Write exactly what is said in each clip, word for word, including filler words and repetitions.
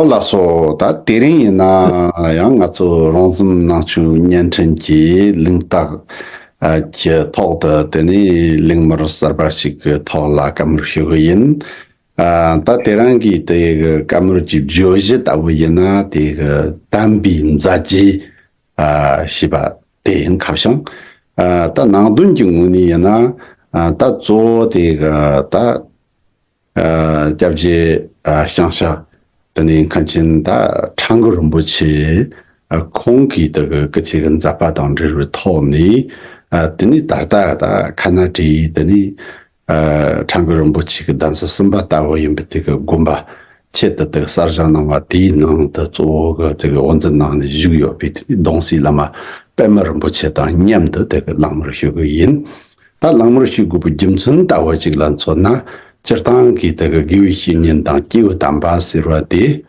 ལགས་སོ། ད་དེ་རིང་ཡིན་ན་ཡང་ང་ཚོ་རོང་ཟོམ་ནང་ཆོས་བརྙན་འཕྲིན་གྱི་གླེང་སྟེགས་ཀྱི་ཐོག་ཏུ་དེ་ནས་གླེང་མོལ་གསར་པ་ཞིག་གི་ཐོག་ལ་བཀའ་མོལ་ཞུ་གི་ཡིན། ཨ། ད་དེ་རིང་གི་དེ་གི་བཀའ་མོལ་གྱི་བརྗོད་གཞི་ལྟ་བུ་ཡིན་ན་དེ་གི་དམ་པའི་མཛད་རྗེས་ཨ། ཞེས་པ་དེ་ཡིན། ཁ་བྱང་ཨ། ད་ནང་དོན་གྱི་ངོས་ནས་ཡིན་ན་ཨ། ད་གཙོ་བོ་དེ་གི་ད་ཨ། སྐྱབས་རྗེ་ཨ། ཞང་ཞ་དེ་ནས་མཁན་ཆེན་ད་ཁྲ་འགུ་རིན་པོ་ཆེ་ཨ། ཁོང་གིས་དེ་གི་སྐུ་ཚེ་གི་མཛད་པ་དང་འབྲེལ་བའི་ཐོག་ནས་ཨ། དེ་ནས་ད་ལྟ་ད་ཁ་ན་ཊའི་དེ་ནས་ཨ། ཁྲ་འགུ་རིན་པོ་ཆེ་གི་གདན་ས་གསུམ་པ་ལྟ་བུ་ཡིན་པའི་དེ་གི་དགོན་པ་ཆེད་དུ་དེ་གསར་བཞེངས་གནང་བ་དེའི་ནང་དུ་གཙོ་བོ་གི་དེ་གི་དབུ་འཛིན་གནང་ནས་བཞུགས་ཡོད་པའི་དེ་གདུང་སྲས་བླ་མ་པདྨ་རིན་པོ་ཆེ་དང་མཉམ་དུ་དེ་གི་གླེང་མོལ་ཞུ་གི་ཡིན། ད་གླེང་མོལ་ཞུ་དགོས་པའི་རྒྱུ་མཚན་ལྟ་བུ་ཅིག་ལ་མཚོན་ན། སྤྱིར་བཏང་གི་དེ་གི་དགེ་བའི་བཤེས་གཉེན་དང་སྐྱེས་བུ་དམ་པ་ཟེར་བ་དེ།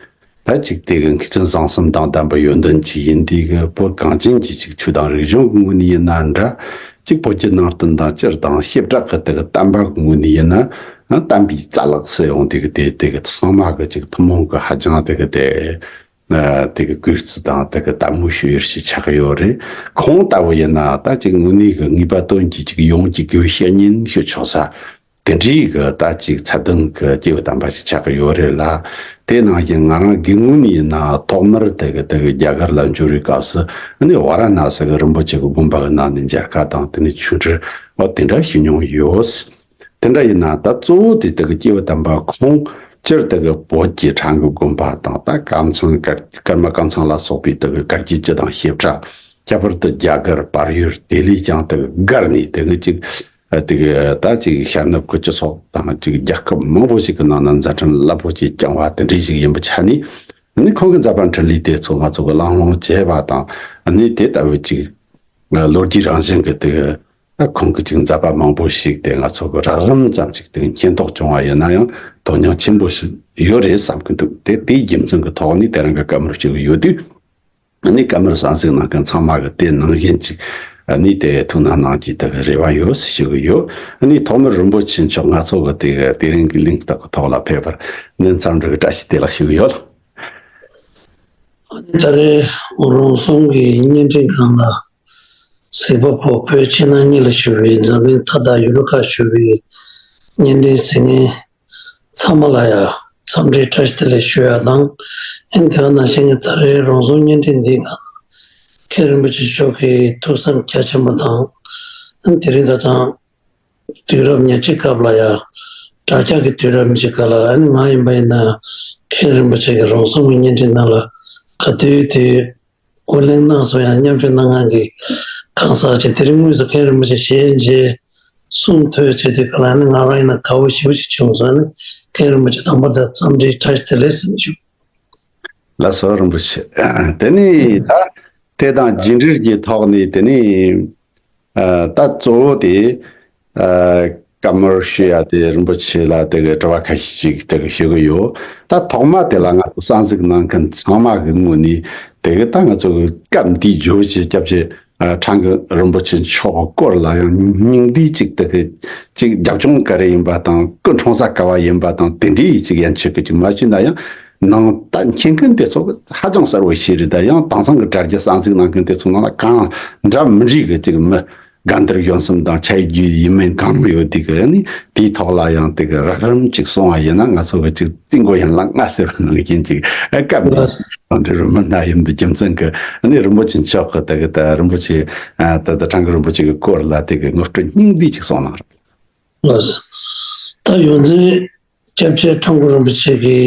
ད་ཅིག་དེ་གི་མཁས་བཙུན་བཟང་གསུམ་དང་ལྡན་པའི་ཡོན་ཏན་ཅིག་ཡིན། དེ་གི་བོད་གངས་ཅན་གྱི་ཅིག་ཆོས་དང་རིག་གཞུང་གི་ངོས་ནས་ཡིན་ན་འདྲ། ཅིག་བོད་བརྒྱུད་ནང་བསྟན་དང་སྤྱིར་བཏང་བྱེ་བྲག་གི་དེ་གི་བསྟན་པ་གི་ངོས་ནས་ཡིན་ན། ཨ། བསྟན་པའི་རྩ་ལག་ཟེར་ཡོང་དེ་གི་དེ་དེ་གི་ཚང་མ་གི་ཅིག་ཐུན་མོང་གི་ཧ་ཅང་དེ་གི་དེ་ཨ། དེ་གི་གུས་བརྩི་དང་དེ་གི་དད་མོས་ཞུ་ཡུལ་ཞིག་ཆགས་ཀྱི་ཡོད་རེད། ཁོང་ལྟ་བུ་ཡིན་ན་ད་ཅིག་དངོས་གནས་གི་ངེས་པ་དོན་གྱི་ཅིག་ཡོངས་ཀྱི་དགེ་བའི་བཤེས་གཉེན་ཞུ་ཆོག་ས། དེ་འདྲའི་གི་ད་ཅིག་ཚད་ལྡན་གི་སྐྱེས་བུ་དམ་པ་ཞིག་ཆགས་ཀྱི་ཡོད་རེད་ལ། དེ་ནང་བཞིན་ང་རང་སྒེར་ངོས་ནས་ཡིན་ན་ཐོག་མར་དེ་གི་དེ་གི་རྒྱ་གར་ལ་འབྱོར་བའི་སྐབས་སུ་ནི་ཝཱ་ར་ཎ་སི་གི་རིན་པོ་ཆེ་གི་དགོན་པ་གི་ནང་ནས་མཇལ་ཁ་དང་དེ་ནས་ཆོས་འབྲེལ་འོ་དེ་འདྲ་ཞུ་མྱོང་ཡོད། དེ་འདྲ་ཡིན་ན་ད་གཙོ་བོ་དེ་དེ་གི་སྐྱེས་བུ་དམ་པ་ཁོང་སྤྱིར་དེ་གི་བོད་ཀྱི་ཁྲ་འགུ་དགོན་པ་དང་ད་ཀམ་ཚང་ཀརྨ་ཀམ་ཚང་ལ་སོགས་པའི་དེ་གི་བཀའ་བརྒྱུད་སྤྱི་དང་བྱེ་བྲག་ཁྱད་པར་དུ་རྒྱ་གར་བལ་ཡུལ་དེ་ལས་ཀྱང་དེ་གི་སྒར་ནས་དེ་གི་ཅིག་ཨ། དེ་གི་ད་ཅིག་ཤར་ནུབ་ཀྱི་སྤྱི་ཚོགས་དང་ཅིག་རྒྱལ་ཁབ་མང་པོ་ཞིག་གི་ནང་ན་མཛད་འཕྲིན་རླབས་པོ་ཆེ་བསྐྱངས་པ་དེ་འདྲ་ཞིག་ཡིན་པའི་ཆ་ནས། ཨ་ནི་ཁོང་གི་མཛད་པ་འཕྲིན་ལས་དེ་ཚོ་ང་ཚོ་གི་བླངས་བླངས་བྱས་པ་དང་། ཨ་ནི་དེ་ལྟ་བུའི་ཅིག་ལོ་རྒྱུས་རང་བཞིན་གྱི་དེ་གི་ད་ཁོང་གི་ཅིག་མཛད་པ་མང་པོ་ཞིག་དེ་ང་ཚོ་གི་རགས་རིམ་ཙམ་ཞིག་དེ་གི་མཁྱེན་རྟོགས་བྱུང་བ་ཡིན་ན་ཡང་དོན་སྙིང་ཆེན་པོ་ཞིག་ཡོད་རེད་བསམ་གྱི་འདུག་དེ་དེའི་རྒྱུ་མཚན་གྱི་ཐོག་ནས་དེ་རིང་གི་བཀའ་མོལ་ཞུ་གི་ཡོད་དུས། ཨ་ནི་བཀའ་མོལ་གསན་གཟིགས་གནང་མཁན་ཚང་མ་གི་དེ་ནང་བཞིན་ཅིག་ཨ་ནི་དེ་ཐུགས་སྣང་གནང་རྒྱུའི་དེ་གི་རེ་བ་ཡོད་ཞུ་གི་ཡོད། ཨ་ནི་ཐོག་མར་རིན་པོ་ཆེ་མཆོག་ང་ཚོ་གི་དེ་གི་དེ་རིང་གི་གླེང་སྟེགས་ཀྱི་ཐོག་ལ་ཕེབས་པར་ནན་འཚམས་འདྲི་གི་བཀྲ་ཤིས་བདེ་ལེགས་ཞུ་གི་ཡོད། ཨ་ནི་ད་རེས་རོང་ཟོམ་གྱི་བརྙན་འཕྲིན་ཁང་ལ་གཟིགས་པ་པོ་བོད་ཕྱི་ནང་གཉིས་ལ་བཞུགས་པའི་འཛམ་གླིང་མཐའ་དག་ཡུལ་ཁག་བཞུགས་པའི་བརྙན་འཕྲིན་གཟིགས་མཁན་ཚང་མ་ལ་ཡང་འཚམས་འདྲིའི་བཀྲ་ཤིས་བདེ་ལེགས་ཞུ་ཡ་དང་། ཨ་ནི་དེ་ག་ནང་བཞིན་གྱི་ད་རེས་རོང་ཟོམ་བརྙན་འཕྲིན་འདིའི་ནང་མཁན་རིན་པོ་ཆེ་མཆོག་གི་ཐུགས་བསམ་རྒྱ་ཆེན་པོ་དང་། ཨ་ནི་དེ་རིང་ཁ་སང་དུས་རབས་ཉེར་གཅིག་སྐབས་ལ་ཡང་དྲ་རྒྱ་གི་དུས་རབས་ཉེར་གཅིག་སྐབས་ལ་ཨ་ནི་ང་ཡིན་པ་ཡིན་ན་མཁན་རིན་པོ་ཆེ་གི་རོང་ཟོམ་གྱི་བརྙན་འཕྲིན་ནང་ལ་ག་དུས་དུས་ཨོ་གླེང་གནང་སོང་ཡང་མཉམ་ཞུགས་གནང་མཁན་གྱི་གང་ཟག་ཅིག་དེ་རིང་དངོས་སུ་མཁན་རིན་པོ་ཆེ་ཞལ་མཇལ་གསུང་ཐོས་བྱེད་དུས་ག་ལ་ནི་ང་རང་ཡིན་ན་དགའ་བོ་ཞེ་པོ་ཞིག་བྱུང་སོང་། ནི་མཁན་རིན་པོ་ཆེ་དང་པོ་དེ་འཚམས་འདྲིའི་བཀྲ་ཤིས་བདེ་ལེགས་ཟེར་ནས་ཞུ། ལགས་སོ་རིན་པོ་ཆེ། དེ་ནས་ད་དེ་དང་རྒྱུ་འབྲས་ཀྱི་ཐོག་ནས་དེ་ནས་ད་གཙོ་བོ་དེ་བཀའ་མོལ་ཞུ་ཡ་དེ་རིན་པོ་ཆེ་ལ་དེ་གི་དྲི་བ་ཁ་ཤས་ཅིག་དེ་གི་ཞུ་གི་ཡོད། ད་ཐོག་མ་དེ་ལ་ང་ཚོ་གསན་གཟིགས་གནང་མཁན་ཚང་མ་གི་ངོས་ནས་དེ་གི་ད་ང་ཚོ་གི་སྐབས་འདིའི་བརྗོད་བྱ་སྐྱབས་རྗེ་ཨ། ཁྲ་འགུ་རིན་པོ་ཆེ་མཆོག་གི་སྐོར་ལ་ཡང་སྙིང་བསྡུས་ཅིག་དེ་གི་ཅིག་རྒྱབ་ལྗོངས་ག་རེ་ཡིན་པ་དང་སྐུ་འཁྲུངས་ས་ག་བ་ཡིན་པ་དང་དེ་འདྲའི་ཅིག་ཡན་ཆོད་ཀྱི་ཅིག་མ་ཞུས་ན་ཡང་ནང་ད་མཁྱེན་མཁན་དེ་ཚོ་ཧ་ཅང་གསལ་བོ་ཞིག་རེད། ད་ཡང་དེང་སང་གི་དྲ་རྒྱ་གསན་གཟིགས་གནང་མཁན་དེ་ཚོ་ནང་ལ་གང་འདྲ་མི་འདྲ་གི་ཅིག་མི་དགའ་འདིར་གཞོན་གསུམ་དང་ཆ་ཡི་རྒྱུས་ཡིན་མིན་གང་མི་ཡོད་དེ་གི་ནི་དེའི་ཐོག་ལ་ཡང་དེ་གི་རགས་རིམ་ཅིག་གསུང་བ་ཡིན་ན་ང་ཚོ་གི་ཅིག་རྩིས་མགོ་ཡན་ལག་ལྔ་ཟེར་བ་ནང་བཞིན་ཅིག་སྐབས་འདི་ལ། དང་འབྲེལ་བའི་མི་སྣ་ཡིན་པའི་རྒྱུ་མཚན་གྱིས་ནི་རིན་པོ་ཆེ་མཆོག་གི་དེ་གི་ད་རིན་པོ་ཆེ་ཨ། ད་ད་ཁྲ་འགུ་རིན་པོ་ཆེ་གི་སྐོར་ལ་དེ་གི་ངོ་སྤྲོད་སྙིང་བསྡུས་ཅིག་གསུང་གནང་རོགས། ལགས་སོ། ད་ཡོངས་འཛིན་སྐྱབས་རྗེ་ཁྲ་འགུ་རིན་པོ་ཆེ་གི་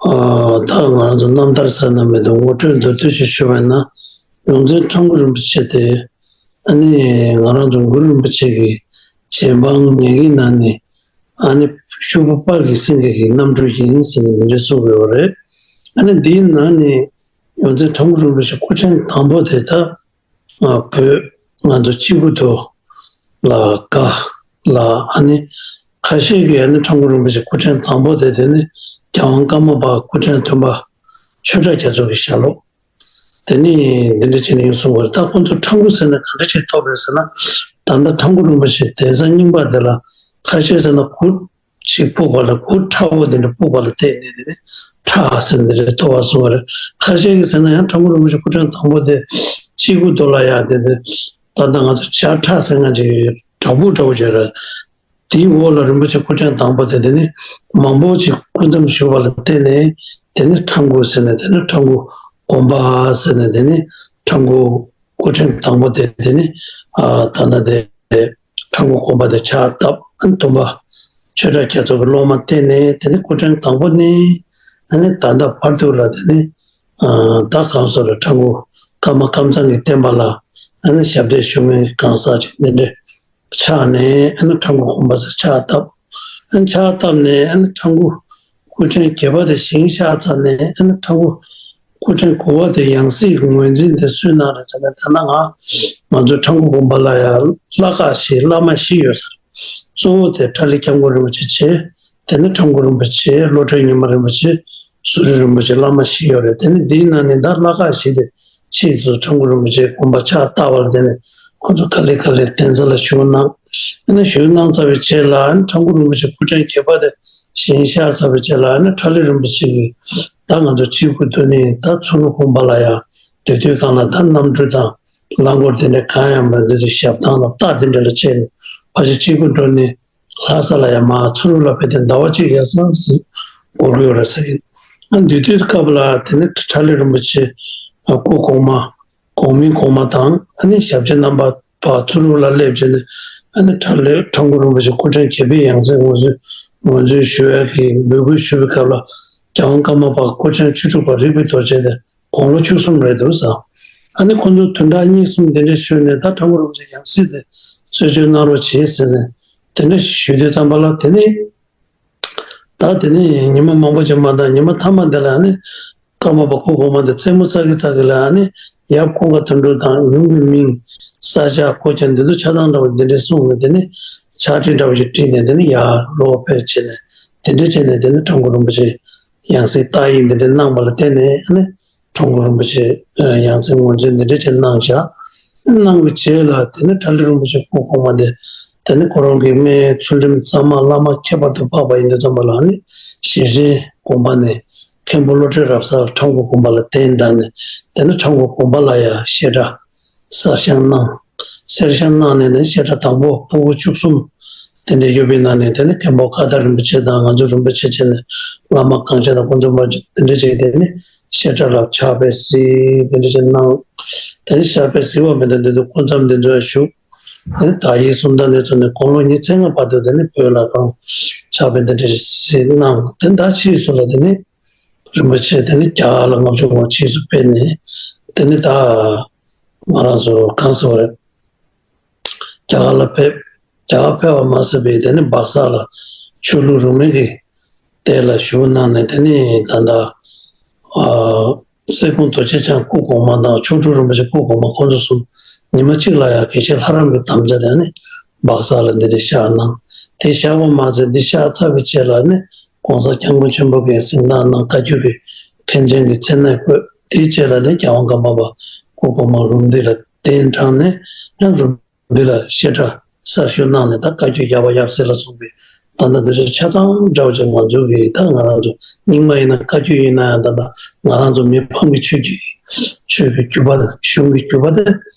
ཨ། ད་ང་རང་ཚོ་རྣམ་ཐར་ཟེར་ན་མི་འདུག་ངོ་སྤྲོད་མདོར་བསྡུས་ཤིག་ཞུ་བ་ཡིན་ན། ཡོངས་འཛིན་ཁྲ་འགུ་རིན་པོ་ཆེ་དེ་ཨ་ནི་ང་རང་ཚོ་གུ་རུ་རིན་པོ་ཆེ་གི་རྗེ་འབངས་ཉན་གྱི་ནང་ནས་ཨ་ནི་ཤོག་བུ་དཔལ་གྱི་སེང་གེ་གི་རྣམ་སྤྲུལ་ཡིན་ཟེར་ནས་མི་འདྲ་གསུངས་ཡོད་རེད། ཨ་ནི་འདིའི་ནང་ནས་ཡོངས་འཛིན་ཁྲ་འགུ་རིན་པོ་ཆེ་སྐུ་ཕྲེང་དང་པོ་དེ་ད་ང་བོད་ང་ཚོ་སྤྱི་བོ་དོ་ལ་དགའ་ལ་ཨ་ནི་ཁ་ཤས་ཀྱིས་ཨ་ནི་ཁྲ་འགུ་རིན་པོ་ཆེ་སྐུ་ཕྲེང་དང་པོ་དེ་དེ་ནི་རྒྱལ་དབང་ཀརྨ་པ་སྐུ་ཕྲེང་བདུན་པ་ཆོས་གྲགས་རྒྱ་མཚོ་གི་ཞལ་སློབ། དེ་ནི་འདི་འདྲ་བྱས་ནས་ཡིན་གསུང་བར་ད་ཁོང་ཚོ་ཁྲ་འགུ་ཟེར་ན་ག་འདྲ་ཞིག་ཐོབ་རེད་ཟེར་ན། ད་ལྟ་ཁྲ་འགུ་རིན་པོ་ཆེ་གདན་ས་རྙིང་པ་དེ་ལ་ཁ་ཤས་ཟེར་ན་གུ་ཞིག་ཕུག་པ་ལ་གུ་ཁྲ་བོ་དེ་འདྲ་ཕུག་པ་ལ་བལྟས་ནས་དེ་ནི་ ཁྲ་ཟེར་ནས་རེད་ཐོ་བ་སོང་བ་རེད། ཁ་ཤས་ཀྱིས་ཟེར་ན་ཡང་ཁྲ་འགུ་རིན་པོ་ཆེ་སྐུ་ཕྲེང་དང་པོ་དེ་སྤྱི་སྒོ་རྡོ་ལ་ཡག་དེ་དེ་ད་ལྟ་ང་ཚོ་བྱ་ཁྲ་ཟེར་ང་ཅིག་དྲག་པོ་འདྲ་བོ་བྱས་རེད། དེའི་འོག་ལ་རིན་པོ་ཆེ་སྐུ་ཕྲེང་དང་པོ་དེ་དེ་ནི་མང་པོ་ཅིག་སྐུ་མཚམས་བཞུགས་པ་ལ་བརྟེན་ནས་དེ་ནི་ཁྲ་འགུ་ཟེར་ནས་དེ་ནི་ཁྲ་འགུ་དགོན་པ་ཟེར་ནས་དེ་ནི་ཁྲ་འགུ་སྐུ་ཕྲེང་དང་པོ་དེ་དེ་ནི་ཨ་ད་ལྟ་དེ་ཁྲ་འགུ་དགོན་པ་དེ་ཕྱག་བཏབ། སྟོན་པ་ཆོས་གྲགས་རྒྱ་མཚོ་གི་སློབ་མ་བསྟེན་ནས་དེ་ནི་སྐུ་ཕྲེང་དང་པོ་ནི་ཨ་ནི་ད་ལྟ་བར་དུ་ལ་དེ་ནི་ཨ་ད་གང་སོགས་ལ་ཁྲ་འགུ་ཀརྨ་ཀམ་ཚང་གི་བསྟན་པ་ལ་ཨ་ནི་ཞབས་འདེགས་ཞུ་མཁན་གང་ཟག་ཅིག་འདི་འདྲའི་ཆགས་ནས་ཨ་ནི་ཁྲ་འགུ་དགོན་པ་ཟེར་ཕྱག་བཏབ། ཨ་ནི་ཕྱག་བཏབ་ནས་ཨ་ནི་ཁྲ་འགུ་སྐུ་ཕྲེང་བརྒྱད་པ་དེ་བཞེངས་བཞག་ཚར་ནས་ཨ་ནི་ཁྲ་འགུ་སྐུ་ཕྲེང་དགུ་པ་དེ་ཡང་སྲིད་ཀྱི་ངོས་འཛིན་དེ་སུས་གནང་རེད་ཟེར་ན། ད་ནང་ང་ང་ཚོ་ཁྲ་འགུ་དགོན་པ་ལ་ཡང་བླ་ཁག་བཞི་བླ་མ་བཞི་ཡོད་ས་རེད། གཙོ་བོ་དེ་ཁྲ་ལི་སྐྱབས་མགོན་རིན་པོ་ཆེ་བྱས། དེ་ནས་ཁྲ་འགུ་རིན་པོ་ཆེ། བློ་གྲོས་ཉི་མ་རིན་པོ་ཆེ། སུ་རི་རིན་པོ་ཆེ། བླ་མ་བཞི་ཡོད་རེད། དེ་ནས་འདིའི་ནང་ནས་ད་བླ་ཁག་བཞི་དེ་ཕྱིས་སུ་ཁྲ་འགུ་རིན་པོ་ཆེའི་དགོངས་པ་ཕྱག་བཏབ་པ་ལ་བརྟེན་ནས་ཁོ་ཚོ་ག་ལེ་ག་ལེ་གདན་ས་ལ་བཞུགས་གནང་། དེ་ནས་བཞུགས་གནང་ཚར་བའི་རྗེས་ལ་ཁྲ་འགུ་རིན་པོ་ཆེ་སྐུ་ཕྲེང་བརྒྱད་པ་དེ་བཞེངས་བཞག་ཚར་བའི་རྗེས་ལ་ཁྲ་ལི་རིན་པོ་ཆེ་གིས་ད་ང་ཚོ་སྤྱི་སྒོ་རྡོ་ནས་ད་ཚུར་རུ་དགོན་པ་ལ་ཡང་སྡོད་དུས་སྒང་ལ་ད་གནམ་གྲུ་དང་རླངས་འཁོར་དེ་འདྲ་གང་ཡང་མེད་འདུག་དུས་ཞབས་ཐང་དང་རྟ་དེ་འདྲ་ལ་བྱས་ནས་ཕལ་ཆེར་སྤྱི་སྒོ་རྡོ་ནས་ལྷ་ས་ལ་ཡང་མར་ཚུར་རུ་ལ་ཕེབས་ཏེ་ཟླ་བ་གཅིག་ཡར་སོང་ཟིན་འགོར་གྱི་ཡོད་རེད་ཟེར་གི། ཨ་འདི་དུས་སྐབས་ལ་དེ་ནས་ཁྲ་ལི་རིན་པོ་ཆེ་སྐུ་གོང་མ་གོང་མའི་གོང་མ་དང་ཨ་ནི་ཞབས་ཕྱི་རྣམ་པ་ཕར་ཚུར་རུ་ལ་སླེབས་བྱས་ནས་ཨ་ནི་ཁྲ་ལི་ཁྲ་འགུ་རིན་པོ་ཆེ་སྐུ་ཕྲེང་བརྒྱད་པའི་ཡང་སྲིད་ངོས་འཛིན་ངོས་འཛིན་ཞུ་ཡག་གི་འབོད་སྐུལ་ཞུ་བའི་སྐབས་ལ་རྒྱལ་དབང་ཀརྨ་པ་སྐུ་ཕྲེང་བཅུ་དྲུག་པ་རིག་པའི་རྡོ་རྗེ་དེ་དགུང་ལོ་བཅུ་གསུམ་རེད་འདུག་ཟེར། ཨ་ནི་ཁོ་ཚོ་བདུན་ཕྲག་གཉིས་གསུམ་དེ་འདྲ་བཞུགས་ནས་ད་ཁྲ་འགུ་རིན་པོ་ཆེ་ཡང་སྲིད་དེ་རྩད་གཅོད་གནང་རོགས་བྱེད་ཟེར་ནས་དེ་འདྲ་ཞུས་དུས་ཙམ་པ་ལ་དེ་ནི་ད་དེ་ནི་ཉི་མ་མང་པོ་ཅིག་མ་གཏོགས་ཉི་མ་མཐའ་མ་དེ་ལ་ནི་ཀརྨ་པ་སྐུ་གོང་མ་དེ་རྩེད་མོ་རྩེ་གི་རྩེ་གི་ལ་ནི་ཡབ་ཀུན་དགའ་དོན་གྲུབ་དང་ཡུམ་གྱི་མིང་ས་ཆ་སྐོར་ཀྱང་འདི་ཚོ་ཆ་ཚང་འདྲ་བོ་འདི་འདྲའི་གསུངས་ནས་དེ་ནི་ཕྱག་བྲིས་འདྲ་བོ་ཞིག་བྲིས་ནས་དེ་ནི་ཡར་ལོག་ཕེབས་བྱས་ནས་དེ་འདྲ་བྱས་ནས་དེ་ནི་ཁྲ་འགུ་རིན་པོ་ཆེ་ཡང་སྲིད་རྟགས་ཡིག་འདི་འདྲ་གནང་བ་ལ་བརྟེན་ནས་ནི། ཁྲ་འགུ་རིན་པོ་ཆེ་ཡང་སྲིད་ངོས་འཛིན་འདི་འདྲ་ཅིག་གནང་བཞག་གནང་བའི་རྗེས་ལ་དེ་ནས་ཁྲ་ལི་རིན་པོ་ཆེ་སྐུ་གོང་མ་དེ་དེ་ནས་ཁོ་རང་གི་རྨེའི་ཚུལ་ཁྲིམས་གཙང་མ་བླ་མ་ཁྱད་པར་དུ་འཕགས་པ་ཡིན་དུས་ཙམ་པ་ལ་ནི་ཞེ་ཆེན་དགོན་པ་ནས་མཁན་པོ་བློ་གྲོས་རབ་གསལ་ཁྲ་འགུ་དགོན་པ་ལ་གདན་དྲངས་ནས་དེ་ནས་ཁྲ་འགུ་དགོན་པ་ལ་ཡང་བཤད་གྲྭ་གསར་བཞེངས་གནང་། གསར་བཞེངས་གནང་ནས་ནི་བཤད་གྲྭ་དང་པོ་ཕྲུ་གུ་བཅུ་གསུམ་དེ་འདྲ་ཡོད་པའི་ནང་ནས་དེ་ནི་མཁན་པོ་ཀ་དག་རིན་པོ་ཆེ་དང་ང་ཚོ་རིན་པོ་ཆེ་བྱས་ནས་བླ་མ་གངས་ཅན་དང་ཀུན་རྫོན་པ་དེ་འདྲ་བྱས་དེ་ནི་བཤད་གྲྭ་ལ་ཕྱག་དཔེ་གཟིགས་དེ་འདྲ་བྱས་གནང་། དེ་ནི་ཕྱག་དཔེ་གཟིགས་པ་མི་འདྲ་འདི་ཚོ་སྐུ་མཚམས་འདི་ཚོ་ཡང་བཞུགས། དེ་ནི་དག་ཡིག་སུམ་རྟགས་འདི་ཚོ་ནི་དགུང་ལོ་ཉི་ཤུ་རྩ་ལྔ་བར་དུ་དེ་ནི་བོད་ལ་གང་ཕྱག་དཔེ་འདི་འདྲ་གཟིགས་གནང་། དེ་ད་ཕྱིས་སུ་ལ་དེ་ནི་རིན་པོ་ཆེ་དེ་ནི་རྒྱ་གར་ལ་ལྔ་བཅུ་ང་གཅིག་ཕྱིས་སུ་ཕེབས་ནས་དེ་ནི་ད་ང་རང་ཚོ་གང་ཟེར་བ་རེད། རྒྱ་གར་ལ་ཕེབས། རྒྱ་གར་ཕེབས་པ་མ་ཟད་པའི་དེ་ནི་སྦག་ས་ལ་ཆོས་ལུགས་རིས་མེད་ཀྱི་སྡེ་ལ་ཞུགས་གནང་ནས་དེ་ནི་ད་ལྟ་ཨ་སེ་ཁུང་རྡོ་རྗེ་འཆང་སྐུ་གོང་མ་དང་མཆོག་སྤྲུལ་རིན་པོ་ཆེ་སྐུ་གོང་མ་ཁོང་ཚོ་གསུམ་ཉི་མ་གཅིག་ལ་ཡང་དགེ་བཤེས་ལྷ་རམས་པའི་དམ་བཅའ་དེ་ནི་སྦག་ས་ལ་འདི་ནས་བཞག་གནང་། དེ་བཞག་པ་མ་ཟད་འདི་བཞག་ཚར་བའི་རྗེས་ལ་ནི་༸གོང་ས་༸སྐྱབས་མགོན་ཆེན་པོ་གིས་གཟིགས་སྟངས་གནང་བཀའ་བརྒྱུད་ཀྱི་མཁན་ཆེན་གྱི་མཚན་གནས་བསྐོས། དེའི་རྗེས་ལ་ནི་རྒྱལ་དབང་ཀརྨ་པ་སྐུ་གོང་མ་རུམ་བཏེགས་ལ་གདན་དྲངས་ནས་ཡང་རུམ་བཏེགས་ལ་བཤད་གྲྭ་གསར་ཞུ་གནང་ནས་ད་བཀའ་བརྒྱུད་རྒྱལ་བ་ཡབ་སྲས་ལ་སོགས་པའི་ད་ལྟ་འདི་ཚོ་ཆ་ཚང་འདྲ་བོ་ཅིག་ང་ཚོ་གི་ད་ང་རང་ཚོ་རྙིང་མ་ཡིན་ན་བཀའ་བརྒྱུད་ཡིན་ན་ཡང་ད་ལྟ་ང་རང་ཚོ་མི་ཕམ་གྱི་ཆོས་ཀྱི་ཆོས་ཀྱི་བརྒྱུད་པ་གཞུང་གི་བརྒྱུད་པ་དེ་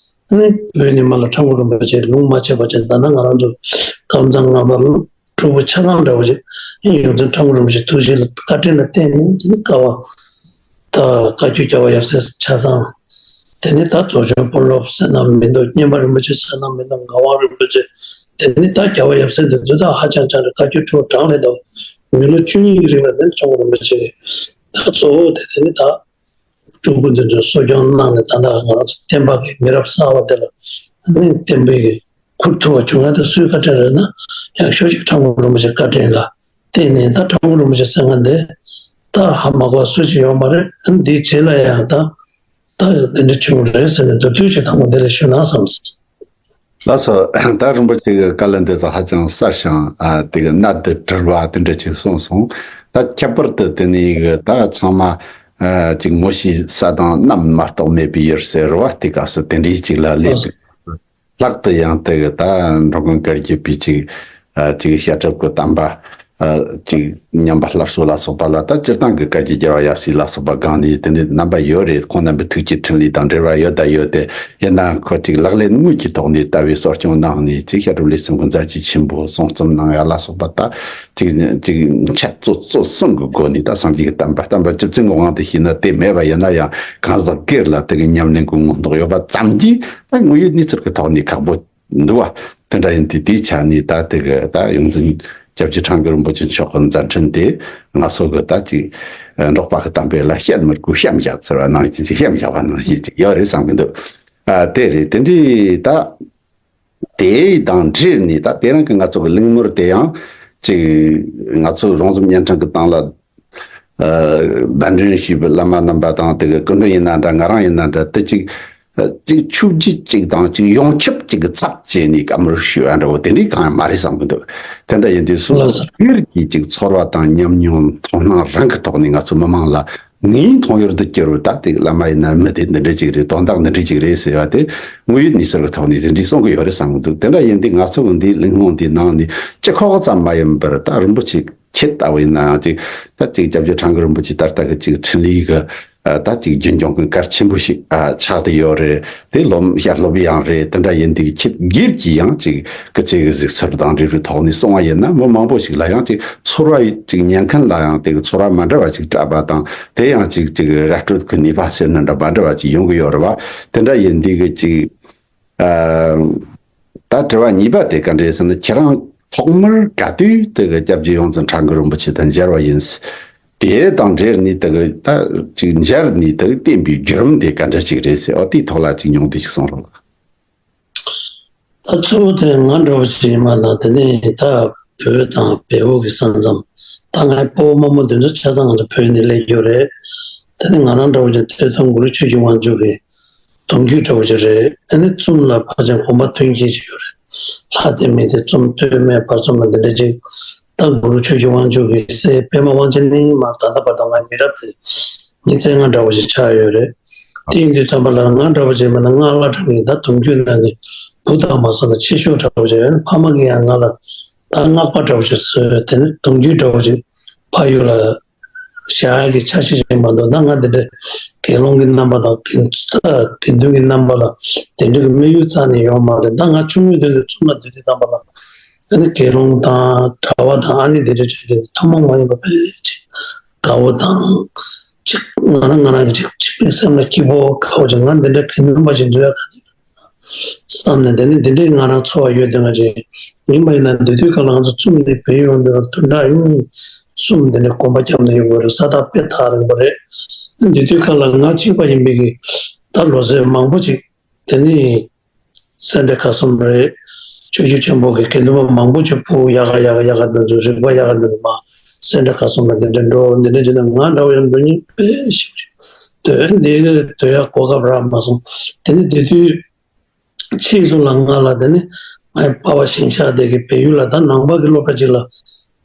ནི་བོད་ནས་མར་ལ་ཁྲ་འགུ་རིན་པོ་ཆེ་ལུང་མ་ཆད་པ་ཅིག་ད་ལྟ་ང་རང་ཚོ་ཀམ་ཚང་ལྔ་པ་ལ། དྲུག་པོ་ཆ་ཚང་འདྲ་བོ་ཞིག་ཡོངས་འཛིན་ཁྲ་འགུ་རིན་པོ་ཆེ་ཐུགས་རྗེ་ལ་བཀའ་དྲིན་ལ་བརྟེན་ནས་དེ་ནི་བཀའ་བ་ད་བཀའ་བརྒྱུད་རྒྱལ་བ་ཡབ་སྲས་ཆ་ཚང་། དེ་ནི་ད་རྫོགས་བྱང་དཔོན་སློབ་ཟེར་ན་མི་འདུག། སྙན་པ་རིན་པོ་ཆེ་ཟེར་ན་མི་འདུག། ངག་དབང་རིན་པོ་ཆེ། དེ་ནི་ད་རྒྱལ་བ་ཡབ་སྲས་འདི་ཚོ་ད་ཧ་ཅང་ཅང་རེད། བཀའ་བརྒྱུད་ཁྲོ་གྲངས་ལས་འདུག། མི་ལོ་བཅུ་གཉིས་ཀྱི་རིང་ལ་དེ་ནི་ཁྲ་འགུ་རིན་པོ་ཆེ་གིས་ད་གཙོ་བོ་དེ་དེ་ནི་ད། སྤྲུལ་སྐུ་འདི་ཚོ་གསོ་སྐྱོང་གནང་ནས་ད་ལྟ་ང་རང་ཚོ་བསྟན་པ་གི་མི་རབས་གསར་བ་དེ་ལ་ནི་བསྟན་པའི་གི་ཁུར་ཐུབ་པ་བྱུང་ཡ་དེ་སུའི་བཀའ་དྲིན་རེད་ན་ཡག་ཤོས་ཤིག་ཁྲ་འགུ་རིན་པོ་ཆེ་བཀའ་དྲིན་ལ་བརྟེན་ནས་ད་ཁྲ་འགུ་རིན་པོ་ཆེ་ཟེར་མཁན་དེ་ད་ཧ་མ་གོ་སུ་ཞིག་ཡོད་མ་རེད། འདིའི་རྗེས་ལ་ཡང་ད་ད་འདི་འདྲ་བྱུང་རེད་ཟེར་ནས་མདོར་བསྡུས་ཅིག་དང་པོ་འདི་ལ་ཞུ་ན་བསམ། ལགས་སོ། ད་རིན་པོ་ཆེ་གི་བཀའ་སློབ་འདི་ཚོ་ཧ་ཅང་གསལ་ཞིང་ཨ་དེ་གི་གནད་དུ་གྲོལ་བ་དེ་འདྲ་ཅིག་གསུངས་སོང་། ད་ཁྱད་པར་དུ་དེ་ནས་གི་ད་ཚང་མ་ཨ་ཅིག་ངོ་ཤེས་ས་དང་རྣམ་མ་གཏོགས་མེད་པའི་ཡུལ་ཟེར་བ་དེ་སྐབས་སུ་དེ་འདྲའི་ཅིག་ལ་སླེབས་འདུག། ལྷག་ཏུ་ཡང་དེ་གི་ད་འགྲོ་མགོན་བཀའ་བརྒྱུད་པའི་ཅིག་ཨ་ཅིག་བཤད་གྲྭ་གི་དམ་པ་ ཅིག་ཉམས་པ་སླར་གསོ་ལ་སོགས་པ་ལ། ད་སྤྱིར་བཏང་གི་བཀའ་བརྒྱུད་རྒྱལ་བ་ཡབ་སྲས་ལ་སོགས་པ་སྒང་ནས་དེ་འདྲའི་རྣམ་པ་ཡོད་རེད། ཁོང་རྣམ་པའི་ཐུགས་ཀྱི་འཕྲིན་ལས་དང་འབྲེལ་བ་ཡོད་ད་ཡོད་དེ། ཡིན་ནའང་ཁོ་ཅིག་ལག་ལེན་དངོས་ཀྱི་ཐོག་ནས་ལྟ་བའི་གསོ་སྐྱོང་གནང་ནས། ཅིག་བཤད་སྒྲུབ་ལས་གསུམ་གྱི་མཛད་རྗེས་ཆེན་པོ་གསུང་རྩོམ་གནང་ཡ་ལ་སོགས་པ། ད་ཅིག་ཅིག་འཆད་རྩོད་རྩོད་གསུམ་གྱི་སྒོ་ནས། ད་སངས་རྒྱས་ཀྱི་བསྟན་པ་བསྟན་པ་བཅུ་བཙུན་གྱི་དབང་དུ་བྱས་ན་དེ་མེད་པ་ཡིན་ན་ཡང་། གང་ཟག་སྒེར་ལ་དེ་གི་ཉམས་ལེན་གྱི་ངོ་ཐོག་ཡོད་པ་ཙམ་གྱིས། ད་དངོས་ཡོད་གནས་ཚུལ་གྱི་ཐོག་ནས་ཁག་པོ་འདུག་བ། དེ་འདྲ་ཡིན་དུས་དེའི་ཆ་ནས་ད་དེ་གི་ད་ཡོངས་འཛིན་སྐྱབས་རྗེ་ཁྲ་འགུ་རིན་པོ་ཆེ་མཆོག་གི་མཛད་འཕྲིན་དེ་ང་ཚོ་གི་ད་ཅིག་འབྲོག་པ་གི་གཏམ་དཔེ་ལ་བཤད་མི་དགོས་བཤད་མི་བཞག་ཟེར་བ་ནང་བཞིན་ཅིག་བཤད་མི་བཞག་པ་ནང་བཞིན་ཅིག་ཡོད་རེད་བསམ་གི་འདུག་ཨ། དེ་རེད། དེ་འདྲའི་ད་དེ་དང་འབྲེལ་ནས། ད་དེ་རིང་གི་ང་ཚོ་གི་གླེང་མོལ་དེ་ཡང་ཅིག་ང་ཚོ་རོང་ཟོམ་བརྙན་འཕྲིན་གི་སྟེང་ལ་གདན་འདྲེན་ཞུས་པའི་བླ་མ་རྣམ་པ་དང་། དེ་གི་སྐུ་མགྲོན་ཡིན་ན་འདྲ། ང་རང་ཡིན་ན་འདྲ། དེ་ཅིག་ཅིག་ཆོས་བརྒྱུད་ཅིག་དང་ཅིག་ཡོངས་ཁྱབ་ཅིག་གི་ཚབ་བྱས་ནས་བཀའ་མོལ་ཞུ་ཡ་འདྲ་བོ་དེ་འདྲའི་གང་ཡང་མ་རེད་བསམ་གི་འདུག་དེ་འདྲ་ཡིན་དུས་སོ་སོ་ལགས་སོ། སྒེར་གྱི་ཅིག་ཚོར་བ་དང་ཉམས་མྱོང་མཐོང་སྣང་རང་གི་ཐོག་ནས་ང་ཚོ་མི་མང་ལ་ངའི་མཐོང་ཡུལ་དུ་གྱུར་བ། ད་དེ་བླ་མ་ཡིན་ན་མི་དེ་འདི་འདྲ་ཅིག་རེད། དོན་དག་འདི་འདྲ་ཅིག་རེད་ཟེར་བ་དེ་དངོས་ཡོད་གནས་ཚུལ་གྱི་ཐོག་ནས་དེ་འདྲའི་གསུང་གི་ཡོད་རེད་བསམ་གི་འདུག་དེ་འདྲ་ཡིན་དུས་ང་ཚོ་གི་འདིའི་གླེང་སློང་འདིའི་ནང་ནས་སྤྱི་ཁོག་ཙམ་མ་ཡིན་པར། ད་རིན་པོ་ཆེ་ཁྱེད་ལྟ་བུ་ཡིན་ན་ཡང་ཅིག་ད་ཅིག་སྐྱབས་རྗེ་ཁྲ་འགུ་རིན་པོ་ཆེ་ད་ལྟ་གི་ཅིག་འཕྲིན་ལས་གི་ད་ཅིག་རྒྱུན་སྐྱོང་གི་གལ་ཆེན་པོ་ཞིག་ཨ་ཆགས་བསྡད་ཡོད་རེད། དེ་སློབ་བཤད་སློབ་ཡང་རེད། དེ་འདྲ་ཡིན་དུས་ཁྱེད་སྒེར་གྱི་ཡང་ཅིག་སྐུ་ཚེ་གི་གཟིགས་ཚུལ་དང་འབྲེལ་བའི་ཐོག་ནས་གསུང་བ་ཡིན་ན། མི་མང་པོ་ཞིག་ལ་ཡང་ཅིག་ཚོར་བ་ཅིག་ཉན་མཁན་ལ་ཡང་དེ་གི་ཚོར་བ་མ་འདྲ་བ་ཅིག་སྤྲད་པ་དང་། དེ་ཡང་ཅིག་ཅིག་ར་སྤྲོད་ཀྱི་ནུས་པ་ཟེར་ན་འདྲ་མ་འདྲ་བ་ཅིག་ཡོང་གི་ཡོད་རེད་བ། དེ་འདྲ་ཡིན་དུས་གི་ཅིག་ཨ། ད་དྲི་བ་གཉིས་པ་དེ་ག་འདྲ་ཟེར་ན། ཁྱེད་རང་ཐོག་མར་ག་དུས་དེ་གི་སྐྱབས་རྗེ་ཡོངས་འཛིན་ཁྲ་འགུ་རིན་པོ་ཆེ་དང་མཇལ་བ་ཡིན། དེ་དང་འབྲེལ་ནས་དེ་གི་ད་ཅིག་མཇལ་ནས་དེ་གི་བསྟེན་པའི་བརྒྱུད་རིམ་དེ་ག་འདྲ་ཅིག་རེད་ཟེར། འོ་དེའི་ཐོག་ལ་ཅིག་མྱོང་འདུག་ཅིག་གསུང་རོགས་ལ། ད་གཙོ་བོ་དེ་ང་འདྲ་བོ་ཞིག་ཡིན་པ་ན། དེ་ནས་ད་བོད་དང་བལ་པོ་གི་ས་མཚམས། ད་ངའི་སྤོ་བོ་རྨོ་མོ་དེ་ཚོ་ཆ་ཚང་ང་ཚོ་བོད་ནས་སླེབས་ཡོད་རེད། དེ་ནས་ང་རང་འདྲ་བོ་ཅིག་སྟོད་ཐུང་གུ་རུ་ཆོས་ཀྱི་དབང་ཕྱུག་གི་གདུང་རྒྱུད་འདྲ་བོ་ཅིག་རེད། ཨ་ནི་ཙུམ་ལ་ཕལ་ཆེར་དགོན་པ་མཐུན་རྐྱེན་ཅིག་ཡོད་རེད། ལྷ་སྡེ་མི་སྡེ་ཙུམ་སྟོད་སྨད་བར་གསུམ་ལ་འདི་འདྲ་ཅིག་ད་གུ་རུ་ཆོས་ཀྱི་དབང་ཕྱུག་གི་སྲས་པད་མ་དབང་ཆེན་གླིང་མ་ད་ལྟ་བར་དུ་ང་མི་རབས་དེ་ཉི་ཚེ་ལྔ་འདྲ་བོ་ཞིག་ཆགས་ཡོད་རེད། དེ་ཡིན་དུས་ཙམ་པ་ལ་ང་འདྲ་བོ་ཅིག་མིན་ན་སྔགས་བླ་བྲང་གི་ད་གདུང་རྒྱུད་ནང་གི་བུ་དང་མ་སོང་ན་ཆེ་ཤོས་འདྲ་བོ་ཅིག་ཡོད། ཕ་མ་གིས་ཡང་ང་ལ་ད་སྔགས་པ་འདྲ་བོ་ཅིག་བཟོས། དེ་ནི་གདུང་རྒྱུད་འདྲ་བོ་ཅིག་ཕ་ཡུལ་ལ་བཞག་ཡག་གི་འཆར་གཞི་ཞིག་མ་གཏོགས། ད་ང་འདི་འདྲ་དགེ་སློང་གི་རྣམ་པ་དང་དགེ་ད་དགེ་འདུན་གྱི་རྣམ་པ་ལ་དེ་འདྲ་གི་དམིགས་ཡུལ་རྩ་ནས་ཡོད་མ་རེད། ད་ང་ཆུང་ངུའི་དུས་ནས་ཙུམ་ལ་སྡོད་དུས་ཙམ་པ་ལ། ཨ་ནི་དགེ་སློང་དང་གྲྭ་པ་དང་ཨ་ནི་དེ་འདྲ་བྱེད་དུས་ཐུན་མོང་མ་ཡིན་པ་ཕལ་ཆེར་དགའ་བོ་དང་། ཅིག་ང་རང་ང་རང་གི་ཅིག་ཅིག་སེམས་ལ་སྐྱིད་པོ་དགའ་བོ་ཅིག་ང་འདི་འདྲ་དགེ་འདུན་པ་ཞིག་འཛུལ་ཡག་ག་ཚོད་བསམ་ནས། དེ་ནི་འདི་འདྲའི་ང་རང་ཚོར་བ་ཡོད་དེ། ང་ཅིག་ཡིན་པ་ཡིན་ན་འདི་དུས་སྐབས་ལ་ང་ཚོ་ཙུམ་ནས་བལ་ཡུལ་ཡོང་དུས་ལ་དུས་འདྲ་ཡོང་ཙུམ་འདི་འདྲའི་དགོན་པ་རྒྱབ་ནས་ཡོང་དགོས་རེད། ས་ཐག་དཔེ་ཐག་རིང་པོ་རེད། འདི་དུས་སྐབས་ལ་ང་གཅིག་པ་ཡིན་པའི་གི་ད་ལོ་ཚོད་མང་པོ་ཅིག་དེ་ནི་སེ་འབྲས་དགའ་གསུམ་རེད། ཆོས་བརྒྱུད་ཆེན་པོ་གི་དགེ་འདུན་པ་མང་པོ་ཅིག་ཕུ་ཡག་ག་ཡག་ག་ཡག་ག་འདི་ཚོ་རིག་པ་ཡག་ག་འདི་ཚོ་མ་སེ་འབྲས་དགའ་གསུམ་ལ་འདི་འདྲ་འགྲོ། འདི་འདྲ་བྱས་ན་ང་འདྲ་བོ་ཡང་འགྲོ་སྙིང་དཔེ་ཞེ་པོ་ཅིག་འདོད། འདི་འདོད་ཡག་གོ་སྐབས་རག་མ་སོང་། དེ་ནི་དེ་དུས་ཕྱིས་སུ་ལ་ང་ལ་དེ་ནི་ངའི་པ་ཕ་ཞིང་གཤེགས་དེ་གི་བལ་ཡུལ་ལ་ད་ནང་པ་གི་སློབ་གྲྭ་ཅིག་ལ་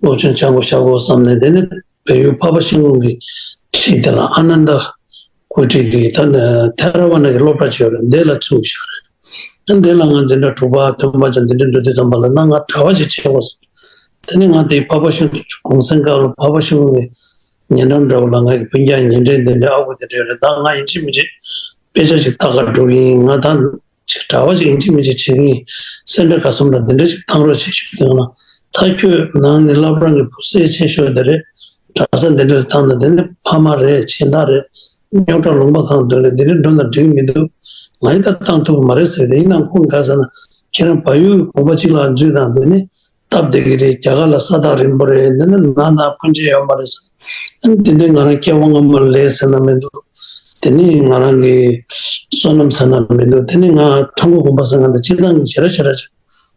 སློབ་སྦྱོང་སྦྱང་དགོས་བཞག་དགོས་བསམ་ནས། དེ་ནི་བལ་ཡུལ་འཕགས་པ་ཤིང་ཀུན་གྱི་ཁྲིད་དེ་ལ་ཨ་ནན་ད་ཀུ་ཊི་གི་ད་ཐེ་ར་ཝ་ན་གི་སློབ་གྲྭ་ཅིག་ཡོད་རེད། འདི་ལ་ཚུགས་བཞག་རེད། ཨ་འདི་ལ་ང་འཛིན་གྲྭ་དྲུག་པ་བདུན་པ་ཅིག་འདི་འདྲ་འགྲོ་དུས་ཙམ་པ་ལ་ན་ང་གྲྭ་པ་ཅིག་བྱེད་དགོས་ཟེར། དེ་ནི་ང་དེ་འཕགས་པ་ཤིང་གུང་སེང་སྐབས་ལ་འཕགས་པ་ཤིང་ཀུན་གྱི་ཉེ་འགྲམ་འདྲ་བོ་ལ་ང་གི་སྤུན་ཀྱག་ཉེ་འབྲེལ་འདི་འདྲ་ཨ་ཁུ་དེ་འདྲ་ཡོད་རེད། ད་ང་ཡིན་གཅིག་མིན་གཅིག་དཔེ་ཆ་ཞིག་ལྟ་ག་འགྲོ་གི་ཡིན། ང་ད་ཅིག་གྲྭ་པ་ཅིག་ཡིན་གཅིག་མིན་གཅིག་བྱེད་ཀྱི་ཡིན། སེ་འབྲས་དགའ་གསུམ་ལ་འདི་འདྲ་ཞིག་བཏང་རོགས་བྱེད་ཞུས་དོན་ལ། ད་ཁྱོད་ནང་ནས་བླ་བྲང་གི་བུ་སྲས་ཆེ་ཤོས་དེ་རེད། གྲྭ་ས་འདི་འདྲ་ལ་བཏང་ན་དེ་ནི་ཕ་མ་རེད། སྦྱིན་བདག་རེད། རྙོག་དྲ་ལུང་པ་གང་འདོད་ལས་འདི་འདྲ་འགྲོ་ན་འགྲིག་མི་འདུག་ང་ཡིན་ད་བཏང་ཐུབ་ཀྱི་མ་རེད་ཟེར་ཏེ། ཡིན་ནའང་ཁོང་ག་ཟེར་ན་ཁྱེད་རང་བལ་ཡུལ་གྱི་དགོན་པ་གཅིག་ལ་འཛུལ་དང་དེ་ནི་སྟབས་བདེ་གི་རེད། རྒྱ་གར་ལ་ས་ཐག་རིང་པོ་རེད། འདི་ནི་ན་ན་སྤུན་མཆེད་ཡོད་མ་རེད་ཟེར། ཨ་ནི་དེ་འདྲའི་ང་རང་སྐྱེ་བ་སྔོན་མ་ལས་ཟེར་ན་མི་འདུག་དེ་ནི་ང་རང་གི་བསོད་ནམས་ཟེར་ན་མི་འདུག་དེ་ནི་ང་ཁྲ་འགུ་དགོན་པ་ཟེར་ང་འདི་སྤྱིར་བཏང་གི་ཞེ་དྲག་ཞེ་དྲག་ཅིག་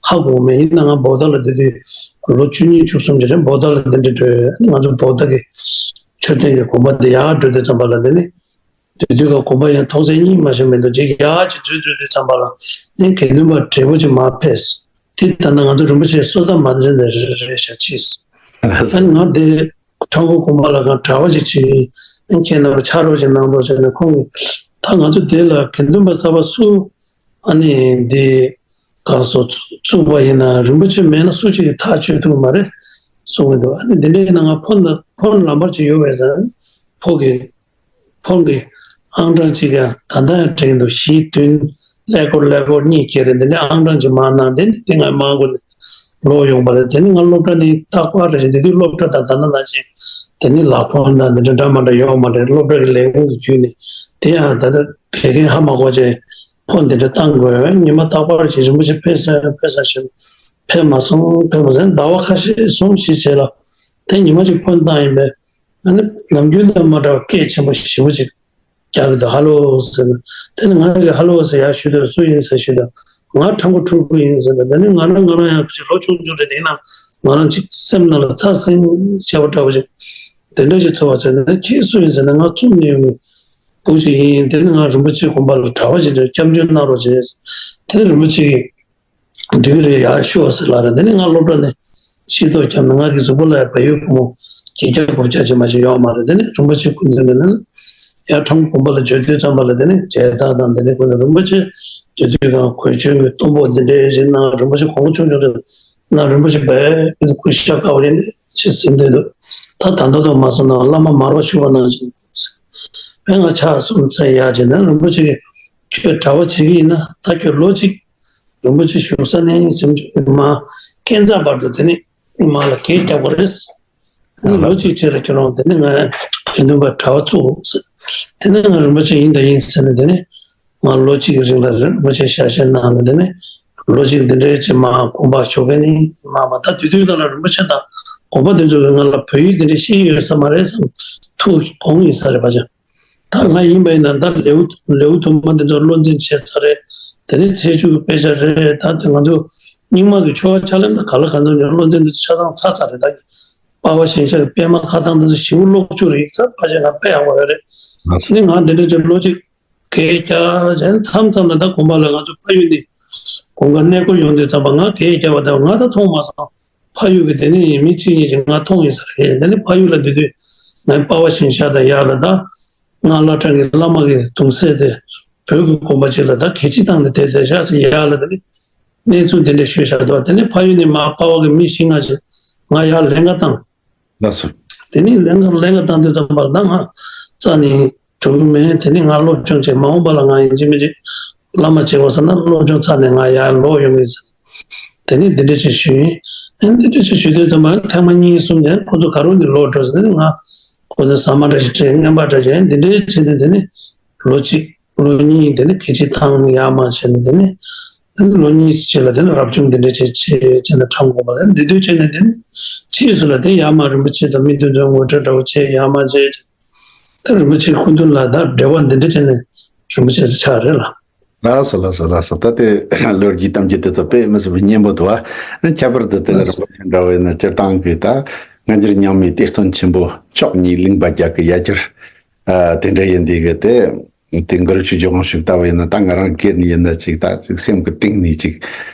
ཧ་གོ་མེད། ཡིན་ན་ང་བོད་ཟླ་ལ་འདི་དུས་ལོ་བཅུ་གཉིས་བཅུ་གསུམ་ཅིག་རེད། བོད་ཟླ་ལ་འདི་འདྲ་འགྲོ་ཡོད། ཨ་ནི་ང་ཚོ་བོད་ཟླ་གི་མཆོད་རྟེན་གྱི་དགོན་པ་འདི་ཡར་འགྲོ་དུས་ཙམ་པ་ལ་དེ་ནི་དེ་དུས་ཀ་དགོན་པ་ཡང་ཐོག་ཚད་གཉིས་མ་ཞིག་མི་འདུག་ཅིག་ཡར་ཅིག་འཛུལ་འཛུལ་དུས་ཙམ་པ་ལ་ནི་དགེ་འདུན་པ་བགྲེས་པོ་ཅིག་མར་ཕེབས། དེ་ལྟ་ན་ང་ཚོ་རིན་པོ་ཆེའི་གསོལ་ཐབ་མ་འཛིན་ནས་རེད་རེད་ཤག་ཕྱིས། ཨ་ནི་ང་དེ་ཁྲ་འགུ་དགོན་པ་ལ་གང་གྲྭ་པ་ཅིག་བྱེད་ཀྱི་ཡིན། ཁྱེད་རྣམ་པ་ཕྱག་རོགས་ཅིག་གནང་རོགས་བྱས་ནས། ཁོང་གིས་ད་ང་ཚོ་དེ་ལ་དགེ་འདུན་པ་གསར་པ་སུ་ཨ་ནི་འདི་གང་སོ་བཙུགས་པ་ཡིན་ན་རིན་པོ་ཆེ་མེད་ན་སུ་གཅིག་གིས་ཐག་གཅོད་ཐུབ་ཀྱི་མ་རེད། གསུང་གི་འདུག་ཨ་ནི་འདི་འདྲའི་ནང་ང་ཕོན་ཕོན་ལམ་བར་ཅིག་ཡོད་པས་ཟེར། ཕོ་གི་ཕོན་གྱི་ཨང་གྲངས་གཅིག་ཡང་ད་ལྟ་ཡང་དྲན་འདུག་བཞི་བདུན་ཀླད་ཀོར་ཀླད་ཀོར་གཉིས་ཀྱི་རེད། འདི་འདྲའི་ཨང་གྲངས་ཅིག་མར་གནང་། དེ་ནི་དེ་ང་མང་པོ་ལོག་ཡོང་བ་རེད། དེ་ནི་ང་སློབ་གྲྭ་ནས་རྟག་པར་རེད། དེ་དུས་སློབ་གྲྭ་དང་ད་ལྟ་ནང་བཞིན་དེ་ནི་ལག་ཕོན་དང་འདི་འདྲ་འདྲ་མ་འདྲ་ཡོད་མ་རེད། སློབ་གྲྭ་གི་ལས་ཁུངས་ཀྱི་བརྒྱུད་ནས་དེ་ཡང་ད་ལྟ་དགེ་རྒན་ཧ་མ་གོ་བྱས་ཕོན་འདི་འདྲ་བཏང་དགོས། ཉི་མ་རྟག་པར་ཅིག་རིན་པོ་ཆེ་ཕེབས་སོང་ཕེབས་སོང་ཞེས་ཕེབས་མ་སོང་ཕེབས་མ་སོང་ཟླ་བ་ཁ་ཤས་སོང་ཞེས་བྱས་ལ་དེ་ཉི་མ་གཅིག་ཕོན་བཏང་ཡིན་པས། ཨ་ནི་ནམ་རྒྱུན་དང་མ་འདྲ་བ་སྐད་ཆེན་པོ་ཞེ་པོ་ཅིག་རྒྱག་གི་འདུག་ཧ་ལོ་ཟེར་ན། དེ་ནི་ང་གིས་ཧ་ལོ་ཟེར་ཡག་ཞུས་དུས་སུ་ཡིན་ཟེར་ཞུས་དུས་ང་ཁྲ་མགོ་ཁྲུ་གུ་ཡིན་ཟེར་ན། དེ་ནི་ང་རང་ང་རང་ཡང་ཅིག་ལོ་ཆུང་ཆུང་རེད། དེ་ཡིན་ན་ང་རང་ཅིག་སེམས་ནང་ལ་ཚ་སེང་བྱས་པ་འདྲ་བོ་ཅིག་དེ་འདྲ་ཞིག་ཚོར་བ་བྱས་ནས། ཁྱེད་སུ་ཡིན་ཟེར་ན་ང་ཚུགས་ནས་ཡོང་བུ་ཅིག་ཡིན། དེ་ནི་ང་རིན་པོ་ཆེ་དགོན་པ་ལ་གྲྭ་པ་ཞིག་སྐྱབས་བཅོལ་གནང་རོགས་བྱས། དེ་ནི་རིན་པོ་ཆེ་གིས་འགྲིག་གི་རེད་ཡར་ཞུ་བ་ཟེར་ལབ་རེད། དེ་ནས་ང་སློབ་གྲྭ་ནས་ཕྱིར་ལྡོག་བརྒྱབ་ནས་ང་གི་གཟུགས་པོ་ལ་ཡང་བལ་ཡུལ་སྒོར་མོ་བརྒྱད་བརྒྱ་དགུ་བརྒྱ་ཅིག་མ་ཞིག་ཡོད་མ་རེད། དེ་ནས་རིན་པོ་ཆེ་སྐུ་མདུན་ནས་ནི་ཡར་ཁྲོམ་དགོན་པ་ལ་འབྱོར་དུས་ཙམ་པ་ལ་དེ་ནས་བྱས་རྟགས་དང་དེ་ནས་ཁོ་ནས་རིན་པོ་ཆེ་འབྱོར་དུས་གང་གོས་ཆེན་གྱི་གཏུམ་པོ་འདི་འདྲའི་ཞིག་གནང་། རིན་པོ་ཆེ་གོང་ཆུང་ཆུང་རེད་གནང་། རིན་པོ་ཆེ་བལ་ཡུལ་སྐུ་ཤ་དཀར་པོ་ཡིན་ཅེས་ཟིན་བསྡད་འདུག་ད་ད་ལྟ་དུ་མ་སོང་ན་བླ་མ་མར་པ་ཞུ་བ་ནང་བཞིན་བས་ང་ཕྱག་གསུམ་འཚལ་ཡག་བྱས་ན། རིན་པོ་ཆེ་གིས་ཁྱོད་གྲྭ་པ་བྱེད་ཀྱི་ཡིན་ན་ད་ཁྱོད་ལོ་གཅིག་རིན་པོ་ཆེ་བཞུགས་ས་ནས་གཟིམ་ཆུང་གི་མ་ཀན་ཚ་བར་དུ་དེ་ནས་མ་ལ་གད་རྒྱག་དགོས་རེད། ལོ་གཅིག་རྗེས་ལ་ཁྱོད་རང་དེ་ནས་ང་དགེ་འདུན་པ་གྲྭ་པ་བཙུགས། དེ་ནས་ང་རིན་པོ་ཆེ་ཡིན་དང་ཡིན་ཟེར་ནས། དེ་ནས་ང་ལོ་གཅིག་གི་རིང་ལ་རིན་པོ་ཆེ་ཞལ་བཞེས་གནང་ནས། དེ་ནས་ལོ་གཅིག་འདི་འདྲའི་ཅིག་མ་དགོངས་པ་ཞུ་མཁན་ནི་མ་མ་ད་དེ་དུས་ག་ལ་རིན་པོ་ཆེ་དང་དགོན་པ་དེ་ཚོ་གི་ང་ལ་བོད་ཡིག་འདི་འདྲའི་ཤེས་ཀྱི་ཡོད་ས་མ་རེད་བསམ། ཐུགས་དགོངས་ཡིན་ས་རེད་པ་ཅང་། ད་ང་ཡིན་པ་ཡིན་ན་ད་ལེའུ་ལེའུ་དུ་མ་འདི་ཚོ་བློ་འཛིན་བྱས་ཚར་རེད། དེ་ནས་ཚེས་བཅུ་གི་དཔེ་ཆ་རེད། ད་དེ་ང་ཚོ་རྙིང་མ་གི་ཆོ་ག་ཕྱག་ལེན་ད་ག་ལ་གང་འཚམ་ཀྱང་བློ་འཛིན་འདི་ཆ་ཚང་ཚར་ཚར་རེད། ད་དཔའ་བ་ཞིང་གཤེགས་པད་མ་ཁ་ཐང་འདི་ཚོ་ཞིའུ་ཀློག་བཅུག་རེད་ཚར་ཕ་ཆེ་ང་དཔེ་ཡག་པོ་ཡོད་རེད། ནི་ང་འདི་འདྲ་ཅིག་བློ་གཅིག་གས་རྒྱག་བྱས་མཚམས་མཚམས་ལ་ད་དགོན་པ་ལ་ང་ཚོ་ཕ་ཡུལ་ནས་དགོན་ཁ་གནས་སྐོར་ཡོང་དུས་ཙམ་པ་ང་གས་རྒྱག་པ་དང་ང་ད་མཐོང་མ་སོང་། ཕ་ཡུལ་གྱི་དེ་ནས་མི་གཅིག་གཉིས་ཀྱིས་ང་མཐོང་ཡིན་ས་རེད། དེ་ནས་ཕ་ཡུལ་ལ་འདི་དུས་ང་དཔའ་བ་ཞིང་གཤེགས་དང་ཡར་ལ་ད་ང་བླ་བྲང་གི་བླ་མ་གི་གདུང་སྲས་དེ་བོད་ཀྱི་དགོན་པ་ཅིག་ལ་ད་གད་ཕྱིས་བཏང་ནས་དེ་དེ་ཤག་ཟེར་ཡར་ལ་དེ་ནས་གནས་ཚུལ་འདི་འདྲ་ཞུས་བཞག་འདུག་དེ་ནས་ཕ་ཡུལ་ནས་མ་དཔའ་བ་གི་མི་བཞི་ལྔ་ཞིག་ང་ཡར་ལེན་ག་བཏང་། ལགས་སོ། དེ་ནས་ལེན་ག་ལེན་ག་བཏང་དུས་ཙམ་པར་ད་ང་རྩ་ནས་འགྲོ་གི་མེད། དེ་ནས་ང་སློབ་སྦྱོང་བྱས་མ་འོངས་པ་ལ་ང་ཡིན་གཅིག་མིན་གཅིག་བླ་མ་བྱེད་དགོས་ཟེར་ན་སློབ་སྦྱོང་ཚར་ནས་ང་ཡར་ལོག་ཡོང་གི་ཡིན་ཟེར། དེ་ནས་འདི་འདྲ་ཅིག་ཞུས་ཡིན། ཨ་ནི་འདི་འདྲ་ཅིག་ཞུས་དུས་ཙམ་པར་ཐེངས་མ་གཉིས་གསུམ་དེ་ཁོ་ཚོ་ག་རུ་ནས་ལོག་འགྲོ་ཟེར་ནས་ང་ཁོ་ཚོ་ཟ་མ་འདྲ་ཞིག་སྤྲད། རྔན་པ་འདྲ་ཞིག་འདི་འདྲ་བྱས་ནས་དེ་ནས་ལོ་གཅིག་ལོ་གཉིས་དེ་ནས་གད་ཕྱིས་བཏང་ཡར་མར་བྱས་ནས་དེ་ནས་ལོ་གཉིས་རྗེས་ལ་དེ་ནས་རབ་བྱུང་འདི་འདྲ་བྱས་བྱས་བྱས་ནས་ཁྲམ་དགོས་པ་ལ་འདི་དུས་བྱས་ནས་དེ་ནས་ཕྱིས་སུ་ལ་དེ་ཡར་མར་རིན་པོ་ཆེ་དང་མི་དེ་ཚོའི་ངོ་སྤྲོད་འདྲ་བོ་བྱས་ཡར་མར་བྱས། ད་རིན་པོ་ཆེའི་སྐུ་མདུན་ལ་ད་འབྲེལ་བ་འདི་འདྲ་བྱས་ནས་རིན་པོ་ཆེ་ཚོ་ཆགས་རེད་ལ། ལགས་སོ་ལགས་སོ་ལགས་སོ། ད་དེ་ལོ་རྒྱུས་གཏམ་རྒྱུད་དེ་ཚོ་དཔེ་མི་སྲིད་པའི་སྙན་པོ་འདུག་ཨ། ཁྱད་པར་དུ་དེ་ལ་ལགས་སོ། རིན་པོ་ཆེ་འདྲ་བོ་ཡིན་ན་སྤྱིར་བཏང་གི་ད་སྔ་འགྱུར་རྙིང་མའི་གཏེར་སྟོན་ཆེན་པོ་ཕྱོགས་གཉིས་གླིང་པ་རྒྱལ་གྱི་ཡ་གྱལ་དེ་འདྲ་ཡིན་དེ་གི་དེ། དེ་གུ་རུ་ཆོས་རྗེ་དབང་ཕྱུག་ལྟ་བུ་ཡིན་ན་ད་ང་རང་སྒེར་ནས་ཡིན་ན་ཅིག་ད་ཅིག་སེམས་ཀྱི་གཏིང་ནས་ཅིག་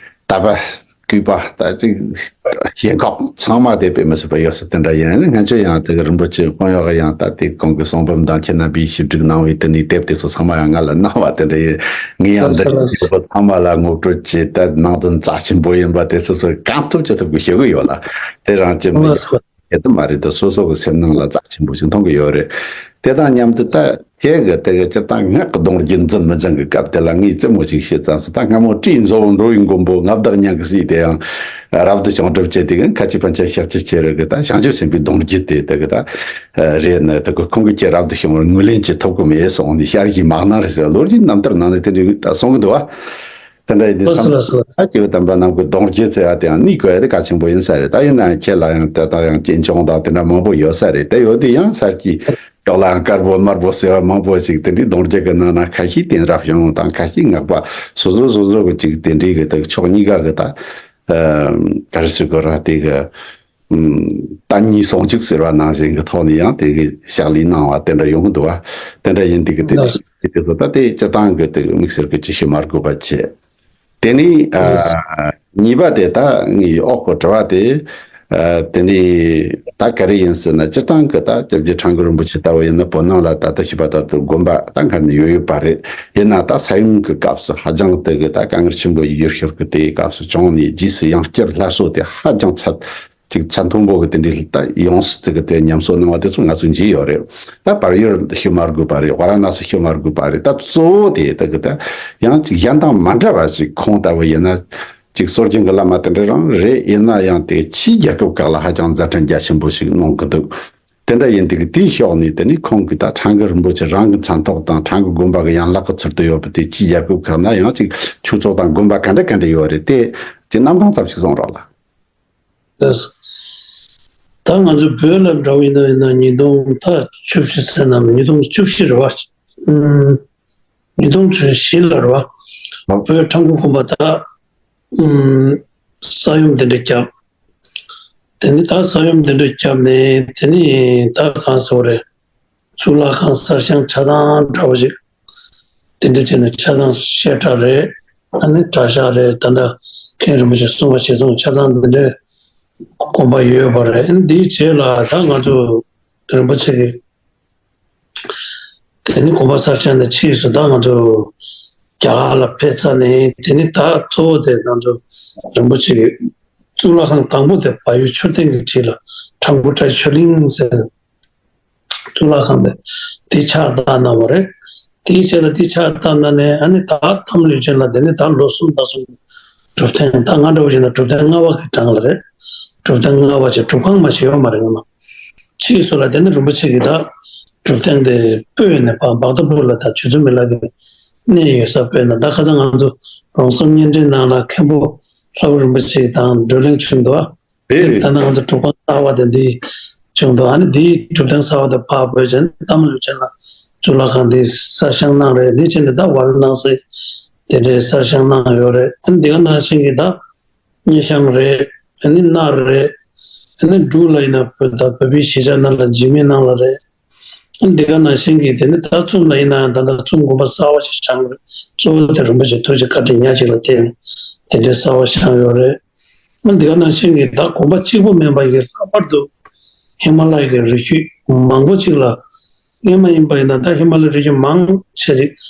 དད་པ་གུས་པ་ད་ཅིག་ཞེན་ཁོག་ཚང་མ་དེ་དཔེ་མི་སྲིད་པ་ཡོད་ས་དེ་འདྲ་ཡིན། ང་ཚོ་ཡང་དེ་གི་རིན་པོ་ཆེ་དཔོན་གཡོག་གི་ཡང་ད་དེ་གོང་གི་གསུང་འབུམ་དང་ཁྱེད་རྣམ་པས་ཞིབ་འཇུག་གནང་བའི་དེ་ནས་དེབ་དེ་ཚོ་ཚང་མ་ཡང་ང་ལ་གནང་བ་དེ་འདྲ་ཡིན། ངས་ཡང་འདི་ཚོ་ཚང་མ་ལ་ངོ་སྤྲོད་བྱས་ད་ནང་དོན་རྩ་ཆེན་པོ་ཡིན་པ་དེ་ཚོ་ཚོ་གང་ཐུབ་ཅི་ཐུབ་ཀྱིས་ཞུ་གི་ཡོད་ལ། དེ་རང་ཅི་མི་ཡོད། དེ་ལྟ་མ་རེད་དེ་སོ་སོ་གི་སེམས་ནང་ལ་རྩ་ཆེན་པོ་ཞིག་མཐོང་གི་ཡོད་རེད། དེ་དང་མཉམ་དུ་ད་ཁྱེད་ཀྱི་དེ་གི་སྤྱིར་བཏང་སྔགས་ཀྱི་གདུང་རྒྱུད་འཛིན་མི་འཛིན་གི་སྐབས་དེ་ལ་ངས་རྩེད་མོ་ཞིག་བྱེད་ཙམ་སུ་ད་སྔ་མོ་སྤྲེའུ་མཛོ་བོ་འགྲོ་བའི་མགོན་པོ་མངའ་བདག་ཉང་གི་སྲས་དེ་ཡང་རབ་ཏུ་བྱུང་གྲུབ་བྱེད་དེ་གི་ཁ་ཆེ་ཕན་ཆད་ཤག་ཆེ་ཆེ་རེད་གི་ད་བྱང་ཆུབ་སེམས་དཔའི་གདུང་རྒྱུད་དེ་དེ་གི་ད་རེད་ནི་དེ་གི་ཁོང་གི་ཁྱེད་རབ་ཏུ་བྱུང་བར་ངོས་ལེན་བྱེད་ཐུབ་གི་མེད་སོང་ནི་ཤར་གྱི་མ་གནང་རེད་ཟེར་ལོ་རྒྱུས་རྣམ་ཐར་ནང་ནས་དེ་འདྲ་ད་གསུང་གི་འདུག་བ། དེ་འདྲ་ཡིན་དུས་ལགས་སོ་ལགས་སོ། ས་སྐྱེ་བོ་དམ་པ་རྣམས་ཀྱི་གདུང་རྒྱུད་ཟེར་བ་དེ་ཡང་གནས་དགོས་ཡ་དེ་གལ་ཆེན་པོ་ཡིན་ས་རེད། ད་ཡིན་ན་ཡང་ཁྱེད་ལ་ཡང་དེ་ལྟ་ཡང་གཅེན་གཅུང་དང་དེ་འདྲ་མང་པོ་ཡོད་ས་རེད། དེ་ཡོད་དུས་ཡང་ས་སྐྱེ་ཕྱོགས་ལ་ཡང་དཀར་པོ་དམར་པོ་ཟེར་བ་མང་པོ་ཞིག་དེ་འདྲའི་གདུང་རྒྱུད་ཀྱི་ནང་ན་ཁ་ཤས་དེང་རབས་བྱུང་དང་ཁ་ཤས་སྔགས་པ་སོ་སོ་སོ་སོ་གི་ཅིག་དེ་འདྲའི་གི་དེ་ཕྱོགས་གཉིས་ཀ་གི་ད་ག་རེ་ཟེར་དགོས་ར་དེ་གི་ད་གཉིས་ཟུང་འཇུག་ཟེར་བ་ནང་བཞིན་གྱི་ཐོག་ནས་ཡང་དེ་གི་ཕྱག་ལས་གནང་བ་དེ་འདྲ་ཡོང་གི་འདུག་བ། དེ་འདྲ་ཡིན་དུས་གི་དེ་དེ་ཚོ་ད་དེ་སྤྱིར་བཏང་གི་དེ་གི་དམིགས་བསལ་གྱི་ཅི་ཞིག་མ་དགོས་པ་བྱས། དེ་ནས་ཨ་གཉིས་པ་དེ་ད་ངའི་ཨོ་ཁོ་དྲི་བ་དེ་ཨ་དེ་ནས་ད་ག་རེ་ཡིན་ཟེར་ན་སྤྱིར་བཏང་གི་ད་སྐྱབས་རྗེ་ཁྲ་འགུ་རིན་པོ་ཆེ་ལྟ་བུ་ཡིན་ན་བོད་ནང་ལ་ད་ལྟ་ཞུས་པ་ལྟར་དུ་དགོན་པ་ད་སྔར་ནས་ཡོད་ཡོད་པ་རེད། ཡིན་ན་ད་ས་ཡོམ་གྱི་སྐབས་སུ་ཧ་ཅང་དེ་གི་ད་དཀའ་ངལ་ཆེན་པོ་ཡོད་ཤོར་གི་དེའི་སྐབས་སུ་བྱུང་ནས་རྗེས་སུ་ཡང་བསྐྱར་སླར་གསོ་དེ་ཧ་ཅང་ཚད་ ཅིག་ཚད་མཐོན་པོ་གི་དེ་འདྲའི་ད་ཡོངས་སུ་དེ་གི་དེ་ཉམས་གསོ་གནང་བ་དེ་ཚོ་ང་ཚོ་མཇལ་ཡོད་རེད། ད་བལ་ཡུལ་ཤོད་མ་དགོས་པ་རེད། ཝཱ་ར་ཎ་སི་ཤོད་མ་དགོས་པ་རེད། ད་གཙོ་བོ་དེ་ད་གི་ད་ཡང་ཅིག་གཞན་དང་མ་འདྲ་བ་ཞིག་ཁོང་ལྟ་བུ་ཡིན་ན། ཅིག་སྲོལ་རྒྱུན་གྱི་བླ་མ་དེ་འདྲ་རང་རེད། ཡིན་ན་ཡང་དེ་ཕྱིའི་རྒྱལ་ཁབ་ཁག་ལ་ཧ་ཅང་མཛད་འཕྲིན་རྒྱ་ཆེན་པོ་ཞིག་གནང་གི་འདུག་དེ་འདྲ་ཡིན་དུས་དེའི་ཕྱོགས་ནས་དེ་ནི་ཁོང་གིས་ད་ཁྲ་འགུ་རིན་པོ་ཆེ་རང་གི་མཚན་ཐོག་དང་ཁྲ་འགུ་དགོན་པ་གི་ཡན་ལག་གི་ཚུལ་དུ་ཡོད་པ་དེ་ཕྱིའི་རྒྱལ་ཁབ་ཁག་ན་ཡང་ཅིག་ཆོས་ཚོགས་དང་དགོན་པ་ག་འདྲ་ག་འདྲ་ཡོད་རེད། དེ་ཅིག་རྣམ་གྲངས་ཙམ་ཞིག་གསུང་རོགས་ལ། ལགས་སོ། ད་ང་ཚོ་བོད་ལ་འདྲ་བོ་ཡིན་ན་ཡིན་ན་ཉིས་སྟོང་ད་བཅུ་བཞི་ཟེར་ན་ཉིས་སྟོང་བཅུ་བཞི་རེད་བ། ཨུམ། ཉིས་སྟོང་བཅུ་བཞི་ལ་རེད་བ། བོད་ཁྲ་འགུ་དགོན་པ་ད། ཨུམ། ས་ཡོམ་དེ་འདྲ་བརྒྱབ། དེ་ནི་ད་ས་ཡོམ་དེ་འདྲ་བརྒྱབ་ནས་དེ་ནི་ད་གང་ཟེར་བ་རེད། གཙུག་ལག་ཁང་གསར་བཞེངས་ཆ་ཚང་འདྲ་བོ་ཞིག་དེ་འདྲ་བྱས་ནས་ཆ་ཚང་བཤད་གྲྭ་རེད། ཨ་ནི་གྲྭ་ཤག་རེད། ད་ལྟ་མཁན་རིན་པོ་ཆེ་གསུང་བ་བྱས་སོང་། ཆ་ཚང་འདི་འདྲའི་དགོན་པ་ཡོད་པ་རེད། ཨ་ནི་འདིའི་རྗེས་ལ་ད་ང་ཚོ་རིན་པོ་ཆེ་གི་དེ་ནི་དགོན་པ་གསར་བཞེངས་དང་ཕྱིས་སུ་ད་ང་ཚོ་རྒྱ་གར་ལ་ཕེབས་ཚར་ནས་དེ་ནི་ད་གཙོ་བོ་དེ་ང་ཚོ་རིན་པོ་ཆེ་གི་གཙུག་ལག་ཁང་དང་པོ་དེ་བལ་ཡུལ་མཆོད་རྟེན་གྱི་འཁྲིས་ལ་ཁྲ་འགུ་ཁྲ་ཆོས་གླིང་ཟེར། གཙུག་ལག་ཁང་དེ་དེ་ཕྱག་བཏབ་གནང་བ་རེད། དེའི་རྗེས་ལ་དེ་ཕྱག་བཏབ་གནང་ནས་ཨ་ནི་ད་གཏམ་ལུས་ཅན་ལ་དེ་ནི་ད་ལོ་གསུམ་ད་གསུམ་གྲུབ་ཐང་ད་ང་འདྲ་བོ་ཡིན་ན་གྲུབ་ཐང་ལྔ་པ་གི་གྲངས་ལ་རེད། གྲུབ་ཐང་ལྔ་པ་ཅིག་གྲུབ་ཁང་མ་ཞིག་ཡོད་མ་རེད་ང་མ། ཕྱིས་སུ་ལ་དེ་ནི་རིན་པོ་ཆེ་གིས་ད་གྲུབ་ཐང་དེ་སྤོས་ནས་ཕར་བྷག་ཏ་པུར་ལ་ད་ཆུ་ཚོད་མི་ལ་གི་གནས་ཡོད་ས་སྤོས་ན་ད་ཁ་སང་ང་ཚོ་རོང་ཟོམ་བརྙན་འཕྲིན་ནང་ལ་མཁན་པོ་ལྷ་བུ་རིན་པོ་ཆེ་དང་བགྲོ་གླེང་བྱུང་འདུག་ཨ། དེ་ད་ནང་ང་ཚོ་གྲུབ་ཁང་གསར་བ་དེ་འདི་བྱུང་འདུག་ཨ་ནི་འདིའི་གྲུབ་ཐང་གསར་བ་དེ་ཕར་བོད་ཅན་གཏམ་ལུས་ཅན་ལ་གཙུག་ལག་ཁང་འདི་གསར་བཞེངས་གནང་རེད། འདི་ཅན་དེ་ད་ཝཱ་ར་ཎ་སི་དེ་འདྲའི་གསར་བཞེངས་གནང་ཡོད་རེད། ཨ་ནི་འདི་ག་ནང་བཞིན་གྱི་ད་སྙེ་ཤང་རེད། ཨ་ནི་སྣར་རེད། ཨ་ནི་འབྲུག་ལ་ཡིན་ན་བོད་ད་བོད་པའི་གཞིས་ཆགས་ནང་ལ་འཇིགས་མེད་ནང་ལ་རེད། ཨ་ནི་འདི་ག་ནང་བཞིན་གྱི་དེ་ནི་ད་ཙུམ་ལ་ཡིན་ན་ད་ལྟ་ཙུམ་དགོན་པ་གསར་བ་ཞིག་བཞེངས་རེད། གཙོ་བོ་དེ་རིན་པོ་ཆེ་ཐུགས་རྗེ་བཀའ་དྲིན་ཉག་གཅིག་ལ་བརྟེན་ནས་དེ་འདྲའི་གསར་བ་བཞེངས་ཡོད་རེད། ཨ་ནི་འདི་ག་ནང་བཞིན་གྱི་ད་དགོན་པ་གཅིག་པུ་མིན་པ་གི་ལྷག་པར་དུ་ཧི་མ་ལ་ཡ་གི་རི་རྒྱུད་མང་པོ་ཅིག་ལ་སྔོན་མ་ཡིན་པ་ཡིན་ན་ད་ཧི་མ་ལ་ཡ་རི་རྒྱུད་མང་ཆེ་རིགས་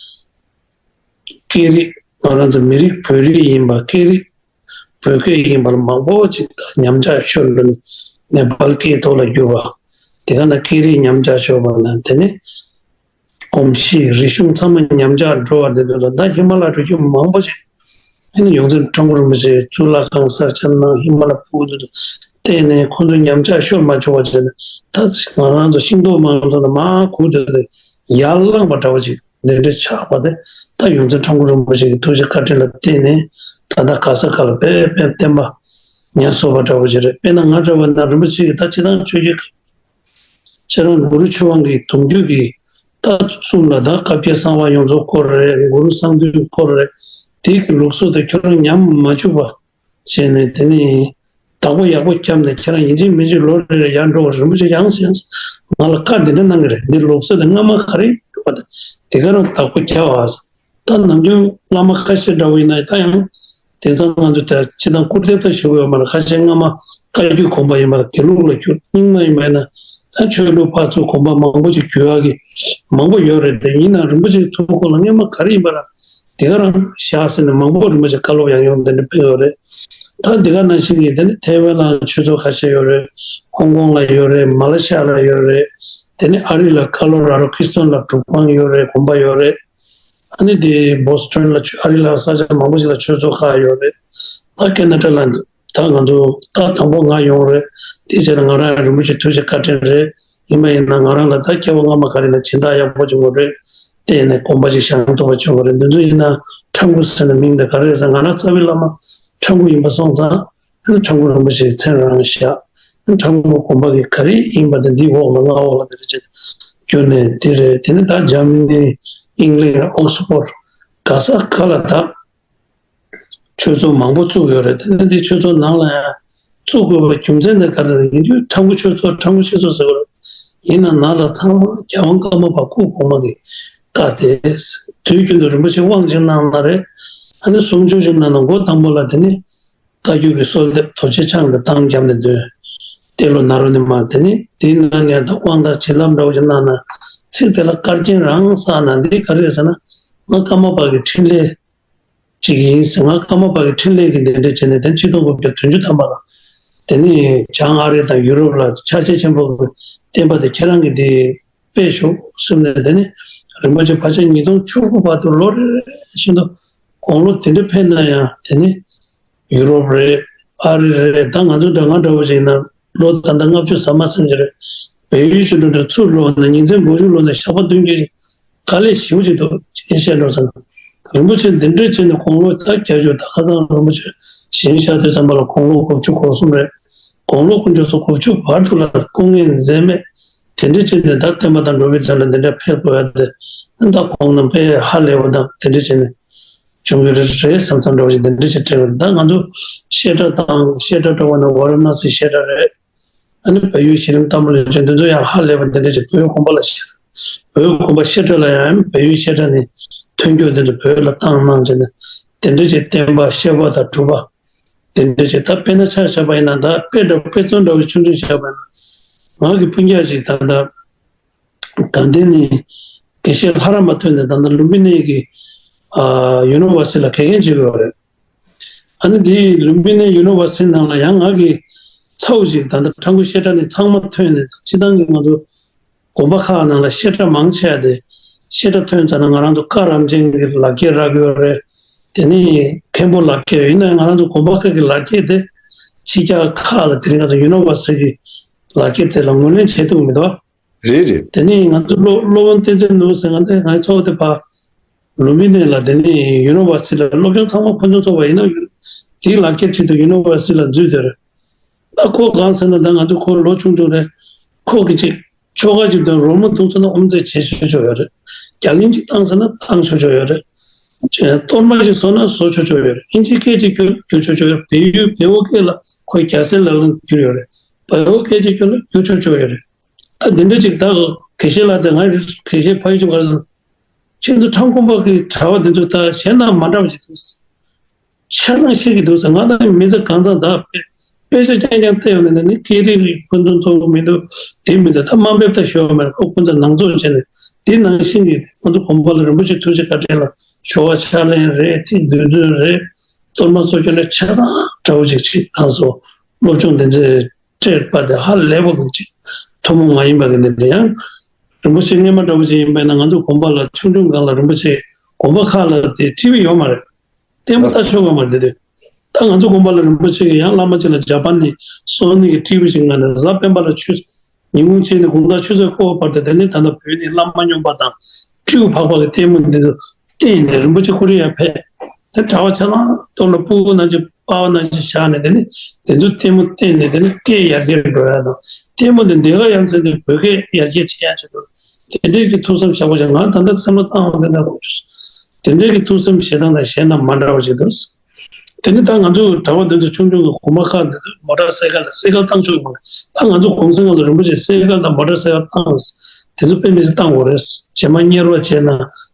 སྐད་རིགས་ང་རང་ཚོ་མི་རིགས་བོད་རིགས་ཡིན་པ་སྐད་རིགས་བོད་སྐད་ཡིན་པ་ལ་མང་པོ་ཅིག་ད་ཉམས་ཆག་ཤོར་འགྲོ་ནས་ནེ་པཱལ་སྐད་ཐོག་ལ་བསྒྱུར་བ། དེ་ག་ན་སྐད་རིགས་ཉམས་ཆག་ཤོར་བ་ན་དེ་ནི་གོམས་གཤིས་རིག་གཞུང་ཚང་མ་ཉམས་ཆག་འགྲོ་བ་དེ་ཚོ་ལ་ད་ཧི་མ་ལ་ཡ་རི་རྒྱུད་མང་པོ་ཅིག་ཨ་ནི་ཡོངས་འཛིན་ཁྲ་འགུ་རིན་པོ་ཆེ་གཙུག་ལག་ཁང་གསར་བཞེངས་གནང་ཧི་མ་ལ་ཡ་ཕུ་དེ་ཚོ་བལྟས་ནས་ཁོང་ཚོ་ཉམས་ཆག་ཤོར་མ་བཅུག་པ་བྱས་ནས་ད་ང་རང་ཚོ་ཤིང་ཏོག་མང་ཚོ་ལ་མར་ཁུར་དེ་ཚོ་ཡར་ལངས་པ་འདྲ་བོ་ཅིག་འདི་འདྲ་ཆགས་པ་དེ་ད་ཡོངས་འཛིན་ཁྲ་འགུ་རིན་པོ་ཆེ་གི་ཐུགས་རྗེ་བཀའ་དྲིན་ལ་བརྟེན་ནས་ད་ལྟ་ག་ས་ག་ལ་དཔེ་དཔེ་བསྟན་པ་ཉམས་གསོ་བ་འདྲ་བོ་ཞིག་རེད། དཔེར་ན་ང་འདྲ་བ་ན་རིན་པོ་ཆེ་གི་ད་སྤྱི་བཏང་ཆོས་བརྒྱུད་ཁ་ཁྱེད་རང་གུ་རུ་ཆོས་དབང་གི་གདུང་རྒྱུད་ཀྱི་ད་གསུམ་ལ་ད་བཀའ་བརྒྱད་གསང་བ་ཡོངས་རྫོགས་སྐོར་རེད། གུ་རུ་གསང་འདུས་སྐོར་རེད། དེ་གི་ལུགས་སྲོལ་དེ་ཁྱོད་རང་ཉམས་མ་བཅུག་པ། བྱས་ནས་དེ་ནི་བདག་པོ་ཡག་པོ་བརྒྱབ་ནས་ཁྱེད་རང་ཡིན་གཅིག་མིན་གཅིག་ལོ་རེ་རེ་ཡར་འགྲོ་བ་རིན་པོ་ཆེ་ཡང་སེ་ཡང་སེ་ང་ལ་བཀའ་འདི་འདྲ་གནང་གི་རེད། འདི་ལུགས་སྲོལ་དེ་སྔ་མ་ག་རེ་ཡོད་པ་དེ་དེ་ག་རང་བདག་པོ་རྒྱབ་ཨ། ད་ནམ་རྒྱུན་བླ་མ་ཁ་ཤས་འདྲ་བོ་ཡིན་ན་ད་ཡང་དེང་སང་ང་ཚོ་ད་སྤྱི་བཏང་སྐུར་འདེབས་ད་ཞུ་གི་ཡོད་མ་རེད། ཁ་ཤས་སྔ་མ་བཀའ་བརྒྱུད་དགོན་པ་ཡིན་པ་དགེ་ལུགས་ལ་བསྒྱུར། རྙིང་མ་ཡིན་པ་ཡིན་ན་ད་ཆོས་ལུགས་ཕར་ཚུར་དགོན་པ་མང་པོ་ཅིག་བསྒྱུར་ཡག་གི་མང་པོ་ཡོད་རེད། དེ་ཡིན་ན་རིན་པོ་ཆེའི་ཐུགས་ཁོག་ལ་སྔོན་མ་ག་རེ་ཡིན་པ་ར་དེ་ག་རང་བཞག་ཟེར་ནས་མང་པོ་རིན་པོ་ཆེ་བཀའ་སློབ་ཡང་ཡང་དེ་འདྲ་ཕེབས་ཡོད་རེད། ད་འདི་ག་ནང་བཞིན་གྱི་དེ་ནི་ཐའེ་ཝན་ལ་ཆོས་ཚོགས་ཁ་ཤས་ཡོད་རེད། ཧོང་ཀོང་ལ་ཡོད་རེད། མ་ལེ་ཤི་ཡ་ལ་ཡོད་རེད། དེ་ནི་ཨ་རི་ལ་ཀ་ལོ་ར་རོ་ཁི་སི་ཏོན་ལ་སྒྲུབ་ཁང་ཡོད་རེད། དགོན་པ་ཡོད་རེད། ཨ་ནི་དེ་བོ་སི་ཊོན་ལ་ཆོས་ཨ་རི་ལ་ས་ཆ་མང་པོ་ཞིག་ལ་ཆོས་ཚོགས་ཁག་ཡོད་རེད། ད་ཁེ་ན་ཌ་ལ་ད་ང་ཚོ་ད་དང་པོ་ང་ཡོང་རེད། དེ་བྱས་ན་ང་རང་རིན་པོ་ཆེ་ཐུགས་རྗེ་བཀའ་དྲིན་རེད། ཡིན་པ་ཡིན་ན་ང་རང་ལ་ད་སྐྱེ་བ་སྔ་མ་ག་རེ་ན་སྦྱིན་བདག་ཡག་པོ་བྱུང་བ་རེད། བལྟས་ནས་དགོན་པ་ཞིག་བཞེངས་ཐུབ་པ་བྱུང་བ་རེད། འདི་ཚོ་ཡིན་ན་ཁྲ་འགུ་ཟེར་ནས་མིང་དེ་ག་རེ་རེད་ཟེར་ན་ང་རང་རྩ་བའི་བླ་མ་ཁྲ་འགུ་ཡིན་པ་སོང་ཙང་ཁྲ་འགུ་རིན་པོ་ཆེའི་མཚན་རང་བཞག་ཁྲ་འགུ་དགོན་པ་གི་ག་རེ་ཡིན་པ་དེ་འདིའི་འོག་ལ་མངའ་འོག་ལ་དེ་རེད་ཅེས་བསྒྱུར་ནས་དེ་རེད། དེ་ནི་ད་འཇར་མ་ནི་ཨིང་ལན་ཨོག་སི་ཕོར་ག་ས་ག་ལ་ད། ཆོས་ཚོགས་མང་པོ་བཙུགས་ཡོད་རེད། དེ་ནི་འདི་ཆོས་ཚོགས་ནང་ལ་ཡང་བཙུགས་དགོས་པའི་རྒྱུ་མཚན་དེ་ག་རེ་རེད། ཡིན་དུས་ཁྲ་འགུ་ཆོས་ཚོགས་ཁྲ་འགུ་ཆོས་ཚོགས་ཟེར་བ་རེད། ཡིན་ན་ནང་ལ་ཚང་མ་རྒྱལ་དབང་ཀརྨ་པ་སྐུ་གོང་མ་གི་བཀའ་དེ་དུས་རྒྱུན་དུ་རིན་པོ་ཆེ་དབང་ཅིག་གནང་ན་རེད། ཨ་ནི་གསུང་ཆོས་ཅིག་གནང་ན་མགོ་དང་པོ་ལ་དེ་ནི་བཀའ་བརྒྱུད་ཀྱི་གསོལ་འདེབས་རྡོ་རྗེ་འཆང་གི་གདངས་བརྒྱབ་ནས་འདོན། དེ་ལོ་ན་རོ་ནི་མ་དེ་ནི་དེའི་ནང་ནས་ད་དབང་དང་བྱིན་རླབས་འདྲ་བོ་ཅིག་གནང་ན་ཚིག་དེ་ལ་བཀའ་རྒྱན་རང་བསགས་ན་འདི་ག་རེ་རེད་ཟེར་ན་ང་ཀརྨ་པ་གི་འཕྲིན་ལས། ཅིག་ཡིན་ཟེར། ང་ཀརྨ་པ་གི་འཕྲིན་ལས་ཀྱི་འདི་འདྲ་བྱས་ནས་དེ་ཆིག་སྟོང་དགུ་བརྒྱ་བདུན་ཅུ་ཐམ་པ་ལ་ དེ་ནས་བྱང་ཨ་རི་དང་ཡུ་རོབ་ལ་ཕྱག་རྗེས་ཆེན་པོ་གི་བསྟན་པ་དེ་ཁྱེད་རང་གིས་དེ་སྤེལ་ཤོག་གསུངས་ནས། དེ་ནས་རིན་པོ་ཆེ་ཕལ་ཆེར་ཉིས་སྟོང་བཅུ་དགུ་བར་དུ་ལོ་རེ་རེ་བཞིན་དུ་དགུང་ལོ་དེ་འདྲ་ཕེབས་ན་ཡང་། དེ་ནས་ཡུ་རོབ་རེད། ཨ་རི་རེད། ད་ང་ཚོ་འདྲ་ང་འདྲ་བོ་ཞིག་ཡིན་ན་ལོ་ད་ལྟ་ལྔ་བཅུ་ཟ་མ་ཟིན་གྱི་རེད། བལ་ཡུལ་ཆུ་འགྲོ་འདྲ་ཚུར་ལོག་ན་ཉིན་མཚན་དགུ་བཅུ་ལོ་ནས་ཞག་པ་བདུན་གྱི་དཀའ་ལས་ཞེ་པོ་ཅིག་འདུག་ཨེ་ཤ་འགྲོ་ཙང་། རིན་པོ་ཆེ་འདི་འདྲའི་བྱས་ནས་དགུང་ལོ་ད་བརྒྱད་ཅུ། ད་ཁ་སང་རིན་པོ་ཆེ་ཞལ་བཞག་དུས་ཙམ་པ་ལ་དགུང་ལོ་དགུ་བཅུ་གོ་གསུམ་རེད། དགུང་ལོ་དཀོན་མཆོག་གསུམ་དགུ་བཅུ་བར་དུ་ལ་སྐུ་ངལ་འཛེམས་མེད་དེ་འདྲ་བྱས་ནས། ད་བསྟན་པ་དང་འགྲོ་བའི་དོན་ལ་འདི་འདྲ་ཕེབས་དགོས་ཡ་དེ་ད་དགོངས་གནང་དཔེ་ཧ་ལས་པ་དང་། དེ་འདྲ་བྱས་ནས་བྱུང་ཡོད་རེད་བསམ་བསམ་འདྲ་བ་ཞིག་འདི་འདྲ་ཅིག་དྲན་ཡོད། ད་ང་ཚོ་བཤད་གྲྭ་དང་། བཤད་གྲྭ་འགྲོ་བ་ན་ཝཱ་ར་ཎ་སིའི་བཤད་གྲྭ་རེད། ཨ་ནི་བལ་ཡུལ་གཞི་རིམ་ལྟད་མོ་ལེན་ཆེན་འདི་ཚོ་ཡང་ཧ་ལས་པ་འདི་འདྲ་ཅིག་བོད་དགོན་པ་ལ་བཤད། བོད་དགོན་པ་བཤད་གྲྭ་ལ་ཡང་བལ་ཡུལ་བཤད་གྲྭ་ནས་ཐོན་རྒྱུ་འདི་ཚོ་བོད་ལ་བཏང་གནང་བྱས་ནས། དེ་འདྲ་ཅིག་བསྟན་པ་བཤད་པ་དང་སྒྲུབ་པ་དེ་འདྲ་ཅིག་ད་དཔེར་ན་ཆ་བཞག་པ་ཡིན་ན། ད་དཔེ་འདྲ་དཔེ་མཚོན་འདྲ་བོ་ཆུང་ཆུང་བཞག་པ་ཡིན་ན། ང་གི་སྤུན་ཀྱག་ཅིག་ད་ལྟ་དགའ་ལྡན་ནས་དགེ་བཤེས་ལྷ་རམས་པ་ཐོན་ནས། ད་ལྟ་ལུམ་བི་ནི་གི་ཨ་ཡུ་ནི་ཝར་སི་ལ་དགེ་རྒན་བྱེད་ཀྱི་ཡོད་རེད། ཨ་ནི་དེའི་ལུམ་བི་ནི་ཡུ་ནི་ཝར་སི་ནང་ལ་ཡང་ང་གི་ཚ་བོ་ཅིག་ད་ལྟ་ཁྲ་འགུ་བཤད་གྲྭ་ནས་ཚང་མ་ཐོན་ནས། སྤྱིར་བཏང་གི་ང་ཚོ་དགོན་པ་ཁག་ནང་ལ་བཤད་གྲྭ་མང་ཆེ་བ་དེ། བཤད་གྲྭ་ཐོན་ཚར་ན་ང་རང་ཚོ་བཀའ་དྲིན་ཅན་གྱི་ལག་འཁྱེར་རག་གི་ཡོད་རེད། དེ་ནས་མཁན་པོ་ལག་འཁྱེར། ཡིན་ན་ཡང་ང་རང་ཚོ་དགོན་པ་ཁག་གི་ལག་འཁྱེར་དེ་ཕྱི་རྒྱལ་ཁག་ལ། དེ་རིང་ང་ཚོ་ཡུ་ནི་ཝར་སི་གི་ལག་འཁྱེར་དེ་ལ་ངོས་ལེན་བྱེད་ཐུབ་མི་འདུག་རེད་རེད། དེ་ནས་ང་ཚོ་སློབ་སློབ་དཔོན་བསྟན་འཛིན་ནོར་བུ་ཟེར་མཁན་དེ། ང་ཚོ་དེ་ཕར་ལུམ་བི་ནི་ལ། དེ་ནས་ཡུ་ནི་ཝར་སི་ལ་སློབ་སྦྱོང་ཚང་མ་ཁོ་ཚོ་ཚོགས་པ་ཡིན་ན། དེའི་ལག་འཁྱེར་ཆེད་དུ་ཡུ་ནི་ཝར་སི་ལ་འཛུལ་བསྡད་རེད། ད་ཁོ་གང་ཟེར་ན། ད་ང་ཚོ་ཁོ་ལོ་ཆུང་ཆུང་རེད། ཁོ་གི་ཅིག་ཆོལ་ཁ་ཅིག་དང་རོལ་མོ་འདོན་ཚར་ན་དབུ་མཛད་བྱེད་ཆོག་ཆོག་ཡོད་རེད། རྒྱ་གླིང་ཅིག་བཏང་ཟེར་ན་བཏང་ཆོག་ཆོག་ཡོད་རེད། གཏོར་མ་ཅིག་བཟོ་ན་བཟོ་ཆོག་ཆོག་ཡོད་རེད། ཨིན་ཇི་སྐད་ཅིག་བསྒྱུར་བསྒྱུར་ཆོག་ཆོག་ཡོད་རེད། བལ་ཡུལ་བལ་པོ་སྐད་ལ་ཁོའི་རྒྱལ་སྲས་ལག་ལེན་བསྒྱུར་ཡོད་རེད། བལ་པོ་སྐད་ཅིག་བསྒྱུར་ན་བསྒྱུར་ཆོག་ཆོག་ཡོད་རེད། ད་འདི་འདྲ་ཅིག་ད་དགེ་བཤེས་ལགས་དེ། ང་དགེ་བཤེས་ཕ་ཡུལ་ཅིག་བར་སོང་། ཁྱེད་ཚོ་ཁྲ་འགུ་པ་གི་གྲྭ་པ་འདི་ཚོ་ད་གཞན་དང་མ་འདྲ་བ་ཞིག་འདུག་ཆ་ཚང་ཤེས་ཀྱི་འདུག་ཟེར། ང་དང་མི་ཚེ་གང་ཚང་ད་དཔེ་དཔེ་ཆ་རྐྱང་རྐྱང་བལྟས་ཡོང་ནས་ནི། སྐད་རིགས་ཀྱི་ཕུན་སུམ་ཚོགས་པོ་མི་འདུག་དེ་མི་འདུག་ད་དམའ་འབེབས་ད་ཞུ་བ་མེད། ཁོ་ཁོ་ཚོ་ནང་ཚོགས་བྱས་ནས། དེ་ནང་བཞིན་གྱི་ང་ཚོ་དགོན་པ་ལ་རིན་པོ་ཆེ་ཐུགས་རྗེ་བཀའ་དྲིན་ལ་ཞོ་བ་ཕྱག་ལེན་རེད། ཐིག་འདོན་ཚུལ་རེད། གཏོར་མ་སོགས་ཀྱི་ལས་ཆ་ཚང་འདྲ་བོ་ཅིག་ཅིག་གནང་སོང་། སློབ་སྦྱོང་འདི་ཚོའི་སྤྲད་པ་དེ་ཧ་ལས་པ་གི་ཅིག་ཐུན་མོང་མ་ཡིན་པ་གི་འདི་འདྲ། ཡང་རིན་པོ་ཆེ་སྔས་མ་འདྲ་བོ་ཅིག་ཡིན་པ་ཡིན་ན། ང་ཚོ་དགོན་པ་ལ་ཆུང་ཆུང་སྒང་ལ་རིན་པོ་ཆེ་དགོན་པ་ཁག་ལ་དེ་ཊི་ཝི་ཡོད་མ་རེད། ལྟད་མོ་ལྟ་ཆོག་གི་མ་རེད་དེ། ད་ང་ཚོ་དགོན་པ་ལ་རིན་པོ་ཆེ་གིས་ཡང་བླ་མ་ཅིག་ལ་ཇ་པན་ནས་སོ་ནི་གི་ཊི་ཝི་ཅིག་མངགས་ནས། གཟའ་སྤེན་པ་ལ་ཆུ་ཉིན་གུང་ཕྱིན་ནས་དགོང་དག་ཆུ་ཚོད་ཁ་པར་དེ། དེ་ནས་ད་ལྟ་བོད་ནས་བླ་མ་སྨྱོན་པ་དང་སྤྲེའུ་ཕག་པ་གི་ལྟད་མོ་འདི་ཚོ་བསྟན་ནས། རིན་པོ་ཆེ་ཁོ་རང་ཡར་ཕེབས། དེ་གྲྭ་པ་ཆ་ཚང་སྟོད་ལ་ཕྲུ་གུ་ནང་བཞིན་པ་ཕ་ནང་བཞིན་བཞག་ནས། དེ་ནས་དེ་ཚོ་ལྟད་མོ་བསྟན་ནས། དེ་ནས་སྐད་ཡར་རྒྱས་འགྲོ་ཡ་དང་། ལྟད་མོ་འདི་འདི་ག་ཡང་ཚན་དེ་བོད་སྐད་ཡར་རྒྱས་བྱེད་ཡ་ཆེད་དུ། དེ་འདྲའི་གི་ཐུགས་བསམ་བཞག་པ་ཅིག་ང་ད་ལྟ་སེམས་ལ་བཏང་བ་དེ་འདྲ་གོ་ཆོད། དེ་འདྲའི་གི་ཐུགས་བསམ་བཞེས་སྟངས་དང་གཞན་དང་མ་འདྲ་བ་ཞིག་འདུག་དེ་ནི་ད་ང་ཚོ་གྲྭ་པ་འདི་ཚོ་ཆུང་ཆུང་གི་གོམ་པ་ཁག་འདི་ཚོ་མོ་ཊ་སའི་ཀལ་དང་། སའི་ཀལ་བཏང་ཆོག་གི་མ་རེད། ད་ང་ཚོ་གུང་སེང་སྒང་ལ་རིན་པོ་ཆེ་སའི་ཀལ་དང་མོ་ཊ་སའི་ཀལ་བཏང་། དེ་ཚོ་དཔེ་མི་སྲིད་བཏང་དགོས་རེད། རྗེས་མ་གཉེར་བ་བྱས་ན།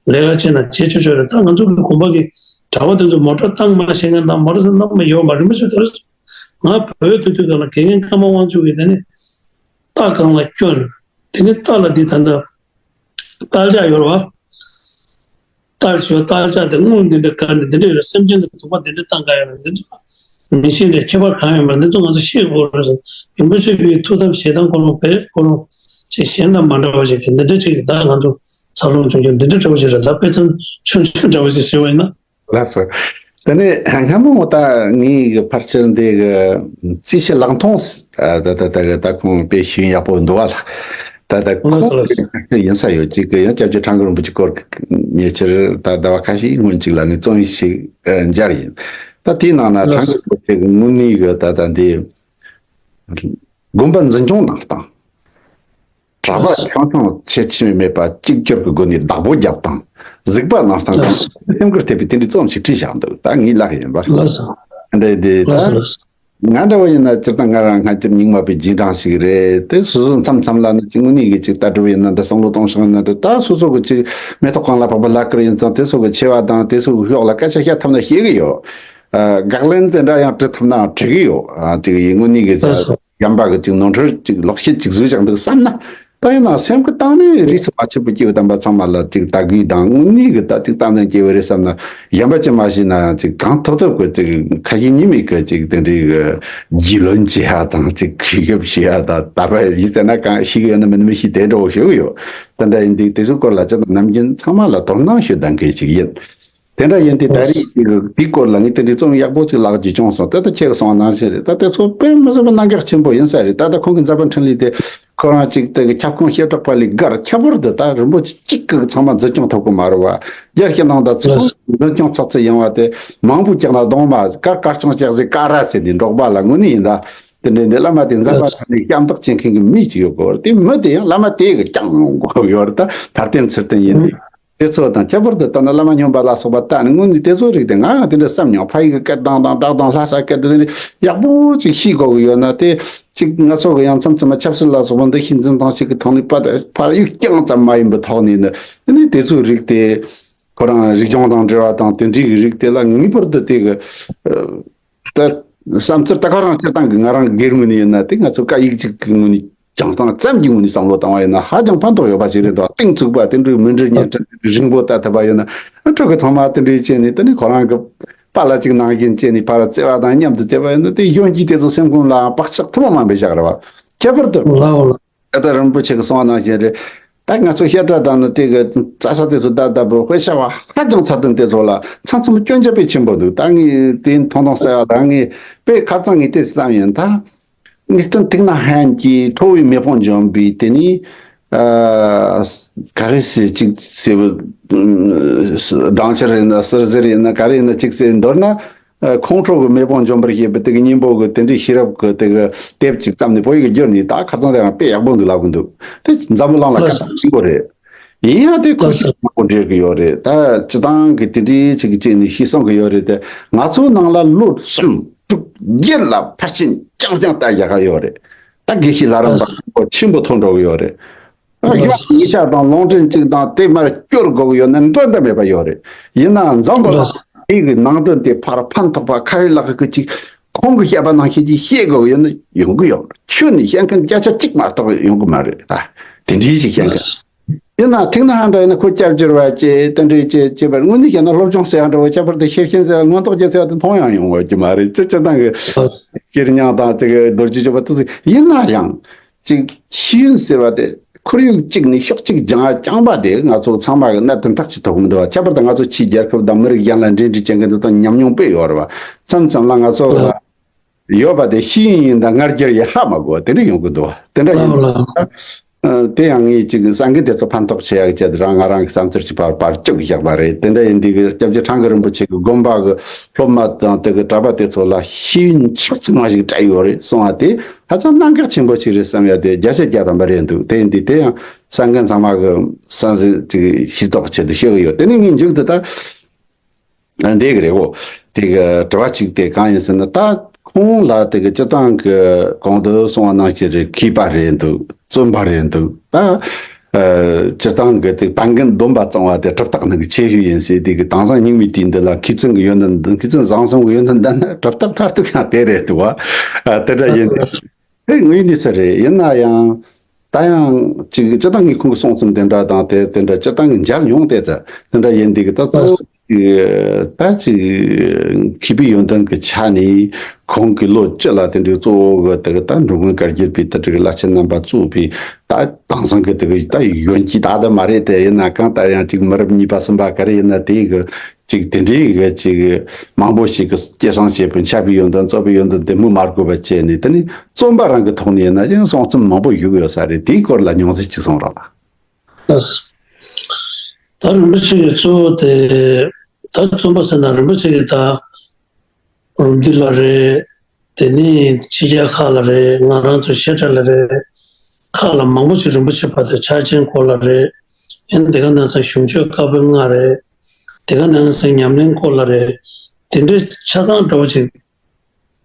ལས་ཀ་བྱས་ན་བྱེད་ཆོག་ཆོག་རེད། ད་ང་ཚོ་གི་གོམ་པ་གི་གྲྭ་པ་འདི་ཚོ་མོ་ཊ་བཏང་མ་ཤེས་མཁན་དང་། མོ་ཊ་སའི་ཀལ་བཏང་མ་ཡོད་མ་རེད། རིན་པོ་ཆེ་དེ་རེད། ང་བོད་སྡོད་དུས་སྒང་ལ་དགེ་རྒན་ཀརྨ་དབང་ཕྱུག་གིས་དེ་ནི་རྟ་སྒང་ལ་བསྐྱོན། དེ་ནི་རྟ་ལ་འདི་ད་ལྟ་རྟ་ལྕག་ཡོད་རེད་བ། རྟ་ཞོ་རྟ་ལྕག་དེ་དངུལ་འདི་འདྲ་བཀལ་ནས། འདི་འདྲ་ཡོད་རེད། སེམས་ཅན་ལ་སྡུག་པ་འདི་འདྲ་བཏང་ག་ཡོད་རེད། འདི་ཚོ་མི་ཤེས་ནས་ཁྱད་པར་གང་ཡོད་མ་རེད། འདི་ཚོ་ང་ཚོ་ཤེས་དགོས་རེད་ཟེར། རིན་པོ་ཆེ་གི་ཐུགས་དམ་བཞེས་སྟངས་ཁོ་རང་བས་ཁོ་རང་ཅིག་གཞན་དང་མ་འདྲ་བ་ཞིག་གི་འདི་འདྲ་ཅིག་ད་ང་ཚོ་འཚར་ལོངས་བྱུང་རྒྱུ་འདི་འདྲ་འདྲ་བོ་ཞིག་རེད། ད་དཔེ་མཚོན་ཆུང་ཆུང་འདྲ་བོ་ཞིག་ཞུས་པ་ཡིན་ན། ལགས་སོ། དེ་ནས་སྔ་མོ་ད་ངའི་གི་ཕལ་ཆེར་འདི་གི་རྩིས་བཤེར་ལག་མཐོང་ད་ད་ད་གི་ད་ཁོང་དཔེ་ཞིག་ཡག་པོ་འདུག་བ་ལ། ད་ད་ཁོང་ལགས་སོ། ལགས་སོ། ཡིན་ས་ཡོད་ཅིག་གི་ཡང་སྐྱབས་རྗེ་ཁྲ་འགུ་རིན་པོ་ཆེ་སྐོར་གི་ཉེ་ཆར་ད་ཟླ་བ་ཁ་ཤས་སྔོན་ཅིག་ལ་ངས་རྩོམ་ཡིག་ཞིག་ཨ་མཇལ་ཡིན། ད་དེའི་ནང་ན་ལགས་སོ། ཁྲ་འགུ་རིན་པོ་ཆེ་གི་དངོས་གནས་གི་ད་ད་འདི་དགོན་པ་འཛིན་སྐྱོང་གནང་སྟངས། གྲྭ་པ་ཆུང་ཆུང་ཁྱད་ཆོས་མེད་པ་གཅིག་གྱུར་གྱི་སྒོ་ནས་བདག་པོ་རྒྱབ་སྟངས། གཟིགས་པ་གནང་སྟངས་ལགས་སོ། སེམས་ཁུར་ཐེབས་པའི་དེ་འདྲའི་རྩོམ་ཞིག་བྲིས་བཞག་འདུག་ད་ངའི་ལག་ཡིན་པ། ལགས་སོ། འདྲ་དེ་ད། ལགས་སོ། ལགས་སོ། ང་འདྲ་བོ་ཡིན་ན་སྤྱིར་བཏང་ང་རང་སྔ་ཕྱིར་རྙིང་མ་པའི་རྗེས་འབྲང་ཞིག་རེད་དེ། སོ་སོ་མཚམས་མཚམས་ལ་ནི་ཅིག་དངོས་གནས་ཀྱི་ཅིག་ལྟ་གྲུབ་ཡིན་ན་འདྲ། བསམ་བློ་གཏོང་སྟངས་ཡིན་ན་འདྲ། ད་སོ་སོ་གི་ཅིག་མེ་ཏོག་གང་ལ་ཕག་པ་ལ་ཀིར་ཡིན་ཙང་། དེ་སོ་གི་ཆེ་བ་དང་དེ་སོ་གི་གཡོག་ལ་སྐད་ཆ་བཤད་ཐུབ་ན་བཤད་གི་ཡོད། ཨ། དགག་ལན་དེ་འདྲ་ཡང་འབྲི་ཐུབ་ན་འབྲི་གི་ཡོད། ཨ། དེ་གི་དངོས་གནས་ཀྱི་ལགས་སོ། གཞན་པ་གི་ཅིག་ནོར་འཁྲུལ་ཅིག་ལོག་བཤད་ཅིག་བཟོས་བཞག་འདུག་བསམ་ན། ད་ཡིན་ན་སེམས་ཀྱི་གཏིང་ནས་རིགས་སུ་མ་ཆད་པའི་སྐྱེ་བོ་དམ་པ་ཚང་མ་ལ་ཅིག་དད་གུས་དང་དངོས་གནས་ཀྱི་ད་ཅིག་ཏན་ཏན་སྐྱེ་བོ་རེད་བསམ་ན། གཞན་པ་ཅི་མ་ཤེས་ན་ཡང་ཅིག་གང་ཐུབ་ཐུབ་ཀྱི་ཅིག་ཁ་ཞེ་གཉིས་མེད་ཀྱི་ཅིག་དེ་འདྲའི་གི་རྒྱུས་ལོན་བྱེད་ཡ་དང་ཅིག་གུས་ཞབས་བྱེད་ཡ་དང་། ད་ཕར་ཡིག་ཚད་ན་གང་ཤེས་ཀྱི་ཡོད་ན་མིན་མི་ཤེས་དེ་འདྲ་བོ་ཞུ་གི་ཡོད། དེ་འདྲ་ཡིན་དུས་དེ་ཚོའི་སྐོར་ལ་ཅི་དང་ནམ་རྒྱུན་ཚང་མ་ལ་དོ་སྣང་ཞུ་བསྡད་མཁན་ཅིག་ཡིན། དེ་འདྲ་ཡིན་དུས་ད་རེས་ཀྱི་དེའི་སྐོར་ལ་ངས་དེ་འདྲའི་རྩོམ་ཡག་པོ་ཅིག་ལག་བརྒྱུད་བྱུང་སོང་། ད་ལྟ་ཁྱེད་ཀྱིས་གསུངས་པ་ནང་བཞིན་རེད། ད་དེ་ཚོ་དཔེ་མི་སྲིད་པའི་གནད་འགག་ཆེན་པོ་ཡིན་ས་རེད། ད་ལྟ་ཁོང་གི་མཛད་པ་འཕྲིན་ལས་དེ་ཁོ་རང་ཅིག་དེ་གི་ཁྱབ་ཁོངས་བྱེ་བྲག་པ་ལས་བརྒལ། ཁྱད་པར་དུ་ད་རིན་པོ་ཆེ་གཅིག་གིས་ཚང་མ་འཛིན་སྐྱོང་ཐུབ་ཀྱི་མ་རེད་བ། རྒྱ་ཕྱི་ནང་དང་ཚོ་འཛིན་སྐྱོང་ཚགས་ཚུད་ཡིན་བ་དེ་མང་པོ་བཀྱག་ན་གདོང་མ་དཀར། དཀར་ཆུང་བཀྱག་ཟིག་དཀར་ར་ཟེར་ནས་འབྲོག་པ་ལ་དངོས་གནས་ཡིན་ད། དེ་འདྲའི་འདི་བླ་མ་དེ་མཛད་པ་ཐོག་ནས་ཤ་འདེབས་བྱེད་མཁན་གྱི་མི་ཅིག་ཡོད་དགོས་རེད། དེ་མི་དེ་ཡང་བླ་མ་དེ་གིས་བསྐྱངས་ཡོང་དགོས་ཡོད་རེད། ད་མཐར་བརྟེན་ཚུལ་བརྟེན་ཡིན་དུས། དེ་ཚོ་དང་ཁྱད་པར་དུ་ལྟ་ན་བླ་མ་སྨྱོན་པ་ལ་སོགས་པ་ལྟ་ནས་དངོས་གནས་དེ་ཚོ་རིགས་དེ་ང་ཡང་དེ་འདྲ་བསམ་མྱོང་། ཕ་ཡུལ་གྱི་སྐད་གདངས་དང་སྒྲ་གདངས། ལྷ་སའི་སྐད་དེ་ཡག་པོ་ཅིག་ཤེས་དགོས་ཀྱི་ཡོད་ན། དེ་ཅིག་ང་ཚོ་གི་ཡང་མཚམས་མཚམས་ཆབ་སྲིད་ལ་སོགས་པ་འདུ་ཤེས་འཛིན་སྟངས་ཤིག་གི་ཐོག་ནས་ཕར་ཕར་གཡུག་རྐྱང་ཙམ་མ་ཡིན་པའི་ཐོག་ནས་ནི། དེ་ནས་དེ་ཚོའི་རིགས་དེ་ཁོ་རང་རིག་གཞུང་དང་འབྲེལ་བ་དང་དེ་འདྲའི་གི་རིགས་དེ་ལ་ངེས་པར་དུ་དེ་གི་ད་བསམ་ཚུལ་ད་ག་རང་སྤྱིར་བཏང་གི་ང་རང་སྒེར་ངོས་ནས་ཡིན་ན། དེ་ང་ཚོ་སྐད་ཡིག་གཅིག་གི་ངོས་ནས་སྦྱང་སྟངས་ཙམ་གྱི་ངོས་ནས་བསམ་བློ་བཏང་བ་ཡིན་ན་ཧ་ཅང་ཕན་ཐོགས་ཡོད་པ་ཞིག་རེད་འདུག། གཏིང་ཚུགས་པ་དེ་འདྲའི་མུ་འབྲེལ་བརྙན་འཕྲིན་རིང་པོ་ལྟ་ཐུབ་པ་ཡིན་ན། ཕྲུ་གུ་ཚང་མ་དེ་འདྲའི་བྱས་ནས་དེ་ནི་ཁོ་རང་གི་པཱ་ལགས་གཅིག་ནང་བཞིན་བྱས་ནས་ཕར་བརྩེ་བ་དང་མཉམ་དུ་བྱས་པ་ཡིན་ན། དེ་གཞོན་སྐྱེས་དེ་ཚོ་སེམས་ཁོང་ལའང་བག་ཆགས་ཐུན་མོང་མ་འབད་བཞག་རེད་བ། ཁྱད་པར་དུ་ལའོ་ལ། ད་ལྟ་རིན་པོ་ཆེ་གིས་གསུངས་པ་ནང་བཞིན་རེད། ད་ང་ཚོ་བཤད་གྲྭ་དང་ནི་དེ་གི་རྩྭ་ས་དེ་ཚོ་ད་ལྟ་བུ་དཔེ་ཆ་བ་ཧ་ཅང་ཚད་ལྡན་དེ་ཚོ་ལ་མཚམས་མཚམས་སྐྱོན་ཆ་དཔེ་ཆེན་པོ་འདུག། ད་ངས་དེ་མཐོང་མཐོང་གསལ་བ་དང་། ངས་དཔེ་ཁ་སང་ངས་དེ་བསམ་ཡིན། ད་ངས་སྟོན་ཐིག་ནག་ཧན་གྱིས་ཁྲོ་བོའི་མེ་དཔུང་འཇོམས་པའི་དེ་ནི་ཨ་ག་རེ་ཟེར་ཅིག་ཟེར་བུ་སྦྲང་ཆར་ཡིན་ན་ཟུར་ཟུར་ཡིན་ན་ག་རེ་ཡིན་ན་ཅིག་ཟེར་མདོར་ན། ཨ་ཁོང་ཁྲོ་གི་མེ་དཔུང་འཇོམས་པར་བྱེད་པའི་དེ་གི་སྙིང་པོ་གི་དེ་འདྲའི་ཤེས་རབ་གི་དེ་གི་དེབ་ཅིག་བརྩམས་ནས་བོད་ཡིག་གི་བསྒྱུར་ནས། ད་ཁ་སང་དེ་རང་དཔེ་ཡག་པོ་འདུག་ལབ་གི་འདུག། དེ་འཛམ་བུ་གླིང་ལ་ཁ་སང་ཟིན་པོ་རེད། ཡིན་ཡང་དེ་ཁོ་ཤེས་མང་པོ་འདྲེས་གི་ཡོད་རེད། ད་སྤྱི་བཏང་གི་དེ་འདྲའི་ཅིག་གི་ཅིག་ནས་ཤེས་སོང་གི་ཡོད་རེད། དེ་ང་ཚོའི་ནང་ལ་ལོ་གསུམ་དྲུག་བརྒྱད་ལ་ཕར་ཕྱིན་རྐྱང་རྐྱང་ལྟ་རྒྱག་ག་ཡོད་རེད། ད་དགེ་བཤེས་ལྷ་རམས་པ་ཆེན་པོ་ཐོན་འགྲོ་གི་ཡོད་རེད། ཨ་གཞུང་ཉིས་ཆ་དང་ལུང་འདྲེན་གཅིག་དང་དེ་མར་སྐྱོར་དགོས་ཀྱི་ཡོད་ན་འགྲན་ཟླ་མེད་པ་ཡོད་རེད། ཡིན་ནའང་འཛམ་བུ་གླིང་དེ་གི་ནང་དོན་དེ་ཕར་ཕན་ཐོགས་པ་ཁ་ཡི་ལག་གི་ཅིག་ཁོང་གི་བཤད་པ་ནང་བཞིན་ཅིག་བཤད་དགོས་ཀྱི་ཡོད་ན་ཡོང་གི་ཡོད་མ་རེད། ཁྱོན་ནས་བཤད་མཁན་བརྒྱ་ཆ་གཅིག་མ་གཏོགས་ཡོང་གི་མ་རེད། ད་དེ་འདྲའི་ཞིག་བཤད་མཁན། ཡིན་ན་ཐིག་ནག་ཧན་འདྲ་ཡིན་ན་ཁོ་སྐྱབས་བཅོལ་བ་བྱས་དེ་འདྲའི་བྱས་བྱས་པར་དངོས་གནས་བཤད་ན་སློབ་སྦྱོང་ཟེར་ཡ་འདྲ་བོ། ཁྱད་པར་དུ་ཤེར་ཤེན་ཟེར་བ་མངོན་རྟོགས་རྒྱུ་ཟེར་བ་དེ་མཐོང་ཡང་ཡོང་བ་རྒྱུ་མ་རེད། སྤྱི་སྤྱི་བཏང་གི་ཤེར་མྱང་དང་དེ་གི་རྡོ་རྗེ་སྤྱོད་པ་དེ་ཚོ་ཡིན་ན་ཡང་། ཅིག་ཤེས་ཡོན་ཟེར་བ་དེ་ཁོར་ཡུག་གཅིག་ནས་ཕྱོགས་གཅིག་སྦྱང་ཡ་རྐྱང་པ་དེ་ང་ཚོ་ཚང་མ་གི་གནད་དོན་ཐག་ཆོད་ཐུབ་མི་འདུག་བ། ཁྱད་པར་དུ་ང་ཚོ་ཕྱིའི་རྒྱལ་ཁབ་དང་མི་རིགས་གཞན་ལ་འབྲེལ་འདྲིས་བྱེད་མཁན་དེ་དང་ཉམས་མྱོང་དཔེ་ཡོད་རེད་བ། མཚམས་མཚམས་ལ་ང་ཚོ་ལ་ཡོད་པ་དེ་ཤེས་ཡོན་ཡིན་དང་ངར་རྒྱུ་ཡི་ཧ་མ་གོ་དེ་འདྲ་ཡོང་གི་འདུག་བ། དེ་འདྲ་ཡིན་དུས། ཨ་དེ་ཡང་ངས་ཅིག་གསར་འགོད་དེ་ཚོ་ཕན་ཐོགས་ཆེ་ཡག་ཆེད་རང་ང་རང་གི་བསམ་ཚུལ་གྱི་བར་བར་བཅུག་བཞག་པ་རེད། དེ་འདྲ་ཡིན་དུས་སྐྱབས་རྗེ་ཁྲ་འགུ་རིན་པོ་ཆེ་གི་དགོན་པ་གི་སློབ་མ་དང་དེ་གི་གྲྭ་པ་དེ་ཚོ་ལ་ཤེས་ཡོན་ཆག་ཚང་བ་ཞིག་སྤྲད་ཡོད་རེད་གསུང་བ་དེ་ཧ་ཅང་གནད་འགག་ཆེན་པོ་ཞིག་རེད་བསམ་ཡ་དེ་བརྒྱ་ཆ་བརྒྱ་ཐམ་པ་རེད་འདུག། དེ་ཡིན་དུས་དེ་ཡང་གསར་འགོད་ཚང་མ་གི་བསམ་གཟིགས་ཅིག་ཤེས་རྟོགས་ཆེད་དུ་ཤོད་གི་ཡོད། དེ་ནས་ངས་མཇུག་ཏུ་ད། འདི་གི་རེད་འོ། དེ་གི་དྲི་བ་གཅིག་དེ་གང་ཡིན་ཟེར་ན། ད་ཁོང་ལ་དེ་གི་སྤྱིར་བཏང་གི་གོང་དུ་གསུངས་པ་ནང་བཞིན་རེད། མཁས་པ་རེད་འདུག། བཙུན་པ་རེད་འདུག། ད་ཨ་སྤྱིར་བཏང་གི་དེ་བན་རྒན་སྡོམ་པ་གཙང་བ་དེ་གྲུབ་རྟགས་ནང་གི་ཆེ་ཤོས་ཡིན་ཟེར། དེ་གི་དེང་སང་རྙིང་མའི་དུས་འདི་ལ་མཁས་བཙུན་གི་ཡོན་ཏན་མཁས་བཙུན་བཟང་གསུམ་གི་ཡོན་ཏན་ལྡན་ན་གྲུབ་རྟགས་མཐར་ཐུག་ཡང་དེ་རེད་འདུག་བ། ཨ་དེ་འདྲ་ཡིན་ཏེ། དེ་དངོས་གནས་ས་རེད། ཡིན་ན་ཡང་ད་ཡང་ཅིག་སྤྱིར་བཏང་གི་ཁོང་གི་གསུང་རྩོམ་དེ་འདྲ་དང་དེ་དེ་འདྲ་སྤྱིར་བཏང་གི་མཇལ་མྱོང་དེ་ད་དེ་འདྲ་ཡིན་དེ་གི་ད་གཙོ་བོ་ད་ཅིག་མཁས་པའི་ཡོན་ཏན་གི་ཆ་ནས་ཁོང་གི་ལོ་བཅུ་ལ་དེ་འདྲའི་གཙོ་བོ་གི་དེ་གི་ད་འགྲོ་མགོན་བཀའ་བརྒྱུད་པའི་དེ་འདྲའི་བླ་ཆེན་རྣམ་པ་གཙོས་པའི་ད་དེང་སང་གི་དེ་གི་ད་ཡོན་གྱི་ད་ད་མ་རེད། དེ་ཡིན་ན་གང་ལྟར་ཡང་ཅིག་མི་རབས་གཉིས་པ་གསུམ་པ་ག་རེ་ཡིན་ན་དེ་གི་ཅིག་དེ་འདྲའི་གི་ཅིག་མང་པོ་ཞིག་གིས་སྐྱེད་སྲིང་བྱས་པའི་འཆད་པའི་ཡོན་ཏན་རྩོད་པའི་ཡོན་ཏན་དེ་སྨོས་མ་དགོས་པ་བྱས་ནས། དེ་ནི་རྩོམ་པ་རང་གི་ཐོག་ནས་ཡིན་ན་ཡང་གསུང་རྩོམ་མང་པོ་བཞུགས་ཡོད་ས་རེད། དེའི་སྐོར་ལ་མྱོང་ཚུལ་ཅིག་གསུང་རོགས། ལགས། ད་རིན་པོ་ཆེ་གི་གཙོ་བོ་དེ་ད་རྩོམ་པ་ཟེར་ན་རིན་པོ་ཆེ་གི་ད་རུམ་བཏུས་ལ་རེད། དེ་ནི་ཕྱི་རྒྱལ་ཁག་ལ་རེད། ང་རང་ཚོ་བཤད་གྲྭ་ལ་རེད། ཁག་ལ་མང་པོ་ཞིག་རིན་པོ་ཆེ་བར་དུ་ཕྱག་ཆེན་སྐོར་ལ་རེད། ཡང་དེ་ག་ནང་ཚང་གཞུང་ཆོས་བཀའ་པོད་ལྔ་རེད། དེ་ག་ནང་ཚང་ཉམས་ལེན་སྐོར་ལ་རེད། དེ་འདྲའི་ཆ་ཚང་འདྲ་བོ་ཅིག་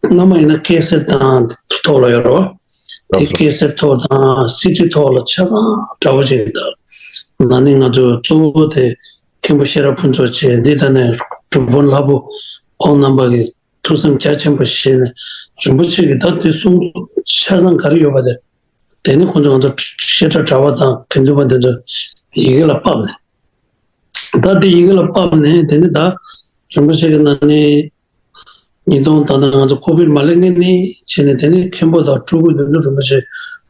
སྔ་མ་ཡིན་ན་སྐད་གསེར་དང་ཐོག་ལ་ཡོད་རེད་བ། དེ་སྐད་གསེར་ཐོག་དང་སི་ཌི་ཐོག་ལ་ཆ་ཚང་འདྲ་བོ་ཅིག་དང་། ན་ནིང་ང་ཚོ་གཙོ་བོ་དེ་མཁན་པོ་ཤེས་རབ་ཕུན་ཚོགས་བཅས་འདི་ལྟ་ནས་གྲུབ་དཔོན་ལྷ་བུ་ཁོང་རྣམ་པ་གི་ཐུགས་བསམ་རྒྱ་ཆེན་པོ་བཞེས་ནས་རིན་པོ་ཆེ་གི་ད་དེ་གསུང་ཆ་ཚང་ག་རེ་ཡོད་པ་དེ། དེ་ནི་ཁོང་ཚོ་ང་ཚོ་བཤད་གྲྭ་གྲྭ་པ་དང་དགེ་འདུན་པ་དེ་ཚོ་ཡི་གེ་ལ་ཕབ་ནས། ད་དེ་ཡི་གེ་ལ་ཕབ་ནས་དེ་ནི་ད་རིན་པོ་ཆེ་གི་ནང་ནས་ཉིས་སྟོང་ད་ལྟ་ང་ཚོ་ཁོ་བིད་མ་སླེབས་སྔོན་ནས་བྱས་ནས་དེ་ནི་མཁན་པོ་དང་སྤྲུལ་སྐུ་དེ་ཚོ་རིན་པོ་ཆེ་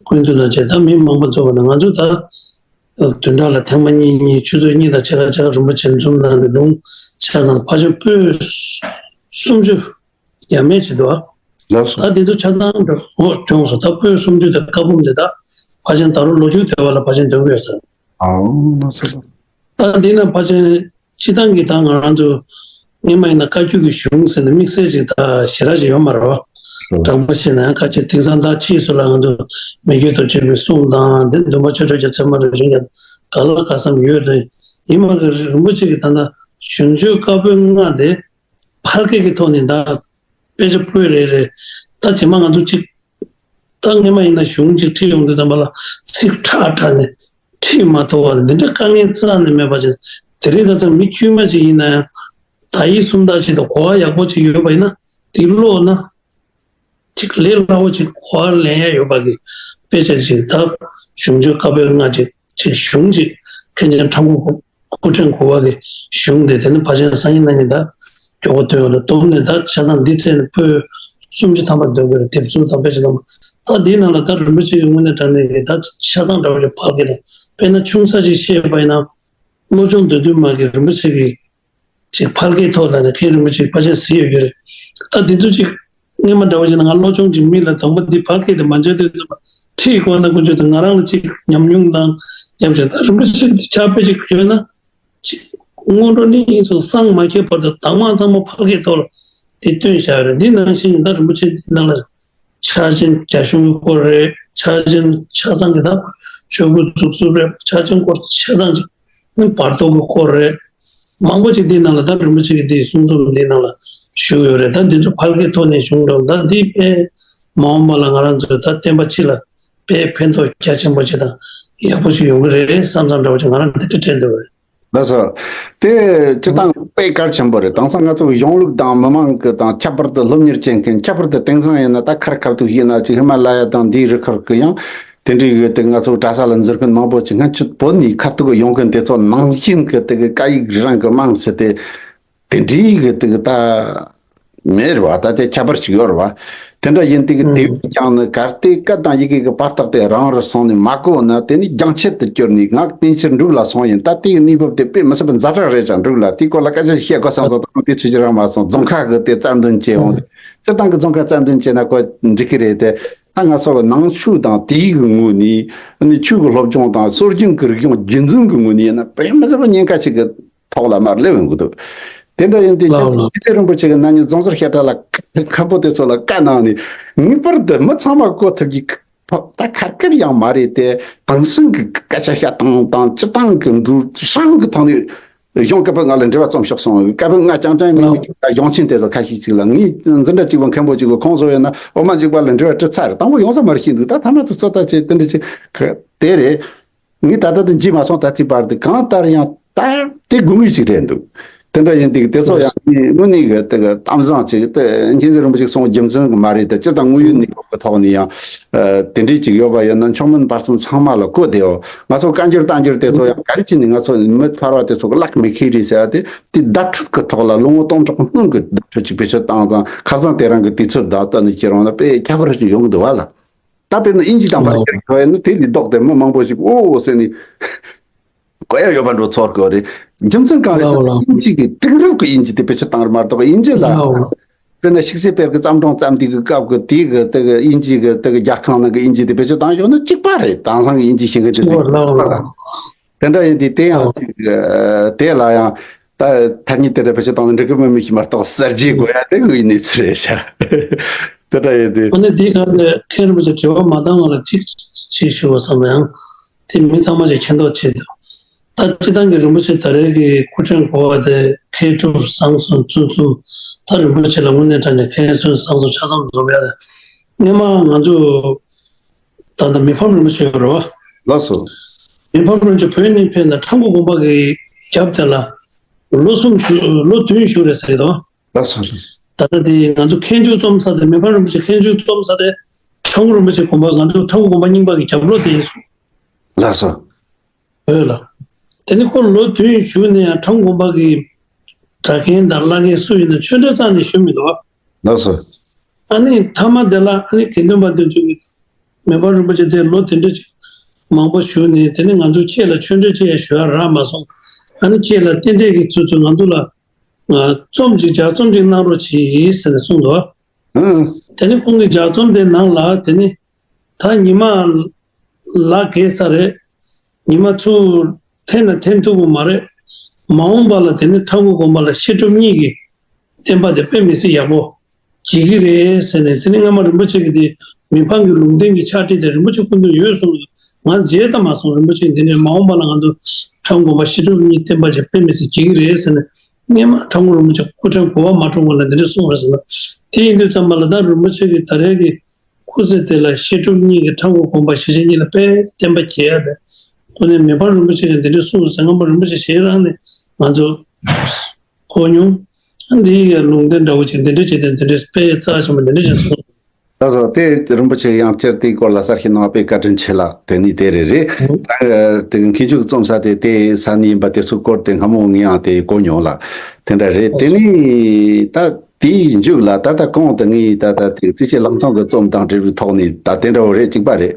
སྐུ་མདུན་ལ་བྱས། ད་མི་མང་པོ་འཛོམས་པ་ན་ང་ཚོ་ད་བདུན་ཕྲག་ལ་ཐེངས་མ་གཉིས་གཉིས་ཆུ་ཚོད་གཉིས་དང་ཕྱེད་ཀ་ཕྱེད་ཀ་རིན་པོ་ཆེ་འཛོམས་གནང་ནས་ལུང་ཆ་ཚང་ཕལ་ཆེར་པོད་སུམ་ཅུ་ཡ་མེད་ཅིག་འདུག་ཨ། ལགས་སོ། ད་དེ་ཚོ་ཆ་ཚང་འགྲོ་འོ་བྱུང་སོང་། ད་པོད་སུམ་ཅུ་དེ་བཀའ་འབུམ་དེ་ད་ཕལ་ཆེར་ད་རུང་ལོ་མཇུག་དེ་བ་ལ་ཕལ་ཆེར་འདོན་གྱི་ཡོད་ས་རེད། ཨའོ་ལགས་སོ། ད་འདི་ན་ཕལ་ཆེར་སྤྱི་བཏང་གི་ད་ང་རང་ཚོ་སྔོན་མ་ཡིན་ན་བཀའ་བརྒྱུད་ཀྱི་གཞུང་ཟེར་ནས་དམིགས་བསལ་ཅིག་ད་ཞེ་དྲག་ཅིག་ཡོད་མ་རེད་བ། དྲང་པོ་བཤད་ན་ཡང་ཁ་ཆེ་དེང་སང་ད་ཕྱིས་སུ་ལ་ང་ཚོ་མི་བསྐྱོད་རྡོ་རྗེ་པའི་གསུང་དང་དེ་འདུན་པ་ཆོས་གྲགས་རྒྱ་མཚོ་མ་རུ་གཞུང་ཀྱང་ག་ལ་ག་བསམ་ཡོད་རེད། ཡིན་མ་གི་རིན་པོ་ཆེ་གི་ད་ལྟ་གཞུང་ཆོས་བཀའ་པོད་ལྔ་དེ་ཕལ་སྐད་ཀྱི་ཐོག་ནས་ད་དཔེ་ཆ་པོད་རེ་རེ་ད་རྗེས་མ་ང་ཚོ་གཅིག་ད་སྔོན་མ་ཡིན་ན་གཞུང་གཅིག་ཁྲིད་ཡོང་དུས་ཙམ་པ་ལ་ཚིག་ཁྲ་ཁྲ་ནས་ཁྲིད་མ་ཐུབ་པ་འདི་འདྲ་དཀའ་ངལ་རྩ་ནས་མེད་པ་ཅིག་དེ་རིང་ཁ་སང་མི་དཀྱུས་མ་ཅིག་ཡིན་ན་ཡང་དག་ཡིག་སུམ་རྟགས་ཅིག་དང་གོ་བ་ཡག་པོ་ཅིག་ཡོད་པ་ཡིན་ན་དེ་ཀློག་ན་ཅིག་ལས་སླ་བོ་ཅིག་གོ་བ་ལེན་ཡ་ཡོད་པ་གི་དཔེ་ཆ་ཅིག་ད་གཞུང་ཆོས་བཀའ་པོད་ལྔ་ཅིག་ཅིག་གཞུང་ཅིག་མཁན་ཆེན་ཁྲ་འགུ་སྐུ་ཕྲེང་དགུ་པ་གི་གཞུང་དེ་དེ་ནི་ཕལ་ཆེར་སང་ཉིན་གནངས་ཉིན་ད་མགྱོགས་པོ་ཐོན་ཡོང་ལ་བསྡོམས་ནས་ད་ཆ་ཚང་འདི་བཙལ་ནས་པོད་སུམ་ཅུ་ཐམ་པ་འདོན་དགོས་རེད། དེབ་གསུམ་དང་དཔེ་ཆ་ཐམ་པ་ད་འདིའི་ནང་ལ་ད་རིན་པོ་ཆེ་གི་དངོས་གནས་དྲང་གནས་ཀྱི་ད་ཆ་ཚང་འདྲ་བོ་ཞིག་ཕལ་སྐད་དང་དཔེར་ན་ཆུང་ས་ཅིག་བཤད་པ་ཡིན་ན་བློ་སྦྱོང་འདོད་འདུན་མ་གི་རིན་པོ་ཆེ་གི་ཅིག་ཕལ་སྐད་ཐོག་ལ་ནས་མཁན་རིན་པོ་ཆེ་ཕལ་ཆེར་གཟིགས་ཡོད་ཀྱི་རེད། ད་འདི་ཚོ་ཅིག་སྔོན་མ་འདྲ་བོ་བྱས་ན་ང་བློ་སྦྱོང་ཅིག་མི་ལ་དང་པོ་འདི་ཕལ་སྐད་དེ་མ་འཇོན་དུས་ཙམ་པ་ཁྲིད་དགོས་ན་དཀོན་མཆོག་ཚོ་ང་རང་ལ་ཅིག་ཉམས་མྱོང་དང་ཉམས་ཞན་ད་རིན་པོ་ཆེ་འདི་ཕྱག་དཔེ་ཅིག་ཡོད་ན་ཅིག་སྔོན་འགྲོ་ནས་ཡིན་སོང་སངས་མ་རྒྱས་བར་དུ་དང་མ་ཚང་མ་ཕལ་སྐད་ཐོག་ལ་དེ་བཏོན་བཞག་ཡོད་རེད། འདི་ནང་བཞིན་ད་རིན་པོ་ཆེ་འདི་ནང་ལ་ཕྱག་ཆེན་རྒྱ་གཞུང་གི་སྐོར་རེད། ཕྱག་ཆེན་ཆ་ཚང་གི་ད་ཆོས་སྐུ་གཟུགས་སུ་རེད། ཕྱག་ཆེན་སྐོར་ཆ་ཚང་ཅིག་ནི་བར་དོ་གི་སྐོར་རེད། མང་པོ་ཅིག་འདིའི་ནང་ལ་ད་རིན་པོ་ཆེ་གི་འདིའི་གསུང་རྩོམ་འདིའི་ནང་ལ་ཞུགས་ཡོད་རེད། ད་འདི་ཚོ་ཕལ་སྐད་ཐོག་ནས་བྱུང་འགྲོ། ད་འདི་དཔེ་མ་འོངས་པ་ལ་ང་རང་ཚོས་ད་བསྟན་པ་སྤྱི་ལ་དཔེ་ཕན་ཐོགས་རྒྱ་ཆེན་པོ་ཅིག་དང་ཡག་པོ་ཞིག་ཡོང་གི་རེད་བསམ་བསམ་འདྲ་བོ་ཅིག་ང་རང་འདི་འདྲ་དྲན་འདུག་རེད། ལགས་སོ། དེ་སྤྱི་བཏང་དཔེ་གལ་ཆེན་པོ་རེད། དེང་སང་ང་ཚོ་གཞུང་ལུགས་དང་མི་མང་གི་དང་ཁྱད་པར་དུ་སློབ་གཉེར་ཅན་མཁན་ཁྱད་པར་དུ་དེང་སང་ཡིན་ན་ད་ཁར་ཁ་ཐུག་ཡིན་ན་ཅིག་ཧི་མ་ལ་ཡ་དང་འདིའི་རི་ཁུལ་གི་ཡང་དེ་འདྲའི་གི་དེ་ང་ཚོ་གྲྭ་ས་ལ་འཛུལ་མཁན་མང་པོ་ཅིག་སྔན་ཆད་བོད་ནས་ཁ་ཐུག་ཡོང་མཁན་དེ་ཚོ་ནང་བཞིན་གི་དེ་གི་སྐད་ཡིག་རང་གི་མང་ཆེ་དེ་དེ་འདྲའི་གི་དེ་གི་ད་མེད་རེད་བ། ད་དེ་ཁྱད་པར་ཅིག་ཡོད་རེད་བ། དེ་འདྲ་ཡིན་དུས་གི་དེ་ཀྱང་ནི་གལ་ཏེ་སྐད་དང་ཡི་གེ་གི་བར་ཐག་དེ་རིང་རུ་སོང་ནས་མ་གོ་ན་དེ་ནི་རྒྱང་ཆད་དུ་གྱུར་ནས་ངག་བསྟན་ཕྱིར་འབྲུག་ལ་སོང་ཡིན། ད་དེའི་གནས་བབ་དེ་དཔེ་མི་སྲིད་པ་ཛ་དྲག་རེད་ཀྱང་འབྲུག་ལ་དེའི་སྐོར་ལ་སྐད་ཆ་བཤད་དགོས་བསམ་སོང་། ད་དེ་ཚོད་ཅིག་རང་མ་སོང་། རྫོང་ཁ་གི་དེ་རྩ་འདོན་བྱས་འོང་དུས་སྤྱིར་བཏང་གི་རྫོང་ཁ་རྩ་འདོན་བྱས་ན་ཁོ་འགྲིག་གི་རེད་དེ། ད་ང་ཚོ་གི་ནང་ཆོས་དང་དེའི་གི་ངོས་ནས་ནི་ཆོས་ཀྱི་སློབ་སྦྱོང་དང་སྲོལ་རྒྱུན་གྱི་རིག་གཞུང་རྒྱུན་འཛིན་གྱི་ངོས་ནས་ཡིན་ན་དཔེ་མི་སྲིད་པ་ཉེན་ཁ་ཞིག་གི་ཐོག་ལ་མར་སླེབས་ཡོང་གི་འདུག་དེ་འདྲ་ཡིན་དུས་ལགས་ལགས། རྒྱལ་སྲས་རིན་པོ་ཆེ་གི་ན་ནིང་རྫོང་སར་བཤད་གྲྭ་ལ་མཁན་པོ་དེ་ཚོ་ལ་བཀའ་གནང་ནས་ངེས་པར་དུ་མི་ཚང་མ་གོ་ཐུབ་ཀྱི་ཐོག་ད་ཁ་སྐད་ཡང་མ་རེད་དེ། དེང་སང་གི་སྐད་ཆ་བཤད་སྟངས་དང་སྤྱིར་བཏང་གི་འགྲོ་སྟངས་ཀྱི་ཐོག་ནས་གཞུང་བཀའ་པོད་ལྔ་ལ་འགྲེལ་པ་རྩོམ་ཤོག་གསུངས། བཀའ་པོད་ལྔ་རྐྱང་རྐྱང་མིན་ལགས། གཞུང་ཆེན་དེ་ཚོ་ཁ་ཤས་ཅིག་ལ་ངས་འཛིན་གྲྭ་གཅིག་པ་མཁན་པོ་གཅིག་གིས་ཁོང་ཚོ་ཡོད་ན་འོ་མ་འཇུག་པ་ལ་འགྲེལ་པ་འབྲི་ཚར་རེད། དང་པོ་ཡོང་ས་མ་རེད་ཤེས་འདུག་ད་ཐ་མ་དུ་ཚོད་ལྟ་བྱེད་དེ་འདྲ་ཅིག་གི་དེ་རེད། ངས་ད་ལྟ་དུ་འཇིགས་མ་སོང་། ད་ལྟའི་བར་དུ་གང་ལྟར་ཡང་ད་དེ་དགོས་ངེས་ཤིག་རེད་འདུག་དེ་འདྲ་ཡིན་དུས་དེ་ཚོ་ཡང་ངས་དངོས་གནས་ཀྱི་དེ་གི་གཏམ་བཟང་ཅིག་དེ་མཁྱེན་བརྩེ་རིན་པོ་ཆེ་གསུང་རྒྱུ་མཚན་གྱི་མ་རེད་དེ། སྤྱིར་བཏང་དངོས་ཡོད་གནས་བབ་ཀྱི་ཐོག་ནས་ཡང་དེ་འདྲས་ཅིག་ཡོད་པ་ཡིན་ན་མཆོག་དམན་བར་གསུམ་ཚང་མ་ལ་གོ་བདེའོ། ང་ཚོ་བཀའ་འགྱུར་བསྟན་འགྱུར་དེ་ཚོ་ཡང་ག་རེ་བྱས་ནས་ང་ཚོ་མི་ཕལ་བ་དེ་ཚོ་གི་ཀློག་མི་ཤེས་རེད་ཟེར་ཡ་དེ་དེ་བརྡ་འཕྲོད་ཀྱི་ཐོག་ལ་ལོ་ངོ་སྟོང་ཕྲག་སྔོན་གྱི་བརྡ་འཕྲོད་ཅིག་བེད་སྤྱོད་བཏང་དང་ཁ་སང་དེ་རིང་གི་དུས་ཚོད་བརྡ་བཏོན་ནས་ཁྱེད་རང་ལ་དཔེ་ཁྱད་པར་ཅིག་ཡོང་གི་འདུག་བ་ལ། ད་དཔེར་ན་དབྱིན་ཇི་དང་ཕར་ཁྱེར་ཐོན་ཡོད་ན་དེ་ལས་ལྡོག་སྟེ་མི་མང་པོ་ཞིག་ཨོ་ཟེར་ནས་གོ་ཡ་ཡོད་པ་འགྲོ་ཚོར་གི་རེད། རྒྱུ་མཚན་གང་རེད་ཟེར་ན་དབྱིན་ཇི་གི་དེང་རབས་ཀྱི་དབྱིན་ཇི་དེ་བེད་སྤྱོད་བཏང་རེད་མ་གཏོགས་དབྱིན་ཇི་ལ་དཔེར་ན་ཤིག་སི་པེར་གྱི་བརྩམས་སྒྲུང་བརྩམས་དུས་ཀྱི་སྐབས་ཀྱི་དེའི་གི་དེ་གི་དབྱིན་ཇི་གི་དེ་གི་རྒྱལ་ཁང་ནང་གི་དབྱིན་ཇི་དེ་བེད་སྤྱོད་བཏང་ཡོད་ན་གཅིག་པ་རེད། དེང་སང་གི་དབྱིན་ཇི་ཤེས་མཁན་དེ་ཚོ་གཅིག་པ་རེད། དེ་འདྲ་ཡིན་དུས་དེ་ཡང་ཅིག་དེ་ལ་ཡང་ད་ཐ་སྙད་དེ་འདྲ་བེད་སྤྱོད་བཏང་ན་འགྲིག་གི་མིན་མི་ཤེས་མ་གཏོགས་གསར་བརྗེའི་དགོས་ཡ་དེ་དངོས་གནས་ཚུལ་རེད་ཤག་དེ་འདྲ་ཡིན་དུས། ཨ་ནི་དེའི་སྒང་ནས་མཁན་རིན་པོ་ཆེ་དྲི་བ་མ་བཏང་བ་ལ་གཅིག་ཅིག་ཞུ་བ་བསམ་ན་ཡང་དེ་མི་ཚང་མ་ཞིག་མཁྱེན་རྟོགས་བྱེད་འདུག་ད་སྤྱི་བཏང་གི་རིན་པོ་ཆེ་ད་རེས་ཀྱི་སྐུ་ཕྲེང་དགུ་པ་དེ་མཁས་གྲུབ་བཟང་གསུམ་བཙུན་གསུམ་ད་རིན་པོ་ཆེ་ལ་དངོས་གནས་དྲང་གནས་མཁས་བཙུན་བཟང་གསུམ་ཆ་ཚང་འཛོམས་ཡ་དེ་སྔོན་མ་ང་ཚོ་ད་ལྟ་མི་ཕམ་རིན་པོ་ཆེ་ཡོད་རེད་བ། ལགས་སོ། མི་ཕམ་རིན་པོ་ཆེ་བོད་ནས་ཕེབས་ནས་ཁྲ་འགུ་དགོན་པ་གི་རྒྱབ་དེ་ལ་ལོ་གསུམ་བཞུགས་ལོ་བདུན་བཞུགས་རེད་ཟེར་གི་འདུག་ལགས་སོ་ལགས་སོ། ད་ལྟ་དེ་ང་ཚོ་མཁས་མཆོག་རྩོམ་ས་དེ་མི་ཕམ་རིན་པོ་ཆེ་མཁས་མཆོག་རྩོམ་ས་དེ་ ཁྲ་འགུ་རིན་པོ་ཆེ་དགོན་པ། ང་ཚོ་ཁྲ་འགུ་དགོན་པ་རྙིང་པ་གི་རྒྱབ་ལོགས་དེ་ཡིན་སོང་། ལགས་སོ། འོས་ལ། དེ་ནི་ཁོ་ལོ་བདུན་བཞུགས་ནས་ཡང་ཁྲ་འགུ་དགོན་པ་གི་གྲྭ་རྒན་དང་བླ་རྒན་སུ་ཡིན་ན་ཆོས་འབྲེལ་རྩ་ནས་ཞུ་མི་འདུག། ལགས་སོ། ཨ་ནི་མཐའ་མ་དེ་ལ་ཨ་ནི་དགེ་འདུན་པ་དེ་ཚོ་གིས་མེས་པོ་རིན་པོ་ཆེ་དེ་ལོ་དེ་འདྲ་ཅིག་མང་པོ་བཞུགས་ནས། དེ་ནི་ང་ཚོ་ཁྱེད་ལ་ཆོས་འབྲེལ་ཅིག་ཡང་ཞུ་ཡ་རག་མ་སོང་། ཨ་ནི་ཁྱེད་ལ་རྟེན་འབྲེལ་གྱི་ཚུལ་དུ་ང་ཚོ་ལ་རྩོམ་ཅིག་ལྗགས་རྩོམ་ཅིག་གནང་རོགས་གྱིས་ཟེར་ནས་གསུངས་འདུག། ཨང་། དེ་ནི་ཁོང་གི་ལྗགས་རྩོམ་དེ་ནང་ལ་དེ་ནི་ད་ཉི་མ་ལ་གས་ཚར་རེད། ཉི་མ་ཚུར་འཐེན་ན་འཐེན་ཐུབ་ཀྱི་མ་རེད། མ་འོངས་པ་ལ་དེ་ནི་ཁྲ་འགུ་དགོན་པ་ལ་བཤད་སྒྲུབ་གཉིས་ཀྱི་བསྟན་པ་དེ་དཔེ་མི་སྲིད་ཡག་པོ་བྱེད་ཀྱི་རེད་ཟེར་ནས། དེ་ནི་སྔ་མ་རིན་པོ་ཆེ་གི་དེ་མི་ཕམ་གྱི་ལུང་བསྟན་གྱི་ཕྱག་བྲིས་དེ་རིན་པོ་ཆེ་སྐུ་མདུན་ཡོད་གསུངས། ང་མཇལ་ད་མ་སོང་། རིན་པོ་ཆེ་འདི་ནས་མ་འོངས་པ་ལ་ང་ཚོ་ཁྲ་འགུ་དགོན་པ་བཤད་སྒྲུབ་གཉིས་བསྟན་པ་ཅིག་དཔེ་མི་སྲིད་བྱེད་ཀྱི་རེད་ཟེར་ནས། སྔོན་མ་ཁྲ་འགུ་རིན་པོ་ཆེ་སྐུ་ཕྲེང་དགུ་པ་མ་གྲོངས་གོང་ལ་འདི་འདྲ་གསུངས་རེད་ཟེར་ན། དེ་ཡིན་དུས་ཙམ་པ་ལ་ད་རིན་པོ་ཆེ་གི་ད་རེས་ཀྱི་སྐུ་ཚེ་དེ་ལ་བཤད་སྒྲུབ་གཉིས་ཀྱི་ཁྲ་འགུ་དགོན་པ་ཞེས་བྱ་གཉིས་ལ་དཔེ་བསྟན་པ་རྒྱས་ཡ་རེད། ཁོ་ནས་མི་ཕམ་རིན་པོ་ཆེ་གིས་འདི་འདྲ་གསུངས་ཟེར། སྔ་མ་རིན་པོ་ཆེ་ཞལ་རང་ནས་ང་ཚོ་གོ་མྱོང་། ཨ་འདི་ཡི་ལུང་བསྟན་འདྲ་བོ་ཅིག་འདི་འདྲ་བྱས་ཏེ་འདི་འདྲ་དཔེ་རྩ་ཆེན་པོ་འདི་འདྲ་ཅིག་གསུངས། ད་སོ་དེ་རིན་པོ་ཆེ་ཡང་བསྐྱར་དེའི་སྐོར་ལ་གསལ་བཤད་གནང་བ་དཔེ་བཀའ་དྲིན་ཆེ་ལ། དེ་ནི་དེ་རེད་རེད། ད་དེ་མཁས་མཆོག་རྩོམ་ས་དེ་དེ་ས་ནས་ཡིན་པ་དེ་ཚོའི་སྐོར་དེ་སྔ་མོ་ངས་ཡང་དེ་གོ་མྱོང་ལ། དེ་འདྲ་རེད། དེ་ནི་ད་དེའི་མཇུག་ལ་ད་ལྟ་གོང་དུ་ངས་ད་ལྟ་དེ་རྩིས་ཆེ་ལག་ཐོག་གི་རྩོམ་དང་འབྲེལ་བའི་ཐོག་ནས་ད་དེ་འདྲ་བོ་རེད། གཅིག་པ་རེད།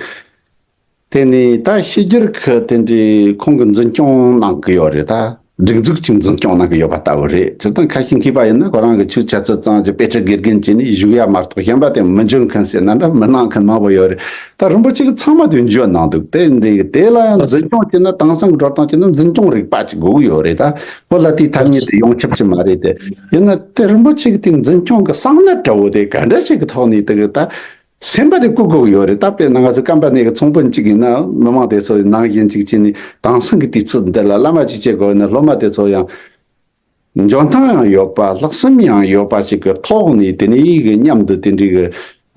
དེ་ནས་ད་ཕྱི་རྒྱལ་གྱི་དེ་འདྲའི་ཁོང་གི་འཛིན་སྐྱོང་གནང་གི་ཡོད་རེད། ད་སྒྲིག་འཛུགས་ཀྱི་འཛིན་སྐྱོང་གནང་གི་ཡོད་པ་ལྟ་བུ་རེད། སྤྱིར་བཏང་ཁ་ཤས་མཁས་པ་ཡིན་ན་ཁོ་རང་གི་ཆོས་འཆད་རྩོད་ཙམ་གྱི་དཔེ་ཁྲིད་དགེ་རྒན་བྱས་ནས་བཞུགས་ཡ་མ་གཏོགས་གཞན་པ་དེ་མི་འཇོན་མཁན་ཟེར་ན་འདྲ་མི་གནང་མཁན་མང་པོ་ཡོད་རེད། ད་རིན་པོ་ཆེ་གིས་ཚང་མ་དེ་འཇོན་གནང་འདུག། དེ་འདི་དེ་ལ་འཛིན་སྐྱོང་བྱས་ན་དེང་སང་གི་འགྲོ་སྟངས་བྱས་ན་འཛིན་སྐྱོང་རིག་པ་ཅིག་དགོས་ཀྱི་ཡོད་རེད། ད་ཁོ་ལ་དེའི་ཐ་སྙད་དེ་ཡོང་ཁྱབ་ཀྱི་མ་རེད་དེ། ཡིན་ན་དེ་རིན་པོ་ཆེ་གི་དེ་འཛིན་སྐྱོང་གི་གསང་གནད་འདྲ་བོ་དེ་ག་འདྲ་ཞིག་གི་ཐོག་ནས་དེ་གི་ད། སེམས་པ་དེ་བཀུག་དགོས་ཀྱི་ཡོད་རེད། ད་དཔེར་ན་ང་ཚོ་ཀམ་པ་ནི་གི་ཚོང་དཔོན་གཅིག་ཡིན་ན་མི་མང་དེ་ཚོ་ནང་བཞིན་གཅིག་བྱས་ནས་དེང་སང་གི་དུས་ཚོད་འདི་ལ་བླ་མ་གཅིག་བྱེད་དགོས་ན་སློབ་མ་དེ་ཚོ་ཡང་འཇོན་ཐང་ཡང་ཡོད་པ་ལྷག་བསམ་ཡང་ཡོད་པ་ཞིག་གི་ཐོག་ནས་དེ་ནས་གི་མཉམ་དུ་དེ་འདྲའི་གི་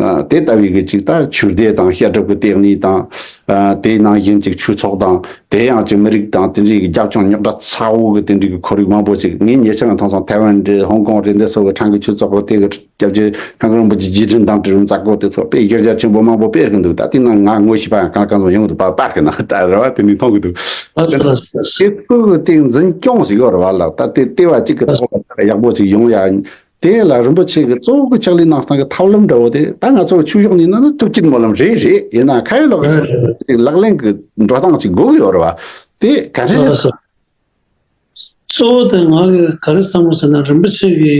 ཨ་དེ་ལྟ་བུའི་གི་ཅིག་ད་ཆོས་སྡེ་དང་བཤད་སྒྲུབ་ཀྱི་ལྟེ་གནས་དང་། ཨ་དེ་ནང་བཞིན་ཅིག་ཆོས་ཚོགས་དང་དེ་ཡང་ཅིག་མི་རིགས་དང་དེ་འདྲའི་གི་རྒྱབ་ལྗོངས་རྙོག་དྲ་ཚ་བོ་གི་དེ་འདྲའི་གི་ཁོར་ཡུག་མང་པོ་ཞིག་ངས་ཉེ་ཆར་མཐོང་སོང་། ཐའེ་ཝན་རེད། ཧོང་ཀོང་རེད། འདི་ཚོ་གི་ཁྲང་གི་ཆོས་ཚོགས་པ་དེ་གི་སྐྱབས་རྗེ་ཁྲང་ཀྲུང་རིན་པོ་ཆེ་རྗེས་དྲན་དང་དྲི་རུང་མཛད་སྒོ་དེ་ཚོ་དཔེ་གཞི་རྒྱ་ཆེན་པོ་མང་པོ་སྤེལ་གི་འདུག། ད་དེ་ན་ང་ངོ་ཤེས་པ་ཡང་གང་གང་ཚོ་ཡོང་གི་འདུག། པར་པར་གི་ནང་ད་རེ་བ་དེ་ནས་མཐོང་གི་འདུག། ལགས་སོ། ལགས་སོ། ལགས་སོ། དེ་ཚོ་གི་དེ་འཛིན་སྐྱོང་ཞིག་ཡོད་རེད་བ་ལགས། ད་དེ་ལྟེ་བ་གཅིག་གི་ཐོག་ལ་ཡག་པོ་ཞིག་ཡོང་ཡ། དེ་ལ་རིན་པོ་ཆེ་གི་གཙོ་བོ་གི་ཕྱག་ལས་གནང་སྟངས་གི་ཐབས་ལམ་འདྲ་བོ་དེ་ད་ང་ཚོ་ཆོས་ཕྱོགས་ནས་ན་ན་ཐུགས་བསྐྱེད་སྨོན་ལམ་རེད་རེད། ཡིན་ན་ཁ་ཡོད་ལག་ཡོད་ལག་ལེན་གི་འགྲོ་སྟངས་ཅིག་དགོས་གི་ཡོད་རེད་བ། དེ་ག་རེ་རེད། ལགས་སོ། གཙོ་བོ་དེ་ང་གི་ག་རེ་བསམ་གི་ཟེར་ན་རིན་པོ་ཆེ་གི་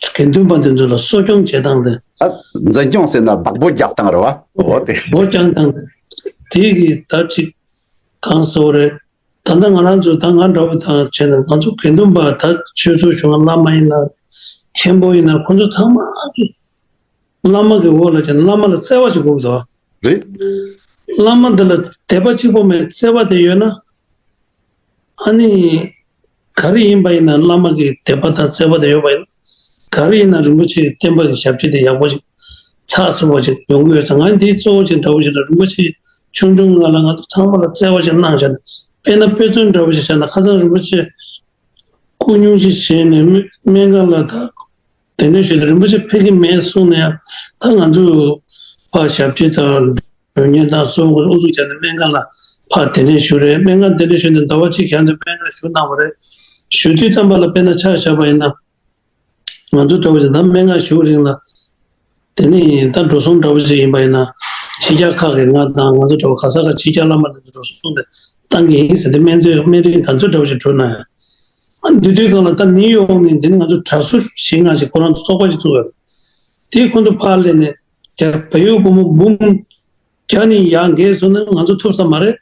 དགེ་འདུན་པ་འདི་ཚོ་ལ་གསོ་སྐྱོང་བྱེད་སྟངས་དེ། ཨ་འཛིན་སྐྱོང་ཟེར་ན་བདག་པོ་རྒྱག་སྟངས་རེད་བ། འོ་དེ། སྒོ་བརྐྱང་སྟངས་དེ། དེ་གི་ད་ཅིག་གང་ཟེར་བ་རེད། ད་ལྟ་ང་རང་ཚོ་ད་ང་འདྲ་བོ་དང་བྱས་ན་ང་ཚོ་དགེ་འདུན་པ་ད་ཆོས་ཚོགས་གཞུང་བླ་མ་ཡིན་ན་མཁན་པོ་ཡིན་ན་ཁོང་ཚོ་ཚང་མ་གི་བླ་མ་གི་འོག་ལ་བྱས་ན་བླ་མ་ལ་བརྩེ་བ་ཞིག་དགོས་ཀྱི་འདུག། རེད། བླ་མ་འདི་ལ་དད་པ་གཅིག་པོ་མེད་བརྩེ་བ་དེ་ཡོད་ན། ཨ་ནི། ག་རེ་ཡིན་པ་ཡིན་ན་བླ་མ་གི་དད་པ་དང་བརྩེ་བ་དེ་ཡོད་པ་ཡིན་ན། ག་རེ་ཡིན་ན་རིན་པོ་ཆེའི་བསྟན་པ་གི་ཞབས་ཕྱི་དེ་ཡག་པོ་ཞིག་ཚགས་ཚུད་པོ་ཞིག་ཡོང་གི་ཡོད་ཙང་། ང་འདིའི་གཙོ་བོ་ཞིག་འདྲ་བོ་ཞིག་ལ་རིན་པོ་ཆེ་ཆུང་ཆུང་སྔ་ལ་ང་ཚོ་ཚང་མ་ལ་བརྩེ་བ་ཞིག་གནང་བཞག་ན། དཔེར་ན་དཔེ་མཚོན་འདྲ་བོ་ཞིག་བཞག་ན་ཁ་སང་རིན་པོ་ཆེ་སྐུ་སྙུང་གཞི་བྱས་ནས་སྨན་སྨན་ཁང་ལ་ད། དེ་འདྲ་ཞིག་ལ་རིན་པོ་ཆེ་ཕེབས་ཀྱི་མེད་གསུངས་ན་ཡང་ད་ང་ཚོ་ཕར་ཞབས་ཕྱི་དང་མགྲོན་གཉེར་དང་སོགས་ཀྱི་ཨུ་ཚུགས་བྱས་ནས་སྨན་ཁང་ལ་ཕར་གདན་འདྲེན་ཞུ་རེད། སྨན་ཁང་གདན་འདྲེན་ཞུས་ནས་ཟླ་བ་གཅིག་གྱ་ཚོད་སྨན་ཁང་ཞུ་གནང་བ་རེད། ཞུ་དུས་ཙམ་པ་ལ་དཔེར་ན་ཆ་བཞག་པ་ཡིན་ན། ང་ཚོ་འདྲ་བོ་ཞིག་ད་སྨན་ཁང་ཞུ་རིང་ལ། དེ་ནས་ད་འགྲོ་སོང་འདྲ་བོ་ཞིག་ཡིན་པ་ཡིན་ན། ཕྱི་རྒྱལ་ཁག་གི་ང་དང་ང་ཚོ་འདྲ་བོ་ག་ས་ག་ཕྱི་རྒྱལ་བླ་མ་དེ་ཚོ་འགྲོ་སོང་དེ་བཏང་གི་ཡིན་ཟེར་ཏེ་སྨན་རྫས་སྨན་རིན་ག་ཚོད་འདྲ་བོ་ཞིག་འགྲོ་ན་ཡང་། ཨ་འདི་དུས་སྒང་ལ་ད་ནིའུ་ཡོག་ནས་འདི་ནས་ང་ཚོ་གྲྭ་ཟུར་བཞི་ལྔ་ཞིག་ཁོ་རང་ཚོ་ཚོགས་པ་ཞིག་བཙུགས་ཡོད། དེ་ཁོ་ཚོ་ཕར་སླེབས་ནས་རྒྱ་བལ་ཡུལ་སྒོར་མོ་འབུམ་བརྒྱ་ནས་ཡར་འགས་སོང་ན་ང་ཚོ་ཐུབ་ས་མ་རེད།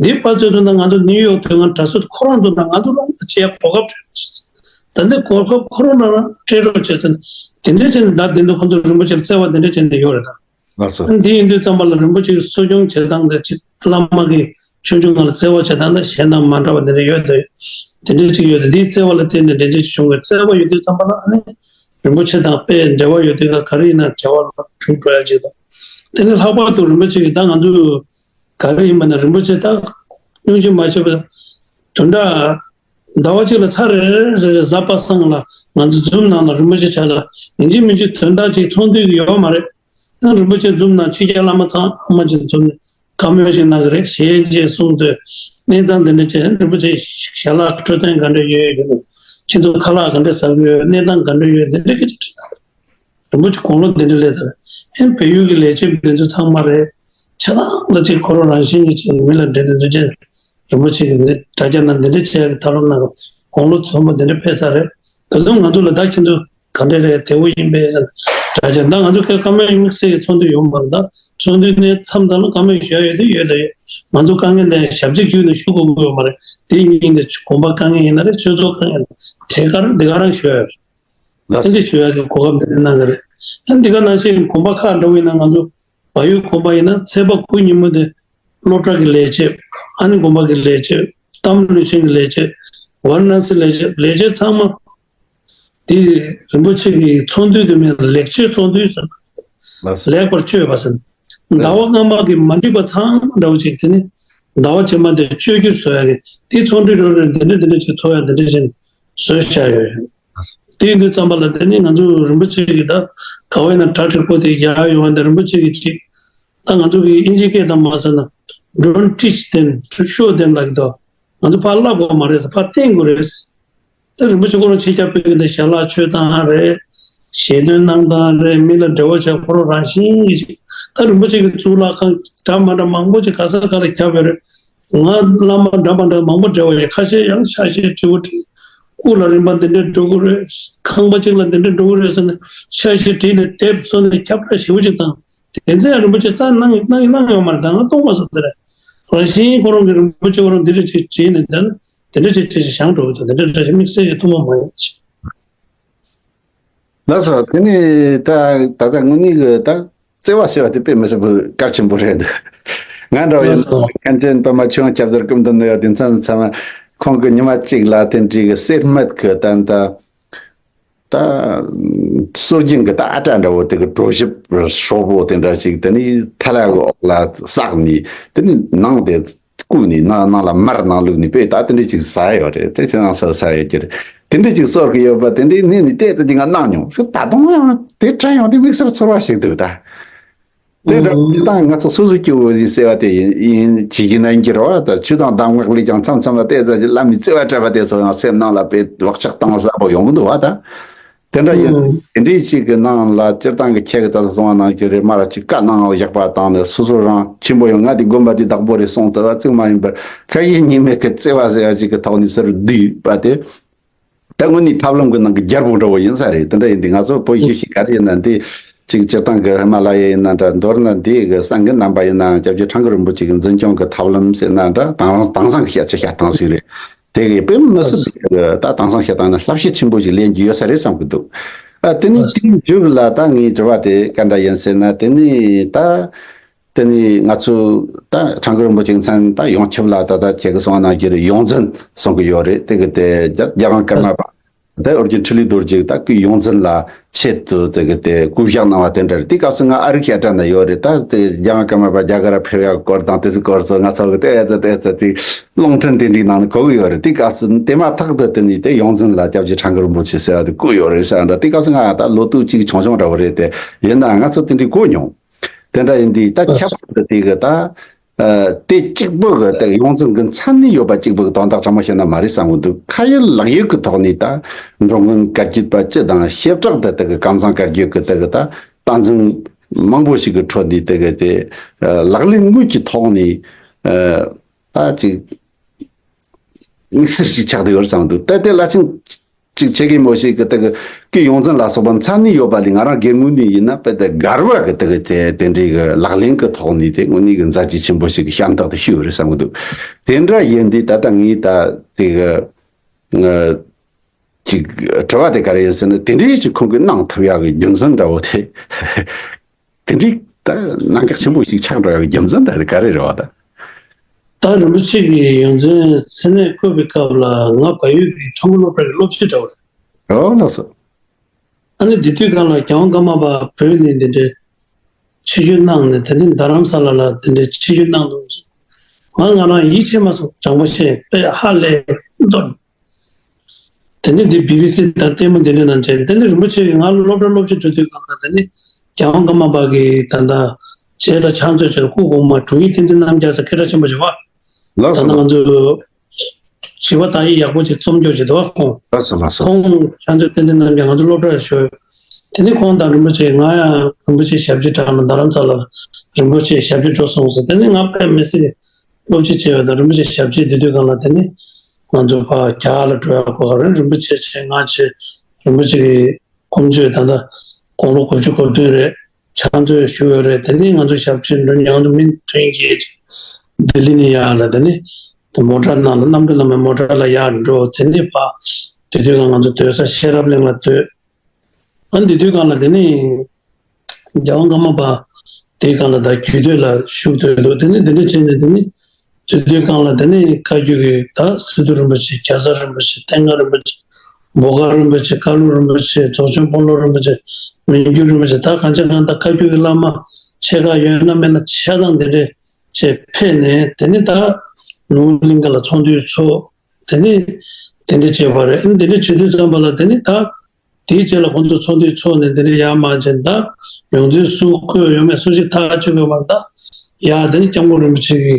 འདི་ཕར་ཚུར་དུ་ན་ང་ཚོ་ནིའུ་ཡོག་དོན་ལྔ་གྲྭ་ཟུར་ཁོ་རང་ཚོ་དང་ང་ཚོ་རང་ལ་བྱེད་ཡ་གོ་སྐབས་སྤྲད་རོགས་བྱེད། ད་ནི་གོ་སྐབས་ཁོ་རང་རང་རང་སྤྲད་རོགས་བྱེད་ཟེར་ནས་དེ་འདྲ་བྱས་ནས་ད་དེ་འདྲ་ཁོ་ཚོ་རིན་པོ་ཆེ་ལ་བརྩེ་བ་དེ་འདྲ་བྱས་ནས་ཡོད་རེད་ད། ལགས་སོ། འདི་ཡིན་དུས་ཙམ་པ་ལ་རིན་པོ་ཆེའི་གསོ་སྐྱོང་བྱེད་སྟངས་དང་ཅིག་བླ་མ་གི་ཆུང་ཆུང་སྒང་ལ་བརྩེ་བ་བྱེད་སྟངས་དང་གཞན་དང་མ་འདྲ་བ་དེ་འདྲ་ཡོད་དེ། དེ་འདྲ་ཅིག་ཡོད་དེ་འདིའི་བརྩེ་བ་ལ་བརྟེན་ནས་འདྲ་འདྲ་ཅིག་བྱུང་བའི་བརྩེ་བ་ཡོད་དུས་ཙམ་པ་ལ་ཨ་ནི་རིན་པོ་ཆེ་དང་དཔེ་འབྲེལ་བ་ཡོད་དུས་ག་ག་རེ་ཡིན་ན་བྱ་བ་ལ་གྲུབ་འགྲོ་ཡ་ཅིག་དང་། དེ་ནི་ལྷག་པར་དུ་རིན་པོ་ཆེ་གིས་ད་ང་ཚོས་ག་རེ་ཡིན་པ་ན་རིན་པོ་ཆེ་ད་སྙུང་གཞི་མ་བྱས་པ་དོན་དག་ཟླ་བ་གཅིག་ལ་ཚར་རེ་རེ་རེ་གཟའ་པ་སངས་ལ་ང་ཚོ་འཛུམ་ནང་ལ་རིན་པོ་ཆེ་ཆ་ལ་ཡིན་གཅིག་མིན་གཅིག་དོན་དག་ཅིག་ཚོགས་འདུ་གི་ཡོད་མ་རེད། ཡང་རིན་པོ་ཆེ་འཛོམས་ན་ཕྱི་རྒྱལ་བླ་མ་ཚང་མ་ཅིག་འཛོམས་ནས་བཀའ་མོལ་ཅིག་གནང་གི་རེད། ཞལ་མཇལ་གསུང་དུས་གནས་ཚང་འདི་འདྲ་བྱས། རིན་པོ་ཆེ་ཞལ་ལག་འཕྲོད་བསྟེན་ག་འདྲ་ཡོད་ཡོད་ཀྱི་འདུག་ཁྱེད་ཚོ་ཁ་ལག་ག་འདྲ་ཟ་གི་ཡོད། གནས་སྟངས་ག་འདྲ་ཡོད། འདི་འདྲ་སྐད་ཆ་དྲིས་གནང་གི་རེད། རིན་པོ་ཆེ་དགུང་ལོ་འདི་འདྲ་སླེབས་ཚར། ཨེ་བལ་ཡུལ་གྱི་ལས་བྱེད་འདི་ཚོ་ཚང་མ་རེད། ཆ་ཚང་ལ་ཅིག་ཁོ་རང་རང་བཞིན་གྱི་ཅིག་མི་ལ་འདྲེ་འདི་ཚོ་ཅན། རིན་པོ་ཆེ་གི་འདི་དྲ་རྒྱ་ནང་འདི་འདྲ་བྱས་ཀྱི་ཐབས་ལམ་ནང་དགུང་ལོ་མཐོན་པོ་འདི་འདྲ་ཕེབས་ཚར་རེད། ད་དུང་ང་ཚོ་ལ་ད་ཁྱེད་ཚོ་ག་འདྲ་རེད། བདེ་པོ་ཡིན་པས་ཟེར་ན། དྲ་རྒྱ་ད་ང་ཚོ་ཁ་བཀའ་མོལ་དམིགས་བསལ་གྱི་ཚོགས་འདུ་ཡོད་མ་རེད། ད་ཚོགས་འདུ་ནས་མཚམས་མཚམས་ལ་བཀའ་མོལ་ཞུ་ཡ་ཡོད་དེ་ཡོད་ལ་ཡོད། ང་ཚོ་དཀའ་ངལ་ལ་ཞབས་ཕྱི་བརྒྱུད་ནས་ཞུ་དགོས་ཀྱི་ཡོད་མ་རེད། དེ་ཉིན་དེ་དགོན་པ་དཀའ་ངལ་ཡིན་ན་རེད། ཆོས་ཚོགས་དཀའ་ངལ་ཡིན་ན་རེད། དེ་ག་རང་འདི་ག་རང་ཞུ་ཡ་ཡོད་རེད། ལགས་དེ་འདྲ་ཞུ་ཡག་གི་གོ་སྐབས་འདི་འདྲ་གནང་གི་རེད། ཡང་འདི་ག་ནང་བཞིན་དགོན་པ་ཁག་འདྲ་བོ་ཡིན་ན། ང་ཚོ་བལ་ཡུལ་དགོན་པ་ཡིན་ན་ཚེས་པ་དགུ་ཉིན་མོ་དེ་སློབ་གྲྭ་གི་ལས་བྱེད། ཨ་ནི་དགོན་པ་གི་ལས་བྱེད། གཏའ་མ་བློན་ཆེན་གྱི་ལས་བྱེད། ཝཱ་ར་ཎ་སི་ལས་བྱེད། ལས་བྱེད་ཚང་མ་དེ་རིན་པོ་ཆེ་གི་ཚོགས་འདུ་དེ་མིན་ལེགས་བཅོས་ཚོགས་འདུ་ཟེར། ལགས་སོ། ལེགས་པར་བཅོས་པ་ཟེར། ཟླ་བ་སྔ་མ་གི་མ་འགྲིག་པ་ཚང་མ་འདྲ་བོ་ཅིག་དེ་ནི་ཟླ་བ་རྗེས་མ་དེ་བཅོས་བསྒྱུར་བཟོ་ཡག་གི་དེ་ཚོགས་འདུ་རེ་རེ་འདི་འདྲ་འདི་འདྲ་ཅིག་ཚོགས་ཡག་འདི་འདྲ་ཅིག་བཟོས་བཞག་ཡོད། དེ་ཡིན་དུས་ཙམ་པ་ལ་དེ་ནི་ང་ཚོ་རིན་པོ་ཆེ་གིས་ད་ག་བ་ཡིན་ན་གྲ་འགྲིག་པོ་དེ་རྒྱག་ཡོང་བ་འདི་རིན་པོ་ཆེ་གིས་ཅིག་ད་ང་ཚོ་གི་ཨིན་ཇི་སྐད་དང་མ་ཟེར་ན། Don't teach them, show them ལབ་ཀྱི་འདུག་ང་ཚོ་ཕར་བསླབ་དགོས་མ་རེད་ཟེར། ཕར་བསྟན་དགོས་རེད། ད་རིན་པོ་ཆེ་ཁོ་རང་ཆེད་བསྐྱངས་ཕེབས་ཀྱི་འདི་ཞལ་ལག་མཆོད་སྟངས་རེད། ཞལ་འདོན་གནང་སྟངས་རེད། མི་ལ་འབྲེལ་བ་བྱ་ཁོ་རང་རང་བཞིན་གྱིས་ཅིག་ད་རིན་པོ་ཆེ་གི་གཙུག་ལག་ཁང་འདྲ་མ་འདྲ་མང་པོ་ཅིག་ག་ས་ག་ལ་ཁྱབ་ཡོད་རེད། ང་བླ་མ་འདྲ་མ་འདྲ་མང་པོ་འབྲེལ་བ་ཡོད། ཁ་ཤས་ཡང་ཆ་ཤས་བྲིས་པོ་བྲིས། སྐུ་ལ་རིམ་པ་འདི་འདྲ་འགྲོ་གི་རེད། ཁང་པ་གཅིག་ལ་འདི་འདྲ་འགྲོ་གི་རེད་ཟེར་ནས་ཆ་ཤས་བྲིས་ནས་དེབ་བཟོས་ནས་ཁྱབ་བསྒྲགས་ཞེ་པོ་ཅིག་བཏང་། དེ་ཚོ་ཡང་རིན་པོ་ཆེ་རྩ་གནང་གནང་གནང་ཡོད་མ་རེད། ད་ང་སྟོང་པ་ཟེར་དེ་རེད། རང་བཞིན་ཁོ་རང་གི་རིན་པོ་ཆེ་ཁོ་རང་འདི་འདྲ་ཅིག་བྲིས་ནས་བསྡད་ན་དེ་འདྲ་ཅིག་བྲིས་ཤིང་བྱང་འགྲོ་གི་འདུག་དེ་འདྲ་འདྲ་ཞིག་དམིགས་བསལ་གྱི་ཐུགས་མ་མ་ཡོང་ཅིག་ལགས་སོ། དེ་ནི་ད་ད་ལྟ་དངོས་གནས་ཀྱི་ད་བརྩེ་བ་ཟེར་བ་དེ་དཔེ་མི་སྲིད་པའི་གལ་ཆེན་པོ་རེད་འདུག་ང་འདྲ་བ་ཡིན་ན་ལགས་སོ། མཁན་ཆེན་པདྨ་ཆོས་དབང་ཁྱབ་བརྡལ་སྐུ་མདུན་ནས་ཡང་དེ་མཚམས་མཚམས་ཁོང་གི་ཉི་མ་གཅིག་ལ་དེ་འདྲའི་གི་སེར་སྨད་ཀྱི་ད་ད་ད་སྲོལ་རྒྱུན་གྱི་ད་ཨ་ཏྲ་འདྲ་བོ་དེ་གི་གྲོ་ཞིབ་ཧྲོབ་པོ་དེ་འདྲ་ཞིག་དེ་ནི་ཐལ་བ་གི་འོག་ལ་བསགས་ནས་དེ་ནི་ནང་དེ་བཀུག་ནས་ནང་ནང་ལ་མར་ནང་བླུགས་ནས་དཔེ་ད་དེ་འདྲ་ཅིག་ཟ་ཡོད་རེད། དེ་ཁྱེད་རང་ཚོ་ཟ་ཡོད་ཀྱི་རེད། དེ་འདྲ་ཅིག་གསོལ་གི་ཡོད་པ་དེ་འདྲའི་གནས་ནས་བལྟས་ཙམ་གྱིས་ང་གནག་མྱོང་། ཤི་ད་དུང་ཡང་དེ་དྲན་ཡོང་དུས་དམིགས་བསལ་ཚོར་བ་ཞིག་འདུག་ད། དེ་འདྲ་ཨང་། སྤྱིར་བཏང་ང་ཚོ་སོ་སོ་སྐྱེ་བོ་ཞིག་ཟེར་བ་དེ་ཡིན་ཡིན་བྱེད་ཀྱི་ན་ཡིན་གྱི་རེད་བ། ད་ཆོས་དང་གདམས་ངག་ལས་ཀྱང་མཚམས་མཚམས་ལ་བལྟས་ཙམ་གྱིས་བླ་མའི་བརྩེ་བ་སྤྲད་པ་དེ་ཚོ་ཡང་སེམས་ནང་ལ་དཔེ་བག་ཆགས་བཏང་ཟབ་པོ་ཡོང་གི་འདུག་བ་ད། དེ་འདྲ་ཡིན། ཨང་། དེ་འདྲའི་ཅིག་གི་ནང་ལ་སྤྱིར་བཏང་གི་ཁྱེད་ཀྱི་ད་གསུང་བ་ནང་བཞིན་རེད། མར་ཅིག་བཀའ་གནང་བཞག་པ་དང་ནི་སོ་སོ་རང་ཆེན་པོ་ཡང་ང་དེ་དགོན་པ་དེ་བདག་པོ་རེད་གསུངས་ཐུབ་པ་ཅིག་མ་ཡིན་པར་ཁ་ཡེ་ཉི་མེད་ཀྱི་བརྩེ་བ་ཟེར་ཡ་ཅིག་གི་ཐོག་ནས་ཟུར་བསྡུས་པ་དེ། ད་དངོས་གནས་ཐབས་ལམ་གྱི་ནང་གི་རྒྱལ་པོ་འདྲ་བོ་ཡིན་ས་རེད། དེ་འདྲ་ཡིན་དུས་ང་ཚོ་བོད་ཡུལ་ཞིག་ག་རེ་ཡིན་ན་འདི་ཅིག་སྤྱིར་བཏང་གི་ཧི་མ་ལ་ཡ་ཡིན་ན་འདྲ། མདོར་ན་འདི་གི་སངས་རྒྱས་རྣམ་པ་ཡིན་ན་སྐྱབས་རྗེ་ཁྲ་འགུ་རིན་པོ་ཆེ་གི་འཛིན་སྐྱོང་གི་ཐབས་ལམ་ཟེར་ན་འདྲ། དེང་རང་དེང་སང་གི་བཤད་ཆ་བཤད་སྟངས་ཤིག་རེད། དེ་གི་དཔེ་མི་སྲིད་ད་དེང་སང་བཤད་སྟངས་ནི་བསླབ་བྱ་ཆེན་པོ་ཞིག་ལེན་རྒྱུ་ཡོད་ས་རེད་བསམ་གི་འདུག་ཨ་དེ་ནི་དེའི་མཇུག་ལ་ད་ངའི་དྲི་བ་དེ་ག་འདྲ་ཡིན་ཟེར་ན། དེ་ནི་ད་དེ་ནི་ང་ཚོ་ད་ཁྲ་འགུ་རིན་པོ་ཆེ་མཚན་ད་ཡོངས་ཁྱབ་ལ་ད་ལྟ་ཁྱེད་ཀྱི་གསུང་བ་ནང་བཞིན་ཡོངས་འཛིན་གསུང་གི་ཡོད་རེད། དེ་གི་དེ་རྒྱ་རྒྱ་གར་ཀརྨ་པ་དེ་ཨོ་རྒྱན་འཕྲིན་ལས་རྡོ་རྗེ་ད་ཀི་ཡོངས་འཛིན་ལ་ཆེད་དུ་དེ་གི་དེ་བསྐོ་བཞག་གནང་བ་དེ་འདྲ་རེད། དེ་སྐབས་སུ་ང་ཨ་རིའི་ཤར་ཊ་ན་ཡོད་རེད། ད་དེ་རྒྱ་གར་ཀརྨ་པ་རྒྱ་གར་ཕེབས་ཡག་སྐོར་དང་དེ་ཚོའི་སྐོར་ཚོ་ང་ཚོ་གི་དེ་ཨེ་ཙི་དེ་ཨེ་ཙི་དེ་རླུང་འཕྲིན་དེ་འདྲའི་ནང་ནས་གོ་གི་ཡོད་རེད། དེ་སྐབས་སུ་དེ་མ་ཐག་ཏུ་དེ་ནས་དེ་ཡོངས་འཛིན་ལ་སྐྱབས་རྗེ་ཁྲ་འགུ་རིན་པོ་ཆེ་ཟེར་བ་དེ་བསྐོས་ཡོད་རེད་ཟེར་འདྲ། དེ་སྐབས་སུ་ང་ད་ལོ་དུས་གཅིག་ཆུང་ཆུང་འདྲ་བོ་རེད་དེ། ཡིན་ནའང་ང་ཚོ་དེ་འདྲའི་གོ་མྱོང་། དེ་འདྲ་ཡིན་དུས་ད་ཁྱད་པར་དུ་དེ་གི་ད་ཨ་དེ་གཅིག་པུ་གི་དེ་ཡོངས་འཛིན་གི་མཚན་ནས་ཡོད་པ་གཅིག་པུ་གི་དོན་དག་ཕྲ་མོ་བཤད་ན་མ་རེད་བསམ་གི་འདུག་ཁ་ཡོད་ལག་ཡོད་གི་ཐོག་ནས་ད་འགྲོ་མགོན་བཀའ་བརྒྱུད་པ་སྤྱི་དང་བྱེ་བྲག་ཏུ་དེ་གི་ཀམ་ཚང་བཀའ་བརྒྱུད་གི་དེ་གི་ད་སྟངས་འཛིན་མང་པོ་ཞིག་གི་ཁྲོད་ནས་དེ་གི་དེ་ཨ་ལག་ལེན་དངོས་ཀྱི་ཐོག་ནས་ཨ་ད་ཅིག་དམིགས་བསལ་ཞིག་ཆགས་བསྡད་ཡོད་རེད་བསམ་འདུག་ད་དེ་བླ་ཆེན་ཅིག་ཆེ་གེ་མོ་ཞིག་གི་དེ་གི་ཀི་ཡོངས་འཛིན་ལ་སོགས་པ་མཚན་ནས་ཡོད་པ་ལས་ང་རང་སྒེར་ངོས་ནས་ཡིན་ན་དཔེ་དེ་འགལ་བ་གི་དེ་གི་དེ་དེ་འདྲའི་གི་ལག་ལེན་གི་ཐོག་ནས་དེ་དངོས་གནས་གི་མཛད་རྗེས་ཆེན་པོ་ཞིག་གི་ཤམ་ཐག་ཏུ་ཤི་ཡོད་རེད་བསམ་གི་འདུག་དེ་འདྲ་ཡིན་དུས་ད་ལྟ་ངས་ད་དེ་གི་ང་ཅིག་དྲི་བ་དེ་ག་རེ་ཡིན་ཟེར་ན། དེ་འདྲའི་ཅིག་ཁོང་གིས་གནང་ཐུབ་ཡག་གི་རྒྱུ་མཚན་འདྲ་བོ་དེ། དེ་འདྲའི་ད་གནད་འགག་ཆེན་པོ་ཞིག་ཆགས་འགྲོ་ཡག་རྒྱུ་མཚན་འདྲ་དེ་ག་རེ་རེད་བ་ད། ད་རིན་པོ་ཆེ་གི་ཡོངས་འཛིན་མཚན་གནས་བསྐོས་པའི་སྐབས་ལ་ང་བལ་ཡུལ་གྱི་ཁྲ་འགུ་སློབ་གྲྭ་གི་སློབ་སྤྱི་འདྲ་བོ་རེད། ཨོ་ལགས་སོ། ཨ་ནི་དེ་དུས་སྒང་ལ་རྒྱལ་དབང་ཀརྨ་པ་བོད་ནས་འདི་འདྲའི་ཆིབས་བསྒྱུར་གནང་ནས་དེ་ནས་རྡ་རམ་ས་ལ་ལ་དེ་འདྲའི་ཆིབས་བསྒྱུར་གནང་འདུག་ང་ང་རང་ཡིད་ཆེས་མ་སོང་། དྲང་པོ་བཤད། དཔེ་ཧ་ལས་འདོད། དེ་ནས་འདི་བི་བི་སི་དང་ལྟད་མོ་འདི་འདྲ་ནང་བྱས། དེ་ནས་རིན་པོ་ཆེ་གིས་ང་སློབ་གྲྭ་སློབ་སྤྱི་འགྲོ་དུས་སྒང་ལ་དེ་ནས་ རྒྱལ་དབང་ཀརྨ་པ་གི་ད་ལྟ་རྗེས་ལ་ཕྱག་མཛོད་ཅིག་སྐུ་གོང་མ་དྲུང་ཡིག་བསྟན་འཛིན་རྣམ་རྒྱལ་ཟེར་སྐད་གྲགས་ཆེན་པོ་ཞིག་བ། ལགས་ད་སོ་ལགས། ང་ཚོ་བྱིས་པ་དག་ཡིག་ཡག་པོ་ཅིག་རྩོམ་རྒྱུ་ཅིག་འདུག་བ་ཁོང་། ལགས་སོ་ལགས་སོ། ཁོང་ཕྱག་མཛོད་བསྟན་འཛིན་རྣམ་རྒྱལ་ང་ཚོ་སློབ་གྲྭར་ཞོག་དེ་ནས་ཁོང་དང་རིན་པོ་ཆེ་ང་ཡང་རིན་པོ་ཆེ་ཞབས་ཕྱི་དྲག་ན་རྡ་རམ་ས་ལ་རིན་པོ་ཆེ་ཞབས་ཕྱི་འགྲོ་སོང་ཟེར། དེ་ནས་ང་ཕ་མི་སྲིད་སློབ་སྤྱི་བྱས་པ་དང་རིན་པོ་ཆེ་ཞབས་ཕྱི་དེ་དུས་སྒང་ལ་དེ་ནས་ང་ཚོ་ཕར་རྒྱ་གར་ལ་འགྲོ་ཡག་གོ་སྐབས་རེད། རིན་པོ་ཆེ་བྱས་ང་བྱས་རིན་པོ་ཆེ་གི་དགུང་ལོ་དགུ་བཅུ་གོ་བདུན་རེད། ཕྱག་མཛོད་ཞུ་ཡོད་རེད། དེ་ནས་ང་ཚོ་ཞབས་ཕྱི་འགྲོ་མྱོང་དུ་མི་མཐུན་རྐྱེན་ཅིག་ལྡི་ལི་ནས་ཡར་ལ་དེ་ནས་མོ་ཊ་ནང་ལ་གནམ་གྲུ་ནང་མོ་ཊ་ལ་ཡར་འགྲོ། དེ་ནས་ཕར་དེ་དུས་ཀ་ང་ཚོ་སྡོད་ས་ཤེས་རབ་གླིང་ལ་སྡོད། ཨ་འདི་དུས་སྒང་ལ་དེ་ནས་རྒྱལ་དབང་ཀརྨ་པ་དེའི་སྒང་ལ་ད་རྒྱུད་སྟོད་ལ་བཞུགས་སྡོད་འདུག་དེ་ནས་དེ་འདྲ་བྱས་ནས་དེ་ནས་དེ་དུས་སྒང་ལ་དེ་ནས་བཀའ་བརྒྱུད་ཀྱི་ད་སི་ཏུ་རིན་པོ་ཆེ། རྒྱ་ཚ་རིན་པོ་ཆེ། ཐེངས་མཁའ་རིན་པོ་ཆེ། འབོ་དཀར་རིན་པོ་ཆེ། ཀ་ལུ་རིན་པོ་ཆེ། རྫོགས་ཆེན་དཔོན་སློབ་རིན་པོ་ཆེ། མི་འགྱུར་རིན་པོ་ཆེ། ད་གང་ཅི་གང་ད་བཀའ་བརྒྱུད་ཀྱི་བླ་མ་ཆེ་ཁག་ཡོད་ན་མེད་ན་ཆ་ཚང་དེ་འདྲས་བྱས་ཕེབས་ནས་དེ་ནས་ད་ནོར་བུ་གླིང་ག་ལ་ཚོགས་འདུ་ཚོགས། དེ་ནས་དེ་འདྲ་བྱས་པ་རེད། ཨ་ནི་དེ་འདྲ་བྱེད་དུས་ཙམ་པ་ལ་དེ་ནས་ད་དེའི་རྗེས་ལ་ཁོང་ཚོ་ཚོགས་འདུ་ཚོགས་ནས་དེ་འདྲ་ཡར་མར་བྱས་ད་ཡོངས་འཛིན་སུ་བསྐོས་ཡོད་མེད་སུ་ཞིག་ཐག་གཅོད་དགོས་པ་ད་ཡར་དེ་ནས་སྐྱབས་མགོན་རིན་པོ་ཆེ་གི་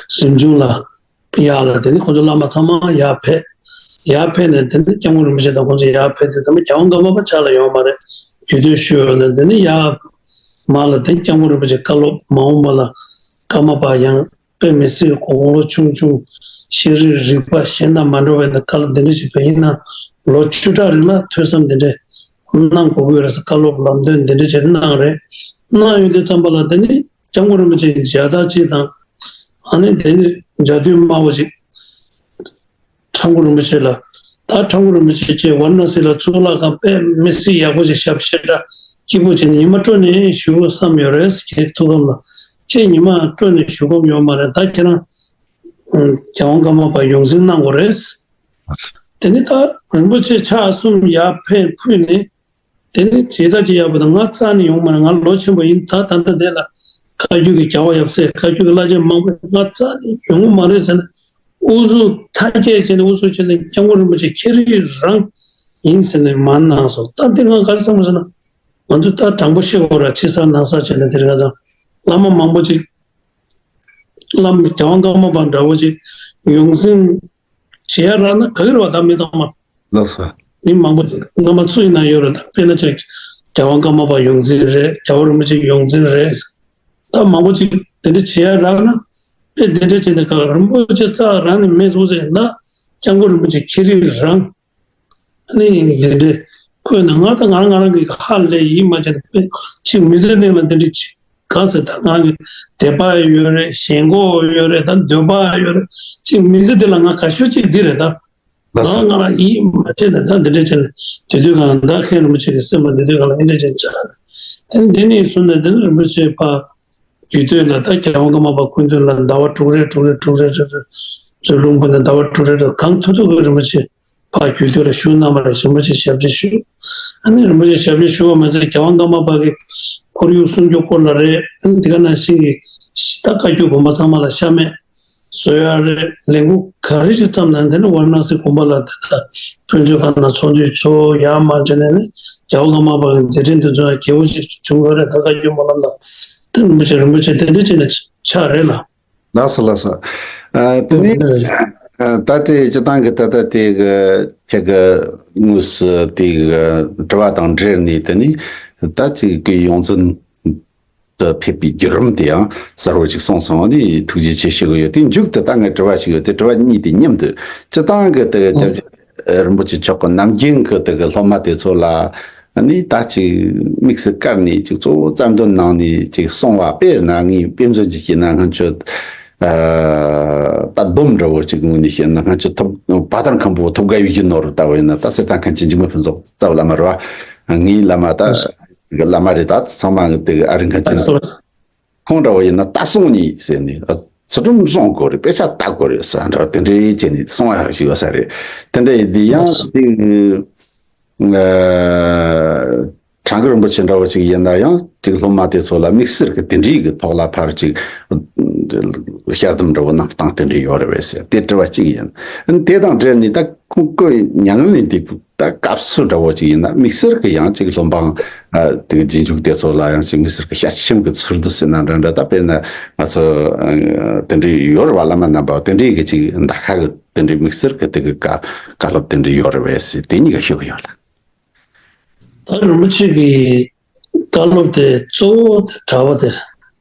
གཟིམ་ཆུང་ལ་ཡར་ལ་དེ་ནས་ཁོང་ཚོ་བླ་མ་ཚང་མ་ཡར་ཕེབས། ཡར་ཕེབས་ནས་དེ་ནས་སྐྱབས་མགོན་རིན་པོ་ཆེ་དང་ཁོང་ཚོ་ཡར་ཕེབས་དུས་ཙམ་པ་རྒྱལ་དབང་ཀརྨ་པ་ཕྱག་ལ་ཡོང་བ་མ་རེད། རྒྱུད་སྟོད་ཞུ་ཡོང་ནས་དེ་ནས་ཡར་མར་ལ་དེ་སྐྱབས་མགོན་རིན་པོ་ཆེ་བཀའ་སློབ་མ་འོངས་པ་ལ་ཀརྨ་པ་ཡང་དཔེ་མི་སྲིད་དགུང་ལོ་ཆུང་ཆུང་ཤེས་རིག་རིག་པ་གཞན་དང་མ་འདྲ་བའི་ནི་བཀའ་སློབ་འདི་འདྲ་ཞིག་དཔེ་ཡིན་ན་ལོ་བཅུ་ཕྲག་རིང་ལ་ཐོས་བསམ་འདི་འདྲ་གནང་དགོས་ཀྱི་ཡོད་རེད་ཟེར་བཀའ་སློབ་ལམ་སྟོན་འདི་འདྲ་བྱས་གནང་རེད། གནང་ཡོང་དུས་ཙམ་པ་ལ་དེ་ནི་སྐྱབས་མགོན་རིན་པོ་ཆེ་མཇལ་དར་ཅིག་དང་ཨ་ནི་དེ་ནི་མཇལ་དུས་སྨྲ་བ་ཅིག་ཁྲ་འགུ་རིན་པོ་ཆེ་ལ། ད་ཁྲ་འགུ་རིན་པོ་ཆེ་བཅས་ཝཱ་ར་ཎ་སི་ལ་གཙུག་ལག་ཁང་དཔེ་མི་སྲིད་ཡག་པོ་ཞིག་ཞབས་ཕྱི་འདྲ་སྐྱིད་པོ་བྱས་ནས་ཉི་མ་སྤྲོ་ནས་བཞུགས་བསམ་ཡོད་རེད། ཁྱེད་ཐུགས་ཁམས་ལ་ཁྱེད་ཉི་མ་སྤྲོ་ནས་བཞུགས་ཁོམ་ཡོད་མ་རེད། ད་ཁྱེད་རང་རྒྱལ་དབང་ཀརྨ་པ་ཡོངས་འཛིན་གནང་དགོས་རེད། དེ་ནི་ད་རིན་པོ་ཆེ་ཕྱག་གསུམ་ཡར་ཕེབས་ཕུལ་ནས། དེ་ནི་བྱེད་ཐབས་ཅིག་ཡག་པོ་དང་ང་རྩ་ནས་ཡོང་མ་རེད། ང་ལོ་ཆེན་པོ་ཡིན། ད་ད་ལྟ་འདི་ལ་བཀའ་བརྒྱུད་ཀྱི་རྒྱལ་བ་ཡབ་སྲས་བཀའ་བརྒྱུད་ཀྱི་བླ་ཆེན་མང་པོ་ང་རྩ་ནས་ཡོང་གི་མ་རེད་ཟེར་ནས་ཨུ་ཚུགས་མཐའ་སྐྱེལ་བྱས་ནས་ཨུ་ཚུགས་བྱས་ནས་སྐྱབས་མགོན་རིན་པོ་ཆེ་ཁྱེད་རང་རང་ཡིན་ཟེར་ནས་མ་གནང་སོང་། ད་འདི་ང་ག་རེ་བསམ་པ་ཟེར་ན་ང་ཚོ་ད་དྲང་པོ་བཤད་དགོས་ར་ཕྱི་གསར་ནང་གསར་བྱས་ནས་དེ་རིང་ང་ཚོ་བླ་མ་མང་པོ་ཅིག་བླ་མ་རྒྱལ་དབང་ཀརྨ་པ་འདྲ་བོ་ཅིག་ཡོངས་འཛིན་བྱེད་ཡ་རག་ན་ག་གི་རེད་བ། ད་མི་ཚང་མ་ལགས་སོ། མི་མང་པོ་ཅིག་སྔ་མ་སུ་ཡིན་ན་ཡོད་རེད། ད་དཔེར་ན་ཅིག་རྒྱལ་དབང་ཀརྨ་པ་ཡོངས་འཛིན་རེད། རྒྱལ་བ་རིན་པོ་ཆེ་ཡོངས་འཛིན་རེད། ད་མང་པོ་ཅིག་དེ་འདྲ་བྱེད་ཡ་རག་ན་དཔེ་དེ་འདྲ་བྱས་ནས་ག་རིན་པོ་ཆེ་རྩ་རང་ནས་མེད་སོང་ཟེར་ན་སྐྱབས་མགོན་རིན་པོ་ཆེ་ཁྱེད་རང་རང་ཨ་ནི་དེ་འདྲ་བཀོད་ནས་ང་ད་ང་རང་ང་རང་གི་ཧ་ལས་ཡིད་མ་ཆེས་ན་དཔེ་ཅིག་མི་ཚེ་གནས་ལ་དེ་འདྲ་ཅིག་ག་ཟེར། ད་ང་གི་དད་པ་ཡོད་རེད། ཞེན་ཁོག་ཡོད་རེད། ད་འདོད་པ་ཡོད་རེད། ཅིག་མི་ཚེ་འདི་ལ་ང་དགའ་ཤོས་ཅིག་འདི་རེད་ད། ལགས་སོ། ང་ང་རང་ཡིད་མ་ཆེས་ན་ད་འདི་འདྲ་བྱས་ནས་དེ་དུས་གང་ད་མཁན་རིན་པོ་ཆེ་གི་སེམས་པ་འདི་དུས་གང་ལ་འདི་འདྲ་བྱས་ཆགས་ནས་དེ་འདི་ནས་བཟུང་ནས་དེ་ནས་རིན་པོ་ཆེ་ཕར་རྒྱུད་སྟོད་ལ་ད་རྒྱལ་དབང་ཀརྨ་པ་སྐུ་མདུན་ལ་ཟླ་བ་དྲུག་རེ་དྲུག་རེ་དྲུག་རེ་རེ་རེ་ཚུར་ལུང་པ་ནས་ཟླ་བ་དྲུག་རེ་རེ་གང་ཐུབ་ཐུབ་ཀྱིས་རིན་པོ་ཆེ་ཕར་རྒྱུད་སྟོད་ལ་བཞུགས་གནང་བ་རེད། རིན་པོ་ཆེ་ཞབས་ཕྱི་ཞུ། ཨ་ནི་རིན་པོ་ཆེ་ཞབས་ཕྱི་ཞུ་བ་མ་ཟད་རྒྱལ་དབང་ཀརྨ་པ་གི་ཁོར་ཡུག་སྲུང་སྐྱོབ་སྐོར་ལ་རེད། ཨ་ནི་འདི་ག་ནང་བཞིན་གྱི་ད་བཀའ་བརྒྱུད་དགོན་པ་ཚང་མ་ལ་ཤ་མེད་བཟོ་ཡ་རེད། ལས་འགུལ་ག་རེ་ཞིག་བརྩམས་ན་དེ་ནི་ཝཱ་ར་ཎ་སི་དགོན་པ་ལ་དེ་ལྟ་ཕན་ཚུན་ཁ་ན་ཚོགས་འདུ་ཚོགས་ཡར་མར་བྱས་ནས་ནི་རྒྱལ་བ་ཀརྨ་པ་གི་མཛད་འཕྲིན་དེ་ཚོ་ཡང་རྒྱས་པོ་ཞིག་བྱུང་ཡོད་རེད། ད་བཀའ་བརྒྱུད་སྨོན་ལམ་དང་དེ་རིན་པོ་ཆེ་རིན་པོ་ཆེ་དེ་འདྲ་བྱས་ནས་ཆགས་རེད་ལ། ལགས་སོ་ལགས་སོ། ཨ་དེ་ནི་ཨ་ད་ལྟའི་སྤྱི་བཏང་གི་ད་ལྟ་དེ་གི་ཁྱེད་ཀྱི་དངོས་སུ་དེ་གི་དྲི་བ་དང་འབྲེལ་ནས་དེ་ནི་ད་ཅིག་གི་ཡོངས་འཛིན་དུ་ཕེབས་པའི་བརྒྱུད་རིམ་དེ་ཡང་གསལ་བོ་ཅིག་གསུངས་སོང་བ་ནི་ཐུགས་རྗེ་ཆེ་ཞུ་གི་ཡོད། དེ་མཇུག་ཏུ་ད་ངས་དྲི་བ་ཞིག་ཡོད། དེ་དྲི་བ་གཉིས་དེ་མཉམ་དུ་སྤྱི་བཏང་གི་དེ་གི་སྐྱབས་རྗེ་རིན་པོ་ཆེ་མཆོག་གི་ནམ་རྒྱུན་གི་དེ་གི་སློབ་མ་དེ་ཚོ་ལ་ནི་ད་ཅིག་དམིགས་སུ་བཀར་ནས་ཅིག་གཙོ་བོ་རྩ་འདོན་གནང་ནས་ཅིག་གསུང་བ་དཔེར་ན་ངས་དཔེ་མཚོན་ཅིག་བྱས་ན་ང་ཚོ་ཨ་ད་སྡོམ་འདྲ་བོ་ཅིག་ངོས་ནས་བཤད་ན་ང་ཚོ་ཐུབ་བ་དང་མཁན་པོ་ཐུབ་དགའ་བའི་ཡིད་ནོར་ལྟ་བུ་ཡིན་ན་ད་གསེར་ཐང་མཁན་ཆེན་འཇིགས་མེད་ཕུན་ཚོགས་རྩ་བའི་བླ་མ་རེད་བ། ངའི་བླ་མ་ད་བླ་མ་རེད། ད་ཚང་མ་དེ་ཨ་རིག་མཁན་ཆེན་ཁོང་འདྲ་བོ་ཡིན་ན་ད་གསུང་ནི་ཟེར་ནས་ཨ་ཚུལ་ཁྲིམས་སྲུང་དགོས་རེད། དཔེ་ཆ་ལྟ་དགོས་རེད་ཟེར་འདྲ་དེ་འདྲའི་བྱས་ནས་གསུང་བ་ཞིག་ཡོད་ས་རེད། དེ་འདྲ་ཡིན་དུས་ཡང་དེ་ཨ་ཁྲ་འགུ་རིན་པོ་ཆེ་འདྲ་བོ་ཅིག་ཡིན་ན་ཡང་ཅིག་སློབ་མ་དེ་ཚོ་ལ་དམིགས་བསལ་གྱི་དེ་འདྲའི་གི་ཐོག་ལ་ཕར་ཅིག་ཞལ་འདེབས་འདྲ་བོ་གནང་སྟངས་དེ་འདྲ་ཡོད་རེད་པས་ཟེར་དེ་དྲི་བ་གཅིག་ཡིན། དེ་དང་འབྲེལ་ནས་ད་ཁོང་སྐུ་མྱ་ངན་ལས་འདས་པའི་ ད་སྐབས་སུ་འདྲ་བོ་ཅིག་ཡིན་ན་དམིགས་བསལ་གྱི་ཡང་ཅིག་སློབ་འབངས་ཨ་དེ་གི་རྗེས་འཇུག་དེ་ཚོ་ལ་ཡང་ཅིག་དམིགས་བསལ་གྱི་ཞལ་ཆེམས་ཀྱི་ཚུལ་དུ་ཟེར་ན་འདྲ་འདྲ། ད་དཔེར་ན་ང་ཚོ་ཨ་དེ་འདྲའི་ཡོད་རེད་བ། བླ་མ་རྣམ་པ་དེ་འདྲའི་གི་ཅིག་ད་ཁ་གི་དེ་འདྲའི་དམིགས་བསལ་གྱི་དེ་གི་བཀའ་བཀའ་སློབ་དེ་འདྲའི་ཡོད་རེད་བས་ཟེར། དེ་གཉིས་ཀ་ཞུ་གི་ཡོད་ལ། ད་རིན་པོ་ཆེ་གི་བཀའ་སློབ་དེ་གཙོ་བོ་དེ་གྲྭ་པ་དེ་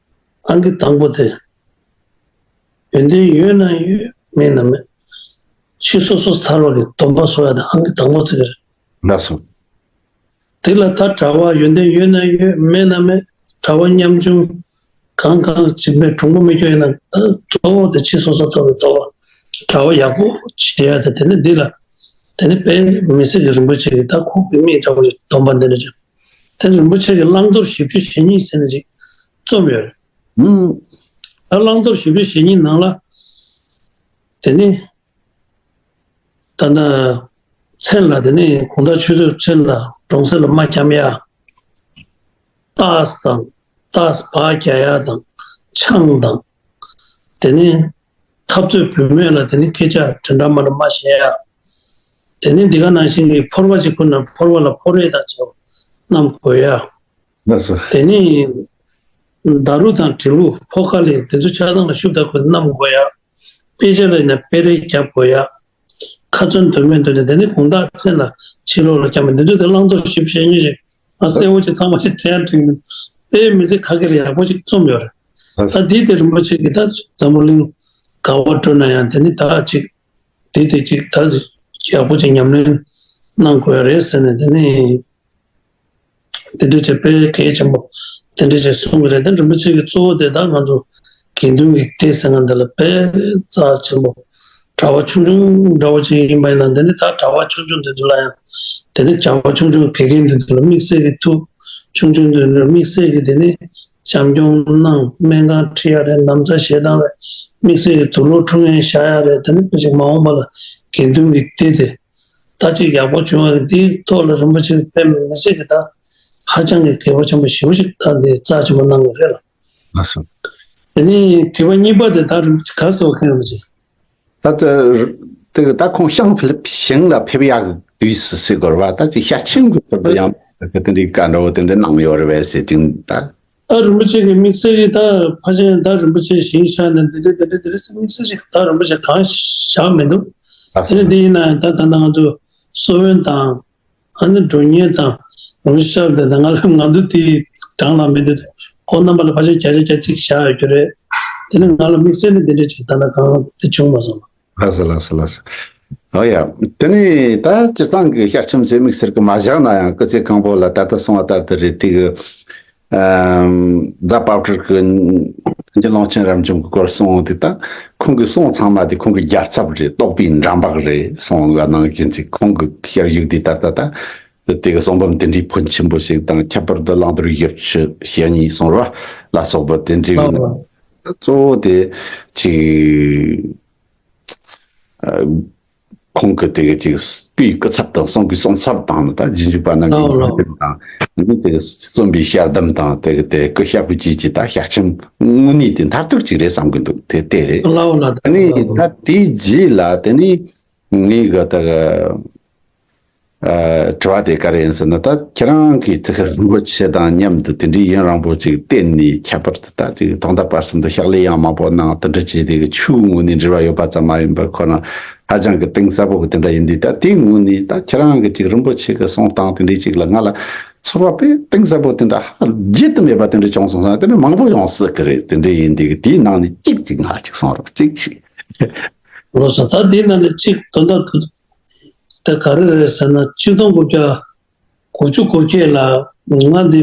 ཨང་ཀི་དང་པོ་དེ། ཡོན་ཏན་ཡོད་ན་ཡོད། མེད་ན་མེད། ཕྱི་སོ་སོ་ཐར་བ་གི་སྡོམ་པ་གསོག་ཡ་དེ་ཨང་ཀི་དང་པོ་ཅིག་རེད། ལགས་སོ། དེ་ལ་ད་གྲྭ་པ་ཡོན་ཏན་ཡོད་ན་ཡོད། མེད་ན་མེད། གྲྭ་པ་ཉམ་ཆུང་གང་གང་ཅིག་མེད། གྲུང་པོ་མི་སྐྱོ་ཡིན་ན་ད་གཙོ་བོ་དེ་ཕྱི་སོ་སོ་ཐར་བའི་ཐོག་ལ་གྲྭ་པ་ཡག་པོ་བྱེད་ཡ་དེ། དེ་ནི་འདི་ལ་དེ་ནི་དཔེ་མི་སྲིད་ཀྱི་རིན་པོ་ཆེ་གི་ད་ཁོང་གི་མིག་འདྲ་བོ་ཡི་སྡོམ་པ་འདི་འདྲ་ཅིག་དེ་རིན་པོ་ཆེ་གི་བླང་དོར་བཞི་བཅུ་ཞེ་གཉིས་ཟེར་ནས་ཅིག་རྩོམ་ཡོད་རེད། ཨང་། ད་བླང་དོར་བཞི་བཅུ་ཞེ་གཉིས་ནང་ལ་དེ་ནི་ད་ལྟ་མཚན་ལ་དེ་ནི་དགོང་དག་ཆུ་ཚོད་མཚན་ལ་གྲོང་གསེབ་ལ་མ་འཁྱམ་ཡ། ཏག་ཏག་ཏག་ཏག་སྦག་རྒྱག་ཡ་དང་ཆང་དང་། དེ་ནི་འཐབ་རྩོད་བུད་མེད་ལ་དེ་ནི་སྐད་ཆ་དྲན་དྲ་མ་འདྲ་མ་བཤད་ཡ། དེ་ནི་འདི་ག་ནང་བཞིན་གྱི་ཕོར་པ་ཅིག་ཁུར་ན་ཕོར་པ་ལ་ཕོར་རེ་དང་བཅས་པ་བསྣམས་དགོས་ཡ། ལགས་སོ། དེ་ནི་ད་རུ་དང་དྲིལ་བུ་ཕོ་ཁ་ལས་དེ་ཚོ་ཆགས་སྡང་ལ་ཤུབ་ད་ཁོས་བསྣམས་དགོས་ཡ། དཔེ་ཆ་ལ་ཡིན་ན་དཔེ་རེ་རྒྱབ་དགོས་ཡ། ཁ་ཚོན་དོན་མེད་འདོན་ནས་དེ་ནི་དགོང་དག་མཚན་ལ་ཕྱི་ལོགས་ལ་འཁྱམ་པ་འདི་ཚོ་དེ་བླང་དོར་ཞིབ་བཤད་ཉེ་ཞིག་ང་གསལ་བོ་ཅིག་ཚང་མ་ཞིག་དྲན་དྲན་ནས་དཔེ་མི་ཚེ་ཁ་སྐད་ལ་ཡག་པོ་ཅིག་རྩོམ་ཡོད་རེད། ད་འདི་དེ་རིན་པོ་ཆེ་གི་ད་འཛམ་བུ་གླིང་ག་བ་འགྲོ་ན་ཡང་དེ་ནི་ད་ཅིག་འདི་དེ་ཅིག་ད་ཡག་པོ་ཅིག་ཉམས་ལེན་གནང་དགོས་རེད་ཟེར་ནས་དེ་ནི། དེ་འདྲ་བྱས་དཔེ་གལ་ཆེན་པོ་དེ་འདྲ་བྱས་གསུང་གི་རེད། དེ་རིན་པོ་ཆེ་གི་གཙོ་བོ་དེ་ད་ང་ཚོ་དགེ་འདུན་གྱི་སྡེ་ཟེར་མཁན་དེ་ལ་དཔེ་རྩ་ཆེན་པོ། གྲྭ་པ་ཆུང་ཆུང་འདྲ་བོ་ཅིག་ཡིན་པ་ཡིན་ན་དེ་ནི་ད་གྲྭ་པ་ཆུང་ཆུང་དེ་ཚོ་ལ་ཡང་དེ་ནི་བྱ་བ་ཆུང་ཆུང་དགེ་རྒན་དེ་ཚོ་ལ་དམིགས་བསལ་གྱི་ཐུགས་ཆུང་ཆུང་དེ་ཚོ་ལ་དམིགས་བསལ་གྱི་དེ་ནི་བྱམས་སྐྱོང་གནང་། སྨན་ཁང་ཁྲིད་ཡ་རེད། ན་ཚ་ཞེ་སྡང་རེད། དམིགས་བསལ་གྱི་དུག་ལོག་འཁྲུ་མཁན་བཞག་ཡ་རེད། དེ་ནི་དཔེ་ཅིག་མ་འོངས་པ་ལ་དགེ་འདུན་གྱི་སྡེ་དེ། ད་ཅིག་ཡག་པོ་བྱུང་བ་རེད། འདིའི་ཐོག་ལ་རིན་པོ་ཆེ་དཔེ་མི་སྲིད་ཀྱི་ད་ཧ་ཅང་གི་གལ་པོ་ཆེན་པོ་ཞེ་པོ་ཞིག་ད་འདི་རྩ་ཆེན་པོ་གནང་གི་རེད་ལ། ལགས་སོ། དེ་ནས་དྲི་བ་གཉིས་པ་དེ་ད་རིན་པོ་ཆེ་ག་རེ་ཟེར་བ་མཁན་རིན་པོ་ཆེ། ད་ལྟ་དེ་ད་ཁོང་ཤང་ཕེབས་ཞིང་ལ་ཕེབས་ཡག་དུས་སུ་ཟེར་དགོས་རེད་བ། ད་ཅིག་ཤར་ཆེན་གྱི་ཚུལ་དུ་ཡང་དེ་འདྲའི་བཀའ་འདྲ་བོ་དེ་འདྲ་གནང་ཡོད་རེད་བས་ཟེར་ཅིང་ད། ད་རིན་པོ་ཆེ་གི་དམིགས་བསལ་གྱི་ད་ཕལ་ཆེར་ད་རིན་པོ་ཆེ་ཞིང་ཤར་ནས་འདི་འདྲ་འདི་འདྲ་འདི་འདྲ་ཟེར་དམིགས་བསལ་ཞིག་ད་རིན་པོ་ཆེ་གང་བཞག་མི་འདུག་ལགས་སོ། དེ་ནས་འདི་ཡིན་ན་ཡང་ད་ད་ལྟ་ང་ཚོ་སོ་བོན་དང་ཨ་ནི་འགྲོ་ཉེན་དང་རིན་པོ་ཆེ་ཤར་འདི་ད་ང་ལ་ང་ཚོ་དེའི་གྲངས་ལ་མི་འདུག་ཁོང་རྣམ་པ་ལ་ཕལ་ཆེར་བརྒྱ་ཆ་བརྒྱ་གཅིག་བཞག་ཡོད་རྒྱུ་རེད། དེ་ནས་ང་ལ་དམིགས་བསལ་ནས་འདི་འདྲ་ཅིག་ད་ལྟ་གང་དེ་བྱུང་མ་སོང་། ལགས་སོ་ལགས་སོ་ལགས་སོ། ཨོ་ཡ། དེ་ནས་ད་སྤྱིར་བཏང་གི་ཤར་ཆེན་ཟེར་དམིགས་བསལ་གི་མ་བཞག་ན་ཡང་སྐུ་ཚེ་གང་པོ་ལ་ད་ལྟ་གསུངས་པ་ལྟར་དུ་རེད། དེ་གི་ཨམ། རྫ་དཔལ་སྤྲུལ་གི་རྒྱུ་ཀློང་ཆེན་རབ་འབྱམས་ཀྱི་སྐོར་གསུངས་དེ་ད་ཁོང་གི་གསུང་ཚང་མ་དེ་ཁོང་གི་རྒྱལ་ཚབ་རེད། རྟོགས་པའི་འགྲམ་པ་རེད་གསུངས་པ་ནང་བཞིན་ཅིག་ཁོང་གི་ཤར་བཞུགས་དེ་ད་ལྟ་ད་དེ་གི་གསུང་འབུམ་དེ་འདྲའི་ཕོན་ཆེན་པོ་ཞིག་དང་ཁྱད་པར་དུ་བླང་དོར་བཞི་བཅུ་ཞེ་གཉིས་གསུངས་རེད་བ་ལ་སོགས་པ་དེ་འདྲའི་གི་ནང་གཙོ་བོ་དེ་ཅིག་ཁོང་གི་དེ་གི་ཅིག་སྐུའི་སྐུ་ཚབ་དང་གསུང་གི་གསུང་ཚབ་དང་ནི་ད་རྗེས་འཇུག་པ་རྣམས་ཀྱི་ལགས་ལགས། ཉམས་ལེན་དང་ནི་དེ་གི་རྩོམ་པའི་ཞལ་གདམས་དང་དེ་གི་དེ་སྐུ་ཞབས་ཀྱི་ཅིག་ཅིག་ད་ཞལ་ཆེམས་དངོས་གནས་དེ་མཐར་ཐུག་ཅིག་རེད་བསམ་གི་འདུག་དེ་དེ་རེད། ལགས་ལགས། ཨ་ནི་ད་དེའི་རྗེས་ལ་དེ་ནི་ངའི་གི་ད་གི་ཨ། དྲི་བ་དེ་ག་རེ་ཡིན་ཟེར་ན། ད་ཁྱེད་རང་གིས་ཙི་ཁེ་རིན་པོ་ཆེ་དང་མཉམ་དུ་དེ་འདྲའི་ཡུན་རིང་པོ་ཅིག་བསྟེན་ནས་ཁྱད་པར་དུ་ད་ཅིག་ཐོག་མཐའ་བར་གསུམ་དུ་ཕྱག་ལས་ཡང་མང་པོ་གནང་། དེ་འདྲ་བྱས་དེ་གི་ཆོས་ངོས་ནས་འབྲེལ་བ་ཡོད་པ་ཙམ་མ་ཡིན་པར་ཁོ་རང་ཧ་ཅང་གི་གཏིང་ཟབ་པོ་གི་དེ་འདྲ་ཡིན་དུས། ད་དེའི་ངོས་ནས་ད་ཁྱེད་རང་གི་ཅིག་རིན་པོ་ཆེ་གི་གསུང་སྟངས་དེ་འདྲའི་ཅིག་ལ་ང་ལ་ཚོར་བ་དཔེ་གཏིང་ཟབ་པོ་དེ་འདྲ་ཧ་བརྗེད་དུ་མེད་པ་དེ་འདྲ་བྱུང་སོང་ཙང་། དེ་འདྲ་མང་པོ་ཡོང་སྲིད་གི་རེད། དེ་འདྲ་ཡིན་དུས་གི་དེའི་ནང་ནས་གཅིག་ཅིག་ང་ཅིག་གསུང་རོགས་གཅིག་ཅིག་ལགས་སོ། ད་དེའི་ནང་ནས་གཅིག་དོན་དག་ད་ག་རེ་རེད་ཟེར་ན། ཆིག་སྟོང་དགུ་བརྒྱ་དགུ་བཅུ་གོ་བརྒྱད་ལ་ང་འདི་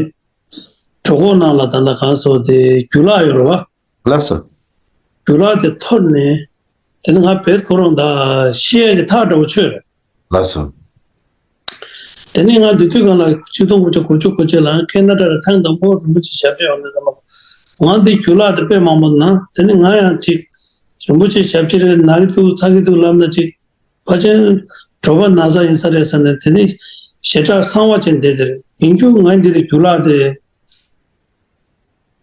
གྲོད་ཁོག་ནང་ལ་ད་ལྟ་གང་སོ་དེ་རྒྱུ་ལག་ཡོད་རེད་བ། ལགས་སོ། རྒྱུ་ལག་དེ་འཐོར་ནས་དེ་ནི་ང་བེད་ཁོ་རང་ད་ཤི་ཡས་ཀྱི་ཐག་འདྲ་བོ་ཆོད་རེད། ལགས་སོ། དེ་ནས་ང་འདི་དུས་སྒང་ལ་ཆིག་སྟོང་དགུ་བརྒྱ་དགུ་བཅུ་གོ་བརྒྱད་ལ་ཁེ་ན་ཌ་ལ་ཐེངས་དང་པོ་རིན་པོ་ཆེ་ཞབས་ཕྱི་ཡོང་དུས་ཙམ་པ། ང་འདི་རྒྱུ་ལག་དེ་དཔེ་མང་པོ་ན། དེ་ནས་ང་ཡང་ཅིག་རིན་པོ་ཆེ་ཞབས་ཕྱི་རེད། ན་གི་འདུག་ཚ་གི་འདུག་ལབ་ན་ཅིག་ཕལ་ཆེར་དྲོ་པ་ན་ཚ་ཡིན་ས་རེད་ཟེར་ནས། དེ་ནས་ཞེ་དྲག་གསང་བ་ཅན་བསྡད་དེ་རེད། ཡིན་རྒྱུ་ང་འདི་ལ་རྒྱུ་ལག་དེ་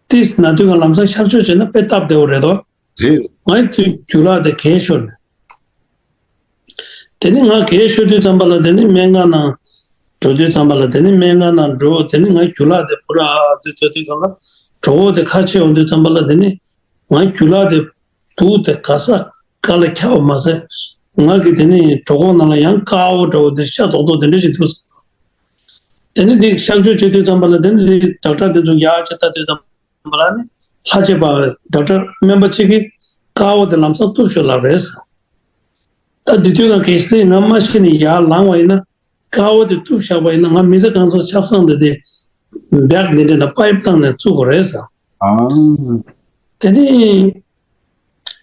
ཏིས་ན་དུས་ཀ་ལམ་སང་གཤག་བཅོས་བྱས་ན་དཔེ་སྟབས་བདེ་བོ་རེད་དོ། རེད། ང་དུས་རྒྱུ་ལག་དེ་གས་ཤོར་ནས། དེ་ནི་ང་གས་ཤོར་དུས་ཙམ་པ་ལ་དེ་ནི་སྨན་ཁང་ནང་འགྲོ་དུས་ཙམ་པ་ལ་དེ་ནི་སྨན་ཁང་ནང་འགྲོ། དེ་ནི་ང་རྒྱུ་ལག་དེ་པུ་ར་དེ་ཐོས་དུས་སྒང་ལ་གྲོད་ཁོག་དེ་ཁ་ཕྱེ་འོང་དུས་ཙམ་པ་ལ་དེ་ནི་ང་རྒྱུ་ལག་དེ་དུག་དེ་ག་ས་ག་ལ་ཁྱབ་པ་མ་ཟད། ང་གི་དེ་ནི་གྲོད་ཁོག་ནང་ལ་ཡང་དཀར་པོ་འདྲ་བོ་དེ་ཤ་རྡོག་རྡོག་དེ་འདྲ་ཞིག་འདུག། དེ་ནི་དེ་གཤག་བཅོས་བྱེད་དུས་ཙམ་པ་ལ་དེ་ནི་ཌོག་ཊར་དེ་ཚོ་ཡར་ཅིག་ལྟ་དུས་ཙམ་པ་ལ་ནི་ལྷ་བྱེད་པ་ཌོག་ཊར་སྨན་པ་གཅིག་གིས་དཀར་པོ་དེ་ལམ་སང་གཏུབ་ཤོག་ལབ་རེད་ཟེར། ད་དེ་དུས་ང་གལ་སྲིད་ང་མ་ཤི་ནས་ཡར་ལངས་པ་ཡིན་ན། དཀར་པོ་དེ་གཏུབ་བཞག་པ་ཡིན་ན་ང་མི་ཚེ་གང་ཚང་ཆབ་གསང་དེ་དེ་བེག་འདི་འདྲ་ན་པའིབ་བཏང་ནས་བཙུགས་དགོས་རེད་ཟེར། ཨང་། དེ་ནི་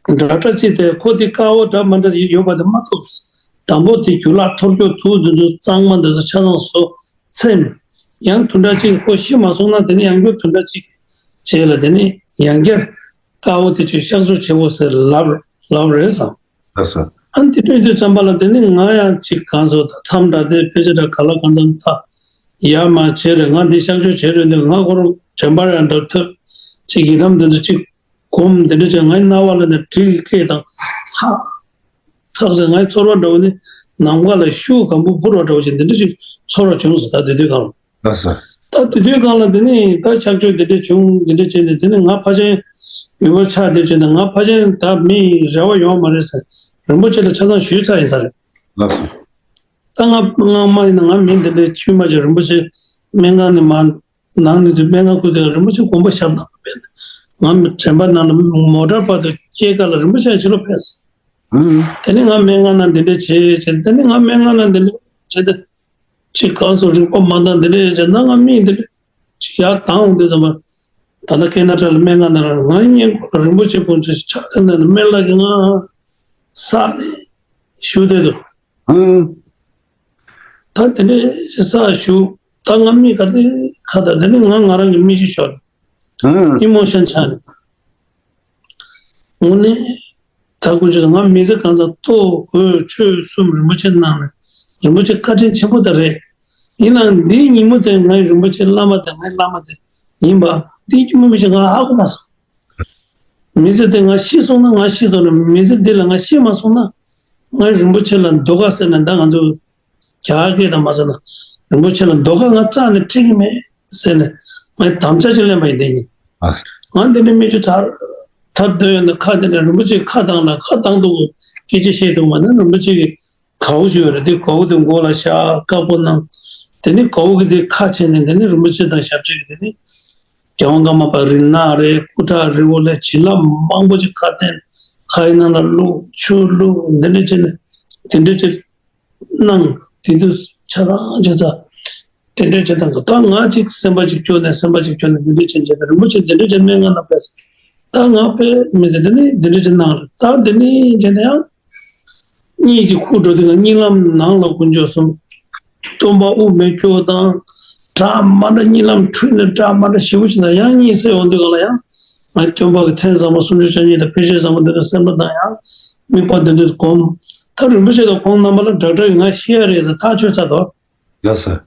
ཌོག་ཊར་གཅིག་དེ་ཁོ་དེ་དཀར་པོ་འདྲ་མ་འདྲ་ཡོད་པ་དེ་མ་ཐུབ། དང་པོ་དེ་རྒྱུ་ལག་འཐོར་སྐྱོད་དུག་འདི་ཚོ་གཙང་མ་འདི་ཚོ་ཆ་ཚང་བཟོ་ཚེམ། ཡང་དུ་འདྲ་གཅིག་ཁོ་ཤི་མ་སོང་ན་དེ་ནི་ཡང་བསྐྱར་དུ་འདྲ་གཅིག་རྗེས་ལ་དེ་ནི་ཡང་བསྐྱར་དཀར་པོ་དེ་ཚོས་གཤག་བཅོས་བྱེད་དགོས་ཟེར་ལབ་ལབ་རེད་ཟེར། ལགས་སོ། ཨ་ནི་དེ་འདྲ་ཡིན་དུས་ཙམ་པ་ལ་དེ་ནི་ང་ཡང་ཅིག་གང་སོ་ད་མཚམས་འདྲ་དེ་དཔེ་ཆ་འདྲ་ག་ལ་གང་འཚམ་ད་ཡར་མར་བྱས་རེད། ང་འདི་གཤག་བཅོས་བྱས་རེད་འདུག། ང་ཁོ་རང་དྲན་པ་ཡང་འདྲ་ཐོབ། ཅིག་ཡི་དམ་དེ་ཚོ་ཅིག་སྒོམ་དེ་འདྲ་བྱས། ངའི་རྣ་བ་ལ་ནས་དྲི་གི་སྐད་དང་ཚག་ཚག་ཟེར། ངའི་ཚོར་བ་འདྲ་བོ་ནི་ནམ་མཁའ་ལ་ཤུགས་གང་པོ་འཕུར་བ་འདྲ་བོ་ཅིག་འདི་འདྲ་ཅིག་ཚོར་བ་བྱུང་སོང་ད་དེ་དུས་སྒང་ལ། ལགས་སོ། ད་དེ་དུས་སྒང་ལ་དེ་ནི་ད་གཤག་བཅོས་འདི་འདྲ་བྱུང་འདི་འདྲ་བྱས་ནས་དེ་ནི་ང་ཕལ་ཆེར་ཡུལ་པོ་ཆགས་བསྡད་བྱས་ནས་ང་ཕལ་ཆེར་ད་མི་རེ་བ་ཡོད་མ་རེད་ཟེར། རིན་པོ་ཆེ་ལ་ཆ་ཚང་ཞུས་ཚར་ཡིན་ས་རེད། ལགས་སོ། ད་ང་ང་མ་ཡིན་ན་ང་མི་འདི་འདྲའི་དཀྱུས་མ་ཅིག་རིན་པོ་ཆེ་སྨན་ཁང་ནས་མར་ནང་ནས་དུ་སྨན་ཁང་ཁུལ་དེ་རིན་པོ་ཆེ་དགོངས་པ་ཞབས་ནང་དུ་ཕེབས་ནས་ང་མི་དྲན་པ་ནང་ལ་མོ་ཊར་བར་དུ་སྐྱེལ་ག་ལ་རིན་པོ་ཆེ་ཕྱི་ལོགས་ཕེབས། ཨང་། དེ་ནས་ང་སྨན་ཁང་ནང་འདི་འདྲ་བྱས་བྱས། དེ་ནས་ང་སྨན་ཁང་ནང་འདི་འདྲ་བྱས་ཏེ། ཅིག་གང་སོ་རིག་པ་མ་འདང་འདི་འདྲ་བྱས་ན་ང་མི་འདི་འདྲ་ཅིག་ཡར་ལྡང་འོང་དུས་ཙམ་པ། ད་ལྟ་ཁེ་ན་ཌ་ལ་སྨན་ཁང་ནང་ལ་ང་སྔོན་ལ་རིན་པོ་ཆེ་དགོངས་ཚུལ་ཕྱག་དེ་ནས་སྨན་བླ་གི་ང་ས་ནས་ཞུ་བསྡད་འདུག། ཨང་། ད་དེ་འདྲའི་ས་ཞུ། ད་ང་མི་ག་དེ་ཁ་ད་དེ་ནི་ང་ང་རང་གི་མི་གཞི་ཤོར། ཨང་། ཨི་མོ་ཤན་ཆགས་ནས། དངོས་གནས་ད་དཀོན་མཆོག་ང་མི་ཚེ་གང་ཚང་ལྟོ་གོས་ཆོས་གསུམ་རིན་པོ་ཆེ་གནང་ནས་རིན་པོ་ཆེ་བཀའ་དྲིན་ཆེན་པོ་ད་རེད། ཡིན་ནའང་འདིའི་ཉིན་མོ་དེ་ང་རིན་པོ་ཆེ་བླ་མ་དེ་ངའི་བླ་མ་དེ་ཡིན་པ་འདིའི་ཉིན་མོ་མི་ཆེ་ང་ཧ་གོ་མ་སོང་། མི་ཚེ་འདི་ང་ཤི་སོང་ན་ང་ཤི་སོང་ན། མི་ཚེ་འདི་ལ་ང་ཤི་མ་སོང་ན། ང་རིན་པོ་ཆེ་ལ་མདོ་ཁ་ཟེར་ན་ད་ང་ཚོ་རྒྱ་སྐད་དང་མ་ཟེར་ན་རིན་པོ་ཆེ་ལ་མདོ་ཁ་ང་རྩ་ནས་ཁྲིད་ཀྱི་མེད་ཟེར་ནས་ང་དམ་བཅའ་ཅིག་ལེན་པ་ཡིན་དེ་ནི། ཨ། ང་འདི་འདྲ་མི་ཆུ་ཚར་ཐར་འདོད་ཡོད་ན་ཁ་འདི་ནས་རིན་པོ་ཆེ་ཁ་བཏང་ན་ཁ་བཏང་འདུག་སྐད་ཆ་བཤད་འདུག་མ་ན་རིན་པོ་ཆེ་གི་གའུ་ཅིག་ཡོད་རེད། དེ་གའུ་དེ་མགོ་ལ་བཞག་བཀའ་བསྒོ་གནང་། དེ་ནི་གའུ་གི་དེ་ཁ་ཕྱེ་ནས་དེ་ནི་རིན་པོ་ཆེ་དང་ཞབས་ཕྱི་གི་དེ་ནི་རྒྱལ་དབང་ཀརྨ་པ་རིགས་སྣ་རེད། སྐུ་ཁྲག་རི་བོ་ལས་བྱིན་རླབས་མང་པོ་ཅིག་ཁ་བསྟན། ཁ་ཡི་ནང་ལ་བླུགས་ཆུ་བླུགས་འདི་འདྲ་བྱས་ནས་དེ་འདྲ་བྱས་གནང་། དེ་དུས་ཆ་ཚང་བྱས་ཙང་དེ་འདྲ་བྱས་དང་ད་ང་ཅིག་སེམས་པ་ཅིག་སྐྱོ་ནས་སེམས་པ་ཅིག་སྐྱོ་ནས་འདི་འདྲ་བྱས་བྱས་ནས་རིན་པོ་ཆེ་འདི་འདྲ་བྱས་སྨན་ཁང་ནང་ཕེབས། ད་ང་ཕེབས་མི་ཚེ་འདི་ནི་འདི་འདྲ་བྱས་གནང་རེད། ད་འདི་ནི་བྱས་ན་ཡང་། གཉིད་ཀྱི་ཁུག་འགྲོ་དུས་གཉིད་ལམ་ནང་ལ་དཀོན་མཆོག་གསུམ། སྟོན་པ་དབུ་མའི་སྐྱེ་བོ་དང་། འདྲ་མ་འདྲ་གཉིད་ལམ་འཁྲུལ་ནས་འདྲ་མ་འདྲ་ཞེ་པོ་ཅིག་དང་ཡང་གཉིད་སད་འོང་དུས་ག་ལ་ཡང་། ང་སྟོན་པ་གི་མཚན་བཟང་པོ་སུམ་ཅུ་རྩ་གཉིས་དང་ཕལ་ཆེར་བཟང་པོ་འདི་འདྲ་སེམས་པ་དང་ཡང་དམིགས་པ་འདི་འདྲ་སྒོམ། ད་རིན་པོ་ཆེ་དང་ཁོང་རྣམ་པ་ལ་ཌོག་ཊར་གྱིས་ང་ཤི་ཡ་རེད་ཟེར་ཐག་ཆོད་ཚར་འདུག། ཡ་ས།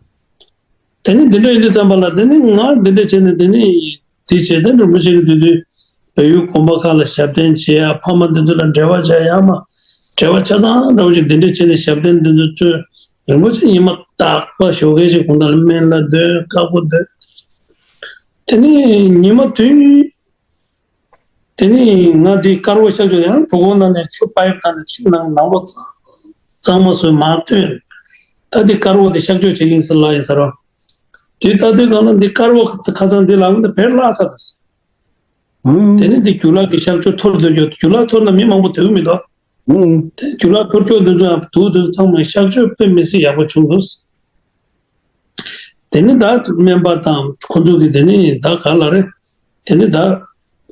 དེ་ནི་འདི་འདྲ་ཡིན་དུས་ཙམ་པ་ལ་དེ་ནི་ང་འདི་འདྲ་བྱས་ནས་དེ་ནི་དེ་བྱས་ཏེ་རིན་པོ་ཆེ་གི་དུས་དུས་བལ་ཡུལ་དགོན་པ་ཁག་ལ་ཞབས་བརྟན་བྱེད་ཡ། ཕ་མ་འདི་ཚོ་ལ་འབྲེལ་བ་བྱ་ཡ། མ་འབྲེལ་བ་ཆ་ཚང་འདྲ་བོ་ཞིག་འདི་འདྲ་བྱས་ནས་ཞབས་བརྟན་འདི་ཚོ་བཅོལ། རིན་པོ་ཆེ་ཉི་མ་རྟག་པར་ཞོགས་ཀས་ཅིག་དགོང་དག་ལ་སྨན་བླ་འདོན་བཀའ་བསྒོ་འདོན། དེ་ནི་ཉི་མ་དུས་དེ་ནི་ང་འདི་དཀར་པོ་གཤག་བཅོས་ཡང་གྲོད་ཁོག་ནང་ནས་ཆུ་པའིབ་ནང་ནས་ཆུ་ནང་ནང་ལོགས་གཙང་མ་བཟོས་མར་བཏོན། ད་འདི་དཀར་པོ་དེ་གཤག་བཅོས་བྱེད་ཀྱི་ཡིན་ཟེར་ལབ་ཡིན་ཟེར་རོ། དེ་ལྟ་དུས་གང་ལ་འདི་དཀར་པོ་ཁ་སང་འདི་ལངས་ནས་བེར་བརླག་ཚར་ད། ཨང་། དེ་ནི་འདི་རྒྱུ་ལག་གི་གཤག་བཅོས་འཐོར་འདོད་རྒྱུ། རྒྱུ་ལག་འཐོར་ན་མི་མང་པོ་སྡོད་ཀྱི་མི་འདུག། ཨང་། དེ་རྒྱུ་ལག་འཐོར་རྒྱུ་འདི་ཚོ་ཡང་དུག་འདི་ཚོ་ཚང་མ་གཤག་བཅོས་དཔེ་མི་སྲིད་ཡག་པོ་བྱུང་འདུག། དེ་ནི་ད་སྨན་པ་དང་ཁོ་ཚོ་གི་དེ་ནི་ད་ག་ལ་རེད། དེ་ནི་ད་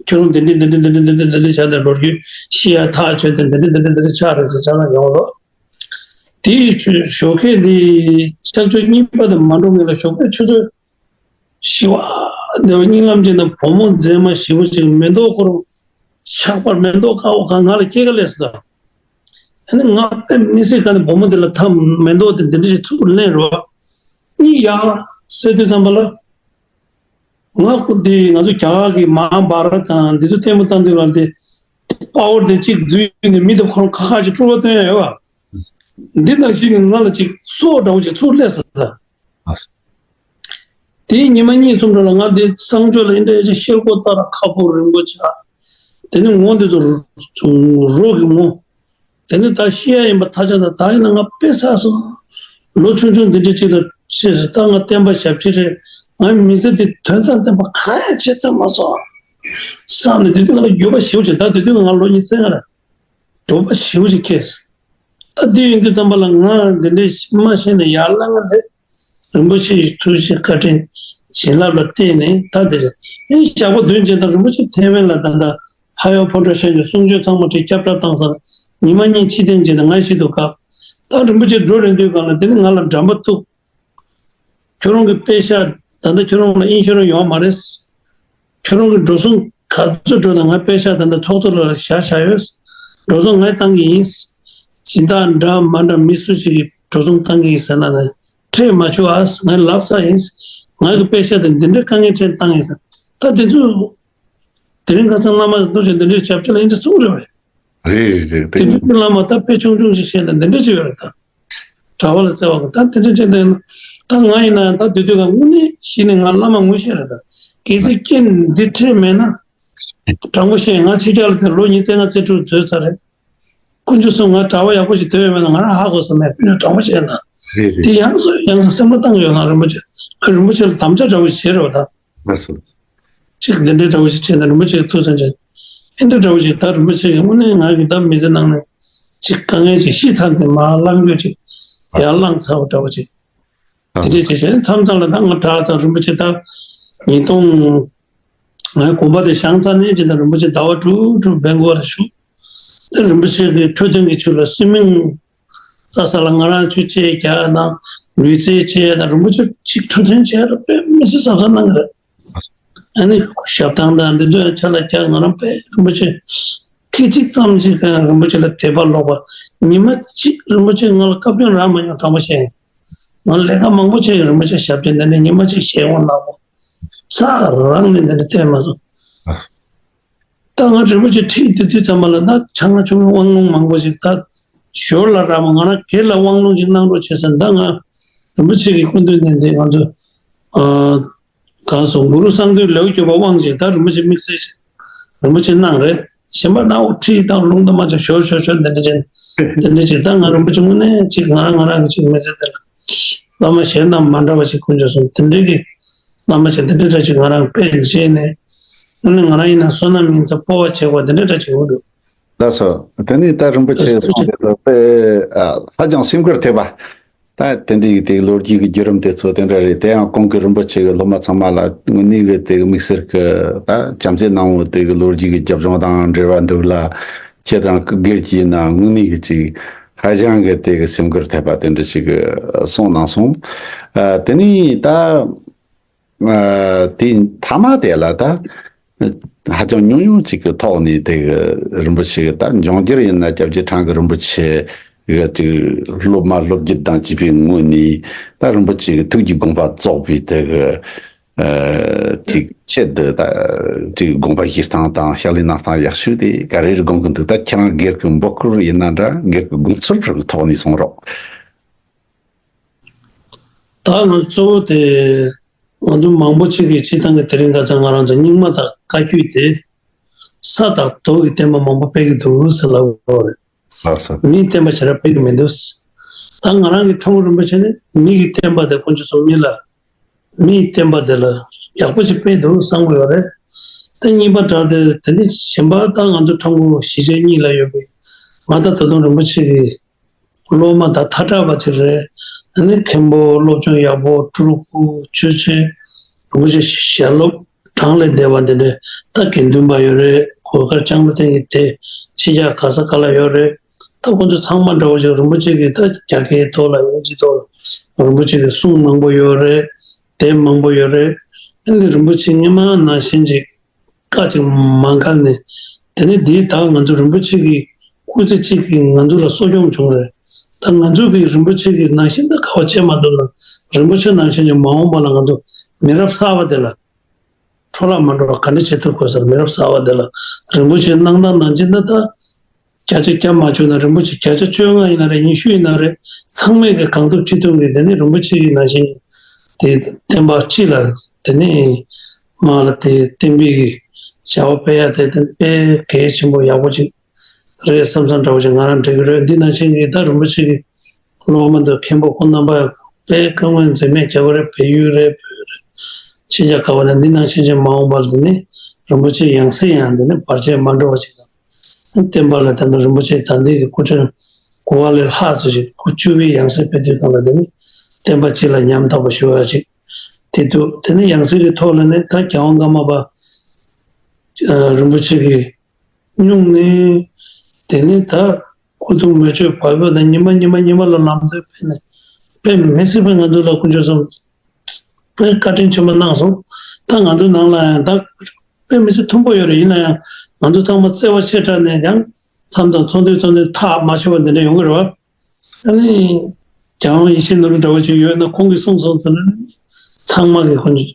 ཁྱོད་རང་འདི་འདྲ་འདི་འདྲ་འདི་འདྲ་འདི་འདྲ་འདི་འདྲ་བྱས་ནས་ལོ་རྒྱུས་ཤི་ཡ་ཐག་ཆོད་དེ་འདི་འདྲ་འདི་འདྲ་འདི་འདྲ་ཆགས་རེད་ཟེར་ཆགས་ན་ཡོང་ལོ། དེའི་ཆུ་ཞོགས་ཀས་འདི་གཤག་བཅོས་གཉིས་པ་དེ་མ་འགྲོ་སྔོན་ལ་ཞོགས་ཀས་ཆུ་ཚོད་བཞི་པ་དེ་བ་གཉིད་ལམ་གྱི་ནང་བུ་མོ་མཛེས་མ་ཞེ་པོ་ཅིག་མེ་ཏོག་ཁོ་རང་ཆགས་པར་མེ་ཏོག་དཀར་པོ་གང་ང་ལ་སྐྱེལ་ག་སླེབས་སོང་། ད་ནི་ང་དཔེ་མི་སྲིད་ག་ནས་བུ་མོ་དེ་ལ་ཐབས་མེ་ཏོག་དེ་འདི་འདྲ་ཞིག་ཚུར་ལེན་རོགས། གཉིད་ཡག་སད་དུས་ཙམ་པ་ལ། ང་ཁོ་འདི་ང་ཚོ་རྒྱ་གར་གྱི་མ་ཧཱ་བྷ་ར་ཏ་དང་འདི་ཚོ་ལྟད་མོ་ལྟ་འདི་བ་འདི་པ་ཝར་དེ་གཅིག་འཛུལ་ནས་མི་དེ་ཁོ་རང་ཁ་ཁ་ཅིག་སྤྲུལ་པ་སྟོན་ཡ་ཡོད་པ། འདི་ནང་བཞིན་གྱི་ང་ལ་ཅིག་སྲོག་འདྲ་བོ་ཅིག་ཚུར་སླེབས་སོང་ད། ཨ་ས། དེའི་ཉི་མ་གཉིས་གསུམ་རིང་ལ་ང་འདི་གསང་སྤྱོད་ལ་ཨིན་འདྲ་ཅིག་ཤེལ་སྒོ་ལྟར་ཁ་སྦུབ་རིང་པོ་ཆགས། དེ་ནི་ངོ་འདི་ཚོ་རོ་གི་ངོ། དེ་ནི་ད་ཤི་ཡ་ཡིན་པ་ཐག་ཆོད་ད། ད་ཡིན་ན་ང་དཔེ་ཚ་སོང་། ལོ་ཆུང་ཆུང་འདི་འདྲ་ཅིག་ལ་ཤེས་སོང་། ད་ང་བསྟན་པ་ཞབས་ཕྱི་རེད། ང་མི་ཚེ་འདི་དོན་དང་ལྡན་པ་གང་ཡང་བྱེད་ཐུབ་མ་སོང་། བསམ་ནས་དེ་དུས་ང་ལ་འགྱོད་པ་ཞེ་པོ་ཅིག་ད་དེ་དུས་ང་ལོ་ཉི་ཤུ་རྩ་ལྔ་རེད། འགྱོད་པ་ཞེ་པོ་ཅིག་སྐྱེས་སོང་། ད་དེ་ཡིན་དུས་ཙམ་པ་ལ་ང་འདི་འདྲའི་མ་ཤེས་ནས་ཡར་ལངས་ང་འདི། རིན་པོ་ཆེ་ཡི་ཐུགས་རྗེ་བཀའ་དྲིན་བྱིན་རླབས་ལ་བརྟེན་ནས་ད་འདིར་ཨེ་ཞག་པོ་བདུན་རྗེས་ད་རིན་པོ་ཆེ་ཐེ་ཝན་ལ་ད་ལྟ་ཧ་ཡོ་ཕོ་བྲང་ཤན་གྱི་གསུང་ཆོས་ཚང་མ་ཁྲིད་སྐྱབས་བཅོལ་བཏང་ས། ཉི་མ་གཉིས་ཕྱི་ཐེངས་རྗེས་ད་ང་ཤི་འདུག་སྐབས་ད་རིན་པོ་ཆེ་འགྲོ་རན་དུས་སྒང་ལ་དེ་ནི་ང་ལ་འགྲམ་པ་ཐུག་ཁྱོད་རང་གི་པེ་ཤག་ད་ལྟ་ཁྱོད་རང་ལ་ཨིན་ཤུ་རན་ཡོད་མ་རེད། ཁྱོད་རང་གི་འགྲོ་སོང་ག་ཚོད་འགྲོ་ན་ང་པེ་ཤག་ད་ལྟ་ཚོགས་གཙོ་ལ་བཞག་བཞག་ཡོད། འགྲོ་སོང་ངས་བཏང་གི་ཡིན། སྦྱིན་བདག་འདྲ་མ་འདྲ་མི་སུ་ཞིག་གིས་འགྲོ་སོང་བཏང་གི་ཡིན་ཟེར་ན་ནི་ཁྲེལ་མ་ཆུག་ཨ། ངས་ལབ་ཚར་ཡིན། ང་གི་པེ་ཤག་དེ་འདི་འདྲའི་དཀའ་ངལ་འཕྲད་བཏང་ཡིན་ཟེར། ད་དེ་ཚོ་དེ་རིང་ཁ་སང་བླ་མ་རྡོ་རྗེ་འདི་འདྲའི་ཞབས་ཕྱི་ལ་ཡིན་འདྲ་གསུངས་རེད་བས། རེད་རེད་རེད། དེ་དེ་འདྲའི་བླ་མ་ད་དཔེ་ཆུང་ཆུང་ཞིག་བཤད་ན་འདི་འདྲ་ཅིག་ཡོད་རེད་ད། གྲྭ་པ་ལ་བརྩེ་བ་དང་ད་དེ་འདྲ་བྱས་ནས་ད་ང་ཡིན་ན་ད་དེ་དུས་ཀ་དངོས་གནས་གཞི་ནས་ང་བླ་མ་ངོ་ཤེས་རེད་ད། གལ་སྲིད་རྐྱེན་འདི་འཕྲད་མེད་ན། དྲང་པོ་བཤད་ང་ཕྱི་རྒྱལ་ལ་དེ་ལོ་ཉི་ཤུ་རྩ་ལྔ་རྩེ་དྲུག་འཛུལ་ཚར་རེད། དཀོན་མཆོག་གསུམ་ང་གྲྭ་པ་ཡག་པོ་ཞིག་སྡོད་ཡོད་མེད་ན་ང་རང་ཧ་གོ་ས་མེད། དཔེ་དྲང་པོ་བཤད་ན། རེད་རེད། དེ་ཡང་སེ་ཡང་སེ་སེམས་པ་བཏང་ཡོད། ང་རིན་པོ་ཆེ་ང་རིན་པོ་ཆེ་ལ་དམ་བཅའ་འདྲ་བོ་ཞིག་བྱས་རེད་བ་ད། ལགས་སོ། ཅིག་འདི་འདྲའི་འདྲ་བོ་ཞིག་བྱས་ན་རིན་པོ་ཆེ་གི་ཐུགས་བསམ་བྱས། ཨེ་འདྲ་འདྲ་བོ་ཞིག་ད་རིན་པོ་ཆེ་གི་དངོས་གནས་ང་གི་ད་མི་ཚེ་ནང་ནས་ཅིག་དཀའ་ངལ་ཅིག་ཤི་ཚར་ནས་མར་ལངས་རྒྱུ་ཅིག་ཡར་ལངས་ཚར་བ་འདྲ་བོ་ཅིག་དེ་འདྲའི་བྱས་བྱས་མཚམས་མཚམས་ལ་ད་ང་དྲག་ཙང་རིན་པོ་ཆེ་ད་ཉིས་སྟོང་ང་དགོན་པ་དེ་བཞེངས་ཚར་ནས་ཅིག་ད་རིན་པོ་ཆེ་ཟླ་བ་དྲུག་དྲུག་སྦེང་ལོར་ལ་བཞུགས། ད་རིན་པོ་ཆེ་གི་འཕྲོད་བསྟེན་གྱི་ཆེད་ལ་སུན་མིང་རྩྭ་ས་ལ་ང་རང་ཆུ་ཆེ་རྒྱག་དང་ལུས་རྩལ་ཆེ་དང་རིན་པོ་ཆེ་ཅིག་འཕྲོད་བསྟེན་བྱས་ར་དཔེ་མི་སྲིད་གཟབ་གཟབ་གནང་གི་རེད། ཨ་ནི་ཞབས་ཐང་དང་འདི་ཚོ་ཡང་ཆ་ལ་རྒྱག་ང་རང་དཔེ་རིན་པོ་ཆེ་སྐད་ཅིག་ཙམ་ཅིག་གང་རིན་པོ་ཆེ་ལ་དད་པ་ལོག་པ། ཉི་མ་གཅིག་རིན་པོ་ཆེ་ང་ལ་བཀའ་བཀྱོན་རག་མ་མྱོང་། དྲང་པོ་བཤད་ཡིན། ང་ལས་ཀ་མང་པོ་བྱས་ཡིན། རིན་པོ་ཆེ་ཞབས་ཕྱི་འདི་ནས་ཉི་མ་གཅིག་ཞལ་ངོ་ནག་པོ་ས་རང་ནས་འདི་ནས་བལྟས་མ་སོང་། ད་ང་རིན་པོ་ཆེ་ཁྲིད་དེ་དུས་ཙམ་པ་ལ་ད་ཆ་ང་ཆུང་ངུ་དབང་ལུང་མང་པོ་ཞིག་ད་ཞོར་ལ་རག་མ། ང་རང་སྒེར་ལ་དབང་ལུང་ཅིག་གནང་རོགས་བྱེད་ཟེར། ད་ང་རིན་པོ་ཆེ་གི་སྐུ་མདུན་ནས་འདི་ང་ཚོ་ཨ་གང་སོང་གུ་རུ་གསང་འདུས་ལེའུ་བཅུ་པ་དབང་ཅིག་ད་རིན་པོ་ཆེ་དམིགས་བསལ་ཞིག་རིན་པོ་ཆེ་གནང་རེད། གཞན་པ་ནའོ་ཁྲིད་དང་ལུང་དུ་མ་ཆ་ཞོར་ཞོར་ཞོར་འདི་འདྲ་ཅན་འདི་འདྲ་ཅིག་ད་ང་རིན་པོ་ཆེ་དངོས་གནས་ཅིག་ང་རང་ང་རང་གི་ཅིག་མི་ཚེ་འདི་ལ་བླ་མ་གཞན་དང་མ་འདྲ་བ་ཞིག་དཀོན་མཆོག་གསུམ་དེ་འདྲའི་གི་བླ་མ་ཆེ་འདི་འདྲ་འདྲ་ཅིག་ང་རང་དཔེ་མཇལ་ནས་དངོས་གནས་ང་རང་ཡིན་ན་བསོད་ནམས་སྙིང་རྗེ་སྤོབས་པ་ཆེ་བ་འདི་འདྲ་འདྲ་ཅིག་ཡོང་འདུག་ལགས་སོ། དེ་ནས་ད་རིན་པོ་ཆེ་ལགས་སོ། གསུངས་པའི་ཐོག་དཔེ་ཨ་ཧ་ཅང་སེམས་ཁུར་ཐེབས་པ། ད་དེ་འདྲའི་དེ་ལོ་རྒྱུས་ཀྱི་བརྒྱུད་རིམ་དེ་ཚོ་དེ་འདྲ་རེད། དེ་ཡང་གོང་གི་རིན་པོ་ཆེ་གི་སློབ་མ་ཚང་མ་ལ་དངོས་གནས་ཀྱི་དེ་གི་དམིགས་བསལ་གྱི་ད་བྱམས་བརྩེ་གནང་བོ་དེ་གི་ལོ་རྒྱུས་ཀྱི་རྒྱབ་ལྗོངས་དང་འབྲེལ་བ་འདུག་ལ། ཁྱེད་རང་སྐུ་སྒེར་གྱིས་ན་དངོས་གནས་ཀྱི་ཅིག་ཧ་ཅང་གི་དེ་གི་སེམས་ཁུར་ཐེབས་པ་དེ་འདྲ་ཞིག་གི་གསུངས་གནང་སོང་། ཨ་དེ་ནས་ད། ཨ་དེ་མཐའ་མ་དེ་ལ་ད་ཧ་ཅང་ཉུང་ཉུང་ཅིག་གི་ཐོག་ནས་དེ་གི་རིན་པོ་ཆེ་གི་ད་འབྱུང་འགྱུར་ཡིན་ན་སྐྱབས་རྗེ་ཁྲང་གི་རིན་པོ་ཆེ་གི་ཅིག་སློབ་མ་སློབ་བརྒྱུད་དང་བཅས་པའི་ངོས་ནས་ད་རིན་པོ་ཆེ་གི་ཐུགས་ཀྱི་དགོངས་པ་རྫོགས་པའི་དེ་གི་ཨ་ཅིག་ཆེད་དུ་ད་ཅིག་དགོངས་པ་བཞེས་སྟངས་དང་ཕྱག་ལས་གནང་སྟངས་ཡག་ཤོས་དེ་ག་རེ་རེད་དགོངས་ཀྱི་འདུག་ད་ཁྱེད་རང་སྒེར་གྱི་འབོད་སྐུལ་ཡིན་ན་འདྲ་སྒེར་གྱི་དགོངས་ཚུལ་རང་གི་ཐོག་ནས་གསུང་རོགས། ད་ང་གཙོ་བོ་དེ། ང་ཚོ་མང་པོ་ཅིག་གིས་སྤྱིར་བཏང་གི་དེ་རིང་ཁ་སང་ང་རང་ཚོ་རྙིང་མ་དང་བཀའ་བརྒྱུད་དེ་ས་དང་རྡོ་གི་བསྟན་པ་མང་པོ་སྤེལ་གྱི་འདུག་ཟེར་ལབ་ཡོད་རེད། ལགས་སོ། མིའི་བསྟན་པ་ཞེ་དྲག་སྤེལ་གྱི་མི་འདུག་ད་ང་རང་གི་ཁྲོམ་རིན་པོ་ཆེ་ནི་མི་གི་བསྟན་པ་དེ་དཀོན་མཆོག་གསུམ་མི་ལ་མིའི་བསྟན་པ་དེ་ལ་ཡག་པོ་ཞིག་སྤེལ་འདུག་བསམ་གྱི་ཡོད་རེད། དེ་གཉིས་པ་དྲག་དེ་དེ་ནི་གཞན་པ་ད་ང་ཚོ་ཁྲོམ་གཞིས་བྱེས་གཉིས་ལ་ཡོད་པའི་ང་ད་ད་དུང་རིན་པོ་ཆེ་གི་སློབ་མ་དང་མཐའ་གྲགས་པ་ཅིག་རེད། ཨ་ནི་མཁན་པོ་སློབ་སྦྱོང་ཡག་པོ་སྤྲུལ་སྐུ་ཆོས་ཆེན་རིན་པོ་ཆེ་ཞལ་སློབ་གྲངས་ལས་འདས་པ་འདི་འདྲའི་ད་དགེ་འདུན་པ་ཡོད་རེད། གོས་དཀར་ལྕང་ལོ་ཐེངས་ཀྱི་དེ་ཕྱི་རྒྱལ་ག་ས་ག་ལ་ཡོད་རེད། ད་ཁོང་ཚོ་ཚང་མ་འདྲ་བོ་ཅིག་རིན་པོ་ཆེ་གི་ད་རྒྱ་སྐད་ཐོག་ལ་ཡིན་ཅི་ཐོག་ལ་རིན་པོ་ཆེ་གི་གསུང་མང་པོ་ཡོད་རེད། དེབ་མང་པོ་ཡོད་རེད། ཨ་ནི་རིན་པོ་ཆེ་སྔོན་མ་ནང་བཞིན་ཅིག་བཀའ་ཅིག་མ་འགལ་ནས། དེ་ནས་འདིའི་ད་ང་ཚོ་རིན་པོ་ཆེ་གི་སྐུ་ཚེ་གཅིག་གིས་ང་ཚོ་ལ་གསོ་སྐྱོང་བྱུང་རེད། ད་ང་ཚོ་གིས་རིན་པོ་ཆེ་གི་ནང་བཞིན་ད་ག་བ་བྱེད་མ་ཐུབ་ན། རིན་པོ་ཆེ་ནང་བཞིན་གྱི་མ་འོངས་པ་ལ་ང་ཚོ་མི་རབས་གསར་བ་དེ་ལ་འཕྲོ་བརླག་མ་འགྲོ་བ་ག་འདྲ་བྱེད་ཐུབ་དགོས་ཟེར། མི་རབས་གསར་བ་དེ་ལ་རིན་པོ་ཆེ་གནང་སྟངས་ནང་བཞིན་ད་ད་ བརྒྱ་ཆ་བརྒྱ་མ་བཅུག་ན་རིན་པོ་ཆེ་བརྒྱ་ཆ་བཅོ་ལྔ་ཡིན་ན་རེད། ཉི་ཤུ་ཡིན་ན་རེད། ཚང་མས་གི་གང་ཐུབ་ཅི་ཐུབ་གི་དེ་ནི་རིན་པོ་ཆེ་གི་ནང་བཞིན་དེ་བསྟན་པ་སྤྱི་ལ་དེ་ནི་མ་ལ་དེ་བསྟན་པའི་གི་བྱ་བ་སྤེལ་ཡ་དེ་དེ་དཔེ་གལ་ཆེན་པོ་ཡག་པོ་ཅིག་རེད་བསམ་བསམ་འདྲ་བོ་ཅིག་ང་རང་འགྲིག་གི་རེད། འདི་ནང་བཞིན་གི་ད་རིན་པོ་ཆེ་གི་སློབ་མ་འདི་མཁན་པོ་ཁོང་རྣམ་པ་དཔེ་བཀའ་མོལ་འཛེམ་མེད་རྒྱག་གི་རེད། བལ་ཡུལ་རེད། བོད་རེད། ཕྱི་རྒྱལ་ག་བ་ནས་འདི་ནང་བཞིན་ཅིག་མ་འོངས་པ་ལ་དེ་ནི་རིན་པོ་ཆེ་ཡང་སྲིད་ཡང་དེ་ནི་བར་ཆད་མ་འགྲོ་བ་ཅིག་དང་། བསྟན་པ་ལ་ད་ལྟ་རིན་པོ་ཆེ་ད་ལྟའི་གི་སྐུ་ཕྲེང་དགུ་པ་ལས་ལྷག་ཙམ་ཞིག་སྐུ་བཅུ་པའི་ཡང་སྲིད་ཕེབས་དུས་སྒང་ལ་དེ་ནི་བསྟན་པ་སྤྱི་ལ་ཉམ་ཐག་པ་ཞུ་ཡ་ཅིག་དེ་འདུག་དེ་ནི་ཡང་སྲིད་ཀྱི་ཐོག་ལ་ནི་ད་རྒྱལ་དབང་ཀརྨ་པ་ཨ་རིན་པོ་ཆེ་གི་སྙུང་ནས་དེ་ནི་ད་སྐུ་གདུང་མེ་མཆོད་བར་སྐབས་དང་ཉི་མ་ཉི་མ་ཉི་མ་ལ་ལམ་སྟོན་ཕེབས་ནས་དཔེ་མི་སྲིད་པའི་ང་ཚོ་ལ་དཀོན་མཆོག་གསུམ་དཔེ་བཀའ་དྲིན་ཆེན་པོ་གནང་སོང་། ད་ང་ཚོ་ནང་ལ་ཡང་ད་དཔེ་མི་སྲིད་མཐོན་པོ་ཡོད་རེད། ཡིན་ན་ཡང་ང་ཚོ་ཚང་མ་བརྩེ་བ་ཆེ་དྲགས་ནས་ཡང་མཚམས་མཚམས་ཚོགས་འདུ་ཚོགས་འདུ་ཐག་མ་ཆོད་པ་འདི་འདྲ་ཡོང་གི་རེད་བ། ཨ་ནི་རྒྱལ་དབང་ཡེ་ཤེས་ནོར་བུ་འདྲ་བོ་ཅིག་ཡོད་ན་ཁོང་གིས་གསུངས་སོང་ཟེར་ན་ནི་ཚང་མ་གིས་ཁོང་དེ་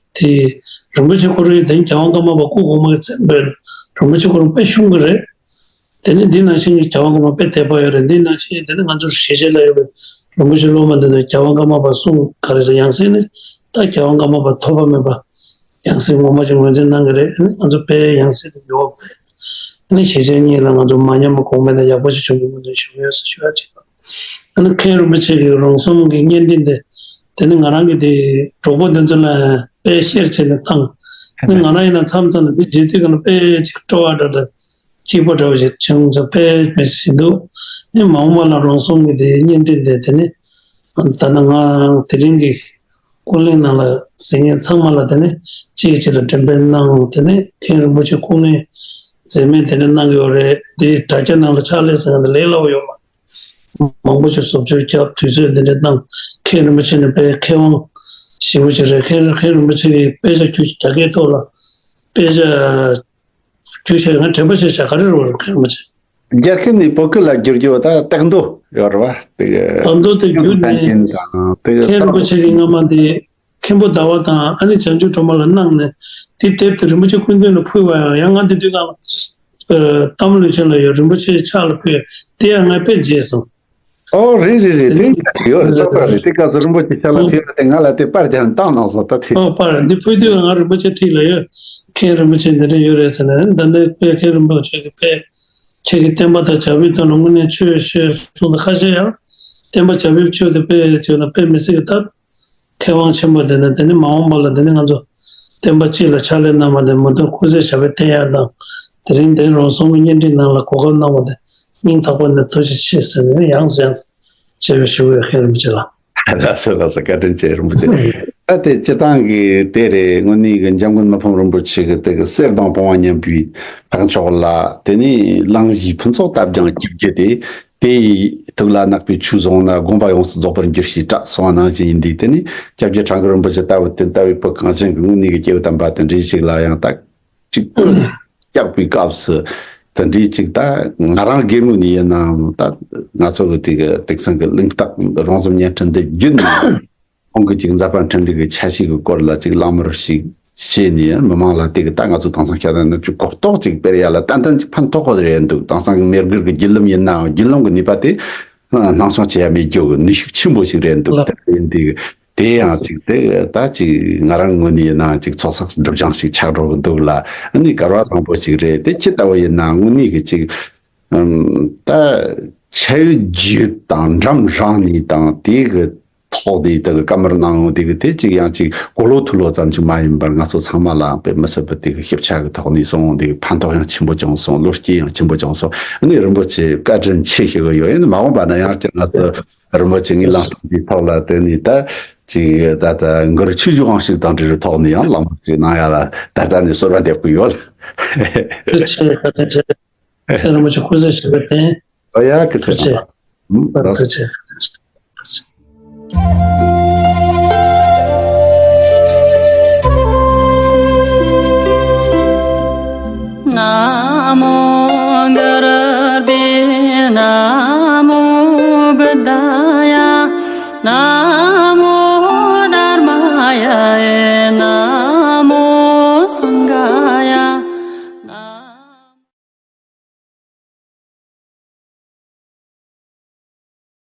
རིན་པོ་ཆེ་ཁོ་རང་ཡིན་དེ་རྒྱལ་དབང་ཀརྨ་པ་སྐུ་གོང་མ་གི་བཙན་པོས་རིན་པོ་ཆེ་ཁོ་རང་དཔེ་ཤོང་གི་རེད། དེ་ནི་འདི་ནང་བཞིན་གྱི་རྒྱལ་དབང་ཀརྨ་དཔེ་དད་པ་ཡོད་རེད། འདི་ནང་བཞིན་དེ་ནི་ང་ཚོར་ཞེ་ཆེ་ལ་ཡོད་པའི་རིན་པོ་ཆེ་སློབ་མ་འདི་ཚོ་རྒྱལ་དབང་ཀརྨ་པ་གསུང་ག་རེ་ཟེར་ཡང་སྲིད་ནི་ད་རྒྱལ་དབང་ཀརྨ་པ་ཐོགས་པ་མེད་པ་ཡང་སྲིད་ངོ་མ་ཅིག་ངོས་འཛིན་གནང་གི་རེད། ཨ་ནི་ང་ཚོ་དཔེ་ཡང་སྲིད་དུ་ཡོད་པས་ཨ་ནི་ཞེ་ཆེན་གཉིས་ལ་ང་ཚོ་མ་ཉམས་པ་གོང་འཕེལ་དང་ཡག་པོ་ཞིག་བྱུང་བའི་སྨོན་འདུན་ཞུ་གི་ཡོད་ཟེར་ཞུ་ཡ་གཅིག་དང་། ཨ་ནི་མཁན་རིན་པོ་ཆེ་གི་རོང་ཟོམ་གྱི་བརྙན་འཕྲིན་དེ་དེ་ནི་ང་རང་གི་དེ་གྲོགས་པོ་འདི་ཚོ་ལ་དཔེ་ཤེར་བྱས་ནས་བཏང་། ཨ་ནི་ང་རང་ཡིན་ན་མཚམས་མཚམས་ལ་འདི་བརྗེད་དུས་ག་ལ་དཔེ་ཅིག་སྤྲོ་བ་འདྲ་འདྲ། སྐྱིད་པོ་འདྲ་བོ་ཞིག་བྱུང་ཙང་དཔེ་མི་སྲིད་འདུག་ཨེ་མ་འོངས་པ་ལ་རོང་ཟོམ་གྱི་དེ་བརྙན་འཕྲིན་དེ་དེ་ནི་ད་ནི་ང་དེ་རིང་གི་སྐུ་གླེང་ནང་ལ་གཟིགས་མཁན་ཚང་མ་ལ་དེ་ནི་གཅིག་གཅིག་ལ་འགྲེམས་སྤེལ་གནང་། དེ་ནི་མཁན་རིན་པོ་ཆེ་སྐུ་ངལ་འཛེམ་མེད་དེ་ནི་གནང་གི་ཡོད་རེད། དེ་དྲ་རྒྱ་ནང་ལ་ཕྱག་ལས་ཟེར་མཁན་དེ་ལས་སླ་བོ་ཡོད་མ་རེད། མང་པོ་ཞིག་བཟོ་བཅོས་བརྒྱབ་དུས་ཚོད་འདི་འདྲ་གནང་། མཁན་རིན་པོ་ཆེ་ནི་དཔེ་མཁས་དབང་ཞེ་པོ་ཅིག་རེད། མཁན་མཁན་རིན་པོ་ཆེ་གིས་དཔེ་ཆ་བརྒྱུད་རྒྱ་སྐད་ཐོག་ལ་དཔེ་ཆ་བརྒྱུད་བྱས་ང་དྲན་པ་བྱས་བྱ་ག་རེ་རེད་བ་རེད་མཁན་རིན་པོ་ཆེ། རྒྱ་སྐད་ནས་བོད་སྐད་ལ་བསྒྱུར་རྒྱུ་བ་ད་སྟེགས་མདོ་ཡོད་རེད་བ། དེ་གི་སྟེགས་མདོ་དེ་བསྒྱུར་ནས་བསྟན་ཆེན་དང་དེ་གི་མཁན་རིན་པོ་ཆེ་གིས་སྔ་མ་འདི་མཁན་པོ་ཟླ་བ་དང་ཨ་ནི་བྱང་ཆུབ་སྒྲོལ་མ་ལ་གནང་ནས་དེ་དེབ་དེ་རིན་པོ་ཆེ་སྐུ་མདུན་ལ་ཕུལ་བ་ཡང་ཡང་ང་འདི་དུས་སྒང་ལ་ཨ་སྟག་མོ་ལུས་ཆེན་ལ་ཡོད། རིན་པོ་ཆེའི་ཕྱག་ལ་ཕུལ་དེ་ཡང་ང་དཔེ་མཇལ་སོང་། ཨོ་རེད་རེད་རེད། དེ་འདྲ་ཞིག་ཡོད་རེད། ཏག་ཏག་རེད། དེ་སྐབས་སུ་རིན་པོ་ཆེ་ཕྱག་ལ་ཕུལ་བ་དེ་ང་ལ་དེ་པར་ཀྱང་བཏང་གནང་སོང་ད་དེ། ཨོ་པར་འདི་ཕུལ་དུས་ང་རིན་པོ་ཆེ་འཁྲིས་ལ་ཡོད། མཁན་རིན་པོ་ཆེ་འདི་འདྲ་ཡོད་རེད་ཟེར་ནས་ད་ནི་དཔེ་མཁན་རིན་པོ་ཆེ་གི་དཔེ་ཁྱེད་ཀྱི་བསྟན་པ་དང་བྱ་བའི་དོན་ལ་དངོས་གནས་ཆོས་བཤད་གསུངས་ཏེ་ཁ་ཤས་ཡང་བསྟན་པ་བྱ་བའི་ཆོས་དེ་དཔེ་བྱས་ན་དཔེ་མི་སྲིད་ཀྱི་ད་མཁས་དབང་ཆེན་པོ་དེ་ནི་དེ་ནི་མ་འོངས་པ་ལ་དེ་ནི་ང་ཚོ་བསྟན་པ་སྤྱི་ལ་ཕྱག་ལས་གནང་བ་དེ་མུ་མཐུད་སྐུ་ཚེ་ཞབས་པད་བརྟན་ཡག་དང་དེ་རིང་དེ་རོང་ཟོམ་གྱི་བརྙན་འཕྲིན་ནང་ལ་གོ་སྐབས་གནང་བ་དེ་སྙིང་ཐག་པ་ནས་ཐུགས་རྗེ་ཆེ་ཟེར་ནས་ཡང་སེ་ཡང་སེ་ཆེ་བའི་ཞུ་བའི་མཁན་རིན་པོ་ཆེ་ལགས། ལགས་སོ་ལགས་སོ། བཀའ་དྲིན་ཆེ་རིན་པོ་ཆེ། ད་དེ་སྤྱི་བཏང་གི་དེ་རེད། དངོས་གནས་གི་འཇམ་མགོན་མི་ཕམ་རིན་པོ་ཆེ་གི་དེ་གི་གསེར་དང་བུང་བ་མཉམ་པའི་ཕག་མཆོག་ལ་དེ་ནས་གླང་གཞིའི་ཕུན་ཚོགས་རྟ་རྒྱང་སྐྱིབས་རྒྱུ་དེ། དེ་ཡི་ཐུགས་ལ་བརྣག་པའི་ཆོས་བཟུང་ན་དགོངས་པ་ཡོངས་སུ་རྫོགས་པར་འགྱུར་ཞེས་གྲགས་སོང་བ་ནང་བཞིན་ཡིན་དུས། དེ་ནས་སྐྱབས་རྗེ་ཁྲ་འགུ་རིན་པོ་ཆེ་ལྟ་བུ་དེ་ལྟ་བུའི་བོད་གངས་ཅན་གྱི་དངོས་གནས་ཀྱི་སྐྱེས་བུ་དམ་པ་དེ་འདྲའི་ཞིག་ལ་ཡང་ད་ཅིག་བཀོད་རྒྱག་པའི་སྐབས་སུ་དེ་འདྲའི་ཅིག་ད་ང་རང་སྒེར་ངོས་ནས་ཡིན་ནའང་ད་ང་ཚོ་གི་དེ་གི་དེང་སང་གི་གླེང་སྟེགས་རོང་ཟོམ་བརྙན་འཕྲིན་འདི་བརྒྱུད་ནས་ཁོང་གི་ཅིག་མཛད་པ་འཕྲིན་ལས་ཀྱི་ཆ་ཤས་ཀྱི་སྐོར་ལ་ཅིག་གླེང་མོལ་ཞིག་བྱས་ནས་མི་མང་ལ་དེ་གི་ད་ང་ཚོ་དེང་སང་ཤ་སྟག་ནུབ་ཕྱོགས་གོ་རྟོགས་ཅིག་སྤེལ་ཡ་ལ་ཏན་ཏན་ཅིག་ཕན་ཐོགས་པ་རེད་འདུག་དེང་སང་གི་མི་སྒེར་གྱི་བརྒྱུད་ལམ་ཡིན་ནའང་བརྒྱུད་ལམ་གྱི་ནུས་པ་དེ་སྣང་ཆུང་བྱེད་ཡ་མེད་རྒྱུ་གི་ནུས་ཤུགས་ཆེན་པོ་ཞིག་རེད་འདུག་ལགས། དེ་ཡིན་དུས་དེ་ཡང་ཅིག་དེ་ད་ཅིག་ང་རང་ངོས་ནས་ཡིན་ནའང་ཅིག་ཚོགས་བསགས་སྒྲིབ་སྦྱང་ཞིག་ཆགས་འགྲོ་གི་འདུག་ལ། ཨ་ནི་ག་རེ་བཟང་པོ་ཞིག་རེད། དེ་ཁྱེད་ལྟ་བུ་ཡིན་ན་དངོས་གནས་གི་ཅིག་ཨམ་ད་ཆོས་བརྒྱུད་དང་འགྲམ་རང་ནས་དང་དེ་གི་ཐོག་དེ་དག་གི་བཀའ་མོལ་གནང་ཡོང་དེ་གི་དེ་ཅིག་ཡང་ཅིག་གོ་ལོ་ཐུ་ལོ་ཙམ་ཅིག་མ་ཡིན་པར་ང་ཚོ་ཚང་མ་ལའང་དཔེ་མི་སྲིད་པའི་དེ་གི་ཞིབ་ཆ་གི་ཐོག་ནས་སོང་། དེ་གི་ཕན་ཐོགས་ཡང་ཆེན་པོ་བྱུང་སོང་། བློ་སྐྱེད་ཡང་ཆེན་པོ་བྱུང་སོང་། ཨ་ནི་རིན་པོ་ཆེ་བཀའ་དྲིན་ཆེ་ཞུ་གི་ཡོད། ཡིན་ན་མ་འོངས་པ་ན་ཡང་བསྐྱར་ང་ཚོ་རིན་པོ་ཆེ་ངའི་ལམ་སྟོན་དེའི་ཐོག་ལ་དེ་ནས་ད་ཅིག་ད་ལྟ་འགུལ་ཆུ་བཞི་དབང་ཞིག་དང་འབྲེལ་བའི་ཐོག་ནས་ཡང་གླེང་མོལ་ཅིག་གནང་ཡ་ལ་ད་ལྟ་ནས་གསོལ་བ་འདེབས་ཀྱི་ཡོད། ཐུགས་རྗེ་ཆེ། བཀའ་དྲིན་ཆེ། མཁན་རིན་པོ་ཆེ་སྐུ་ཚེ་ཞབས་པད་བརྟན། ཨོ་ཡ་སྐུ་ཚེ་ཐུགས་རྗེ་ཆེ། ཐུགས་རྗེ་ཆེ།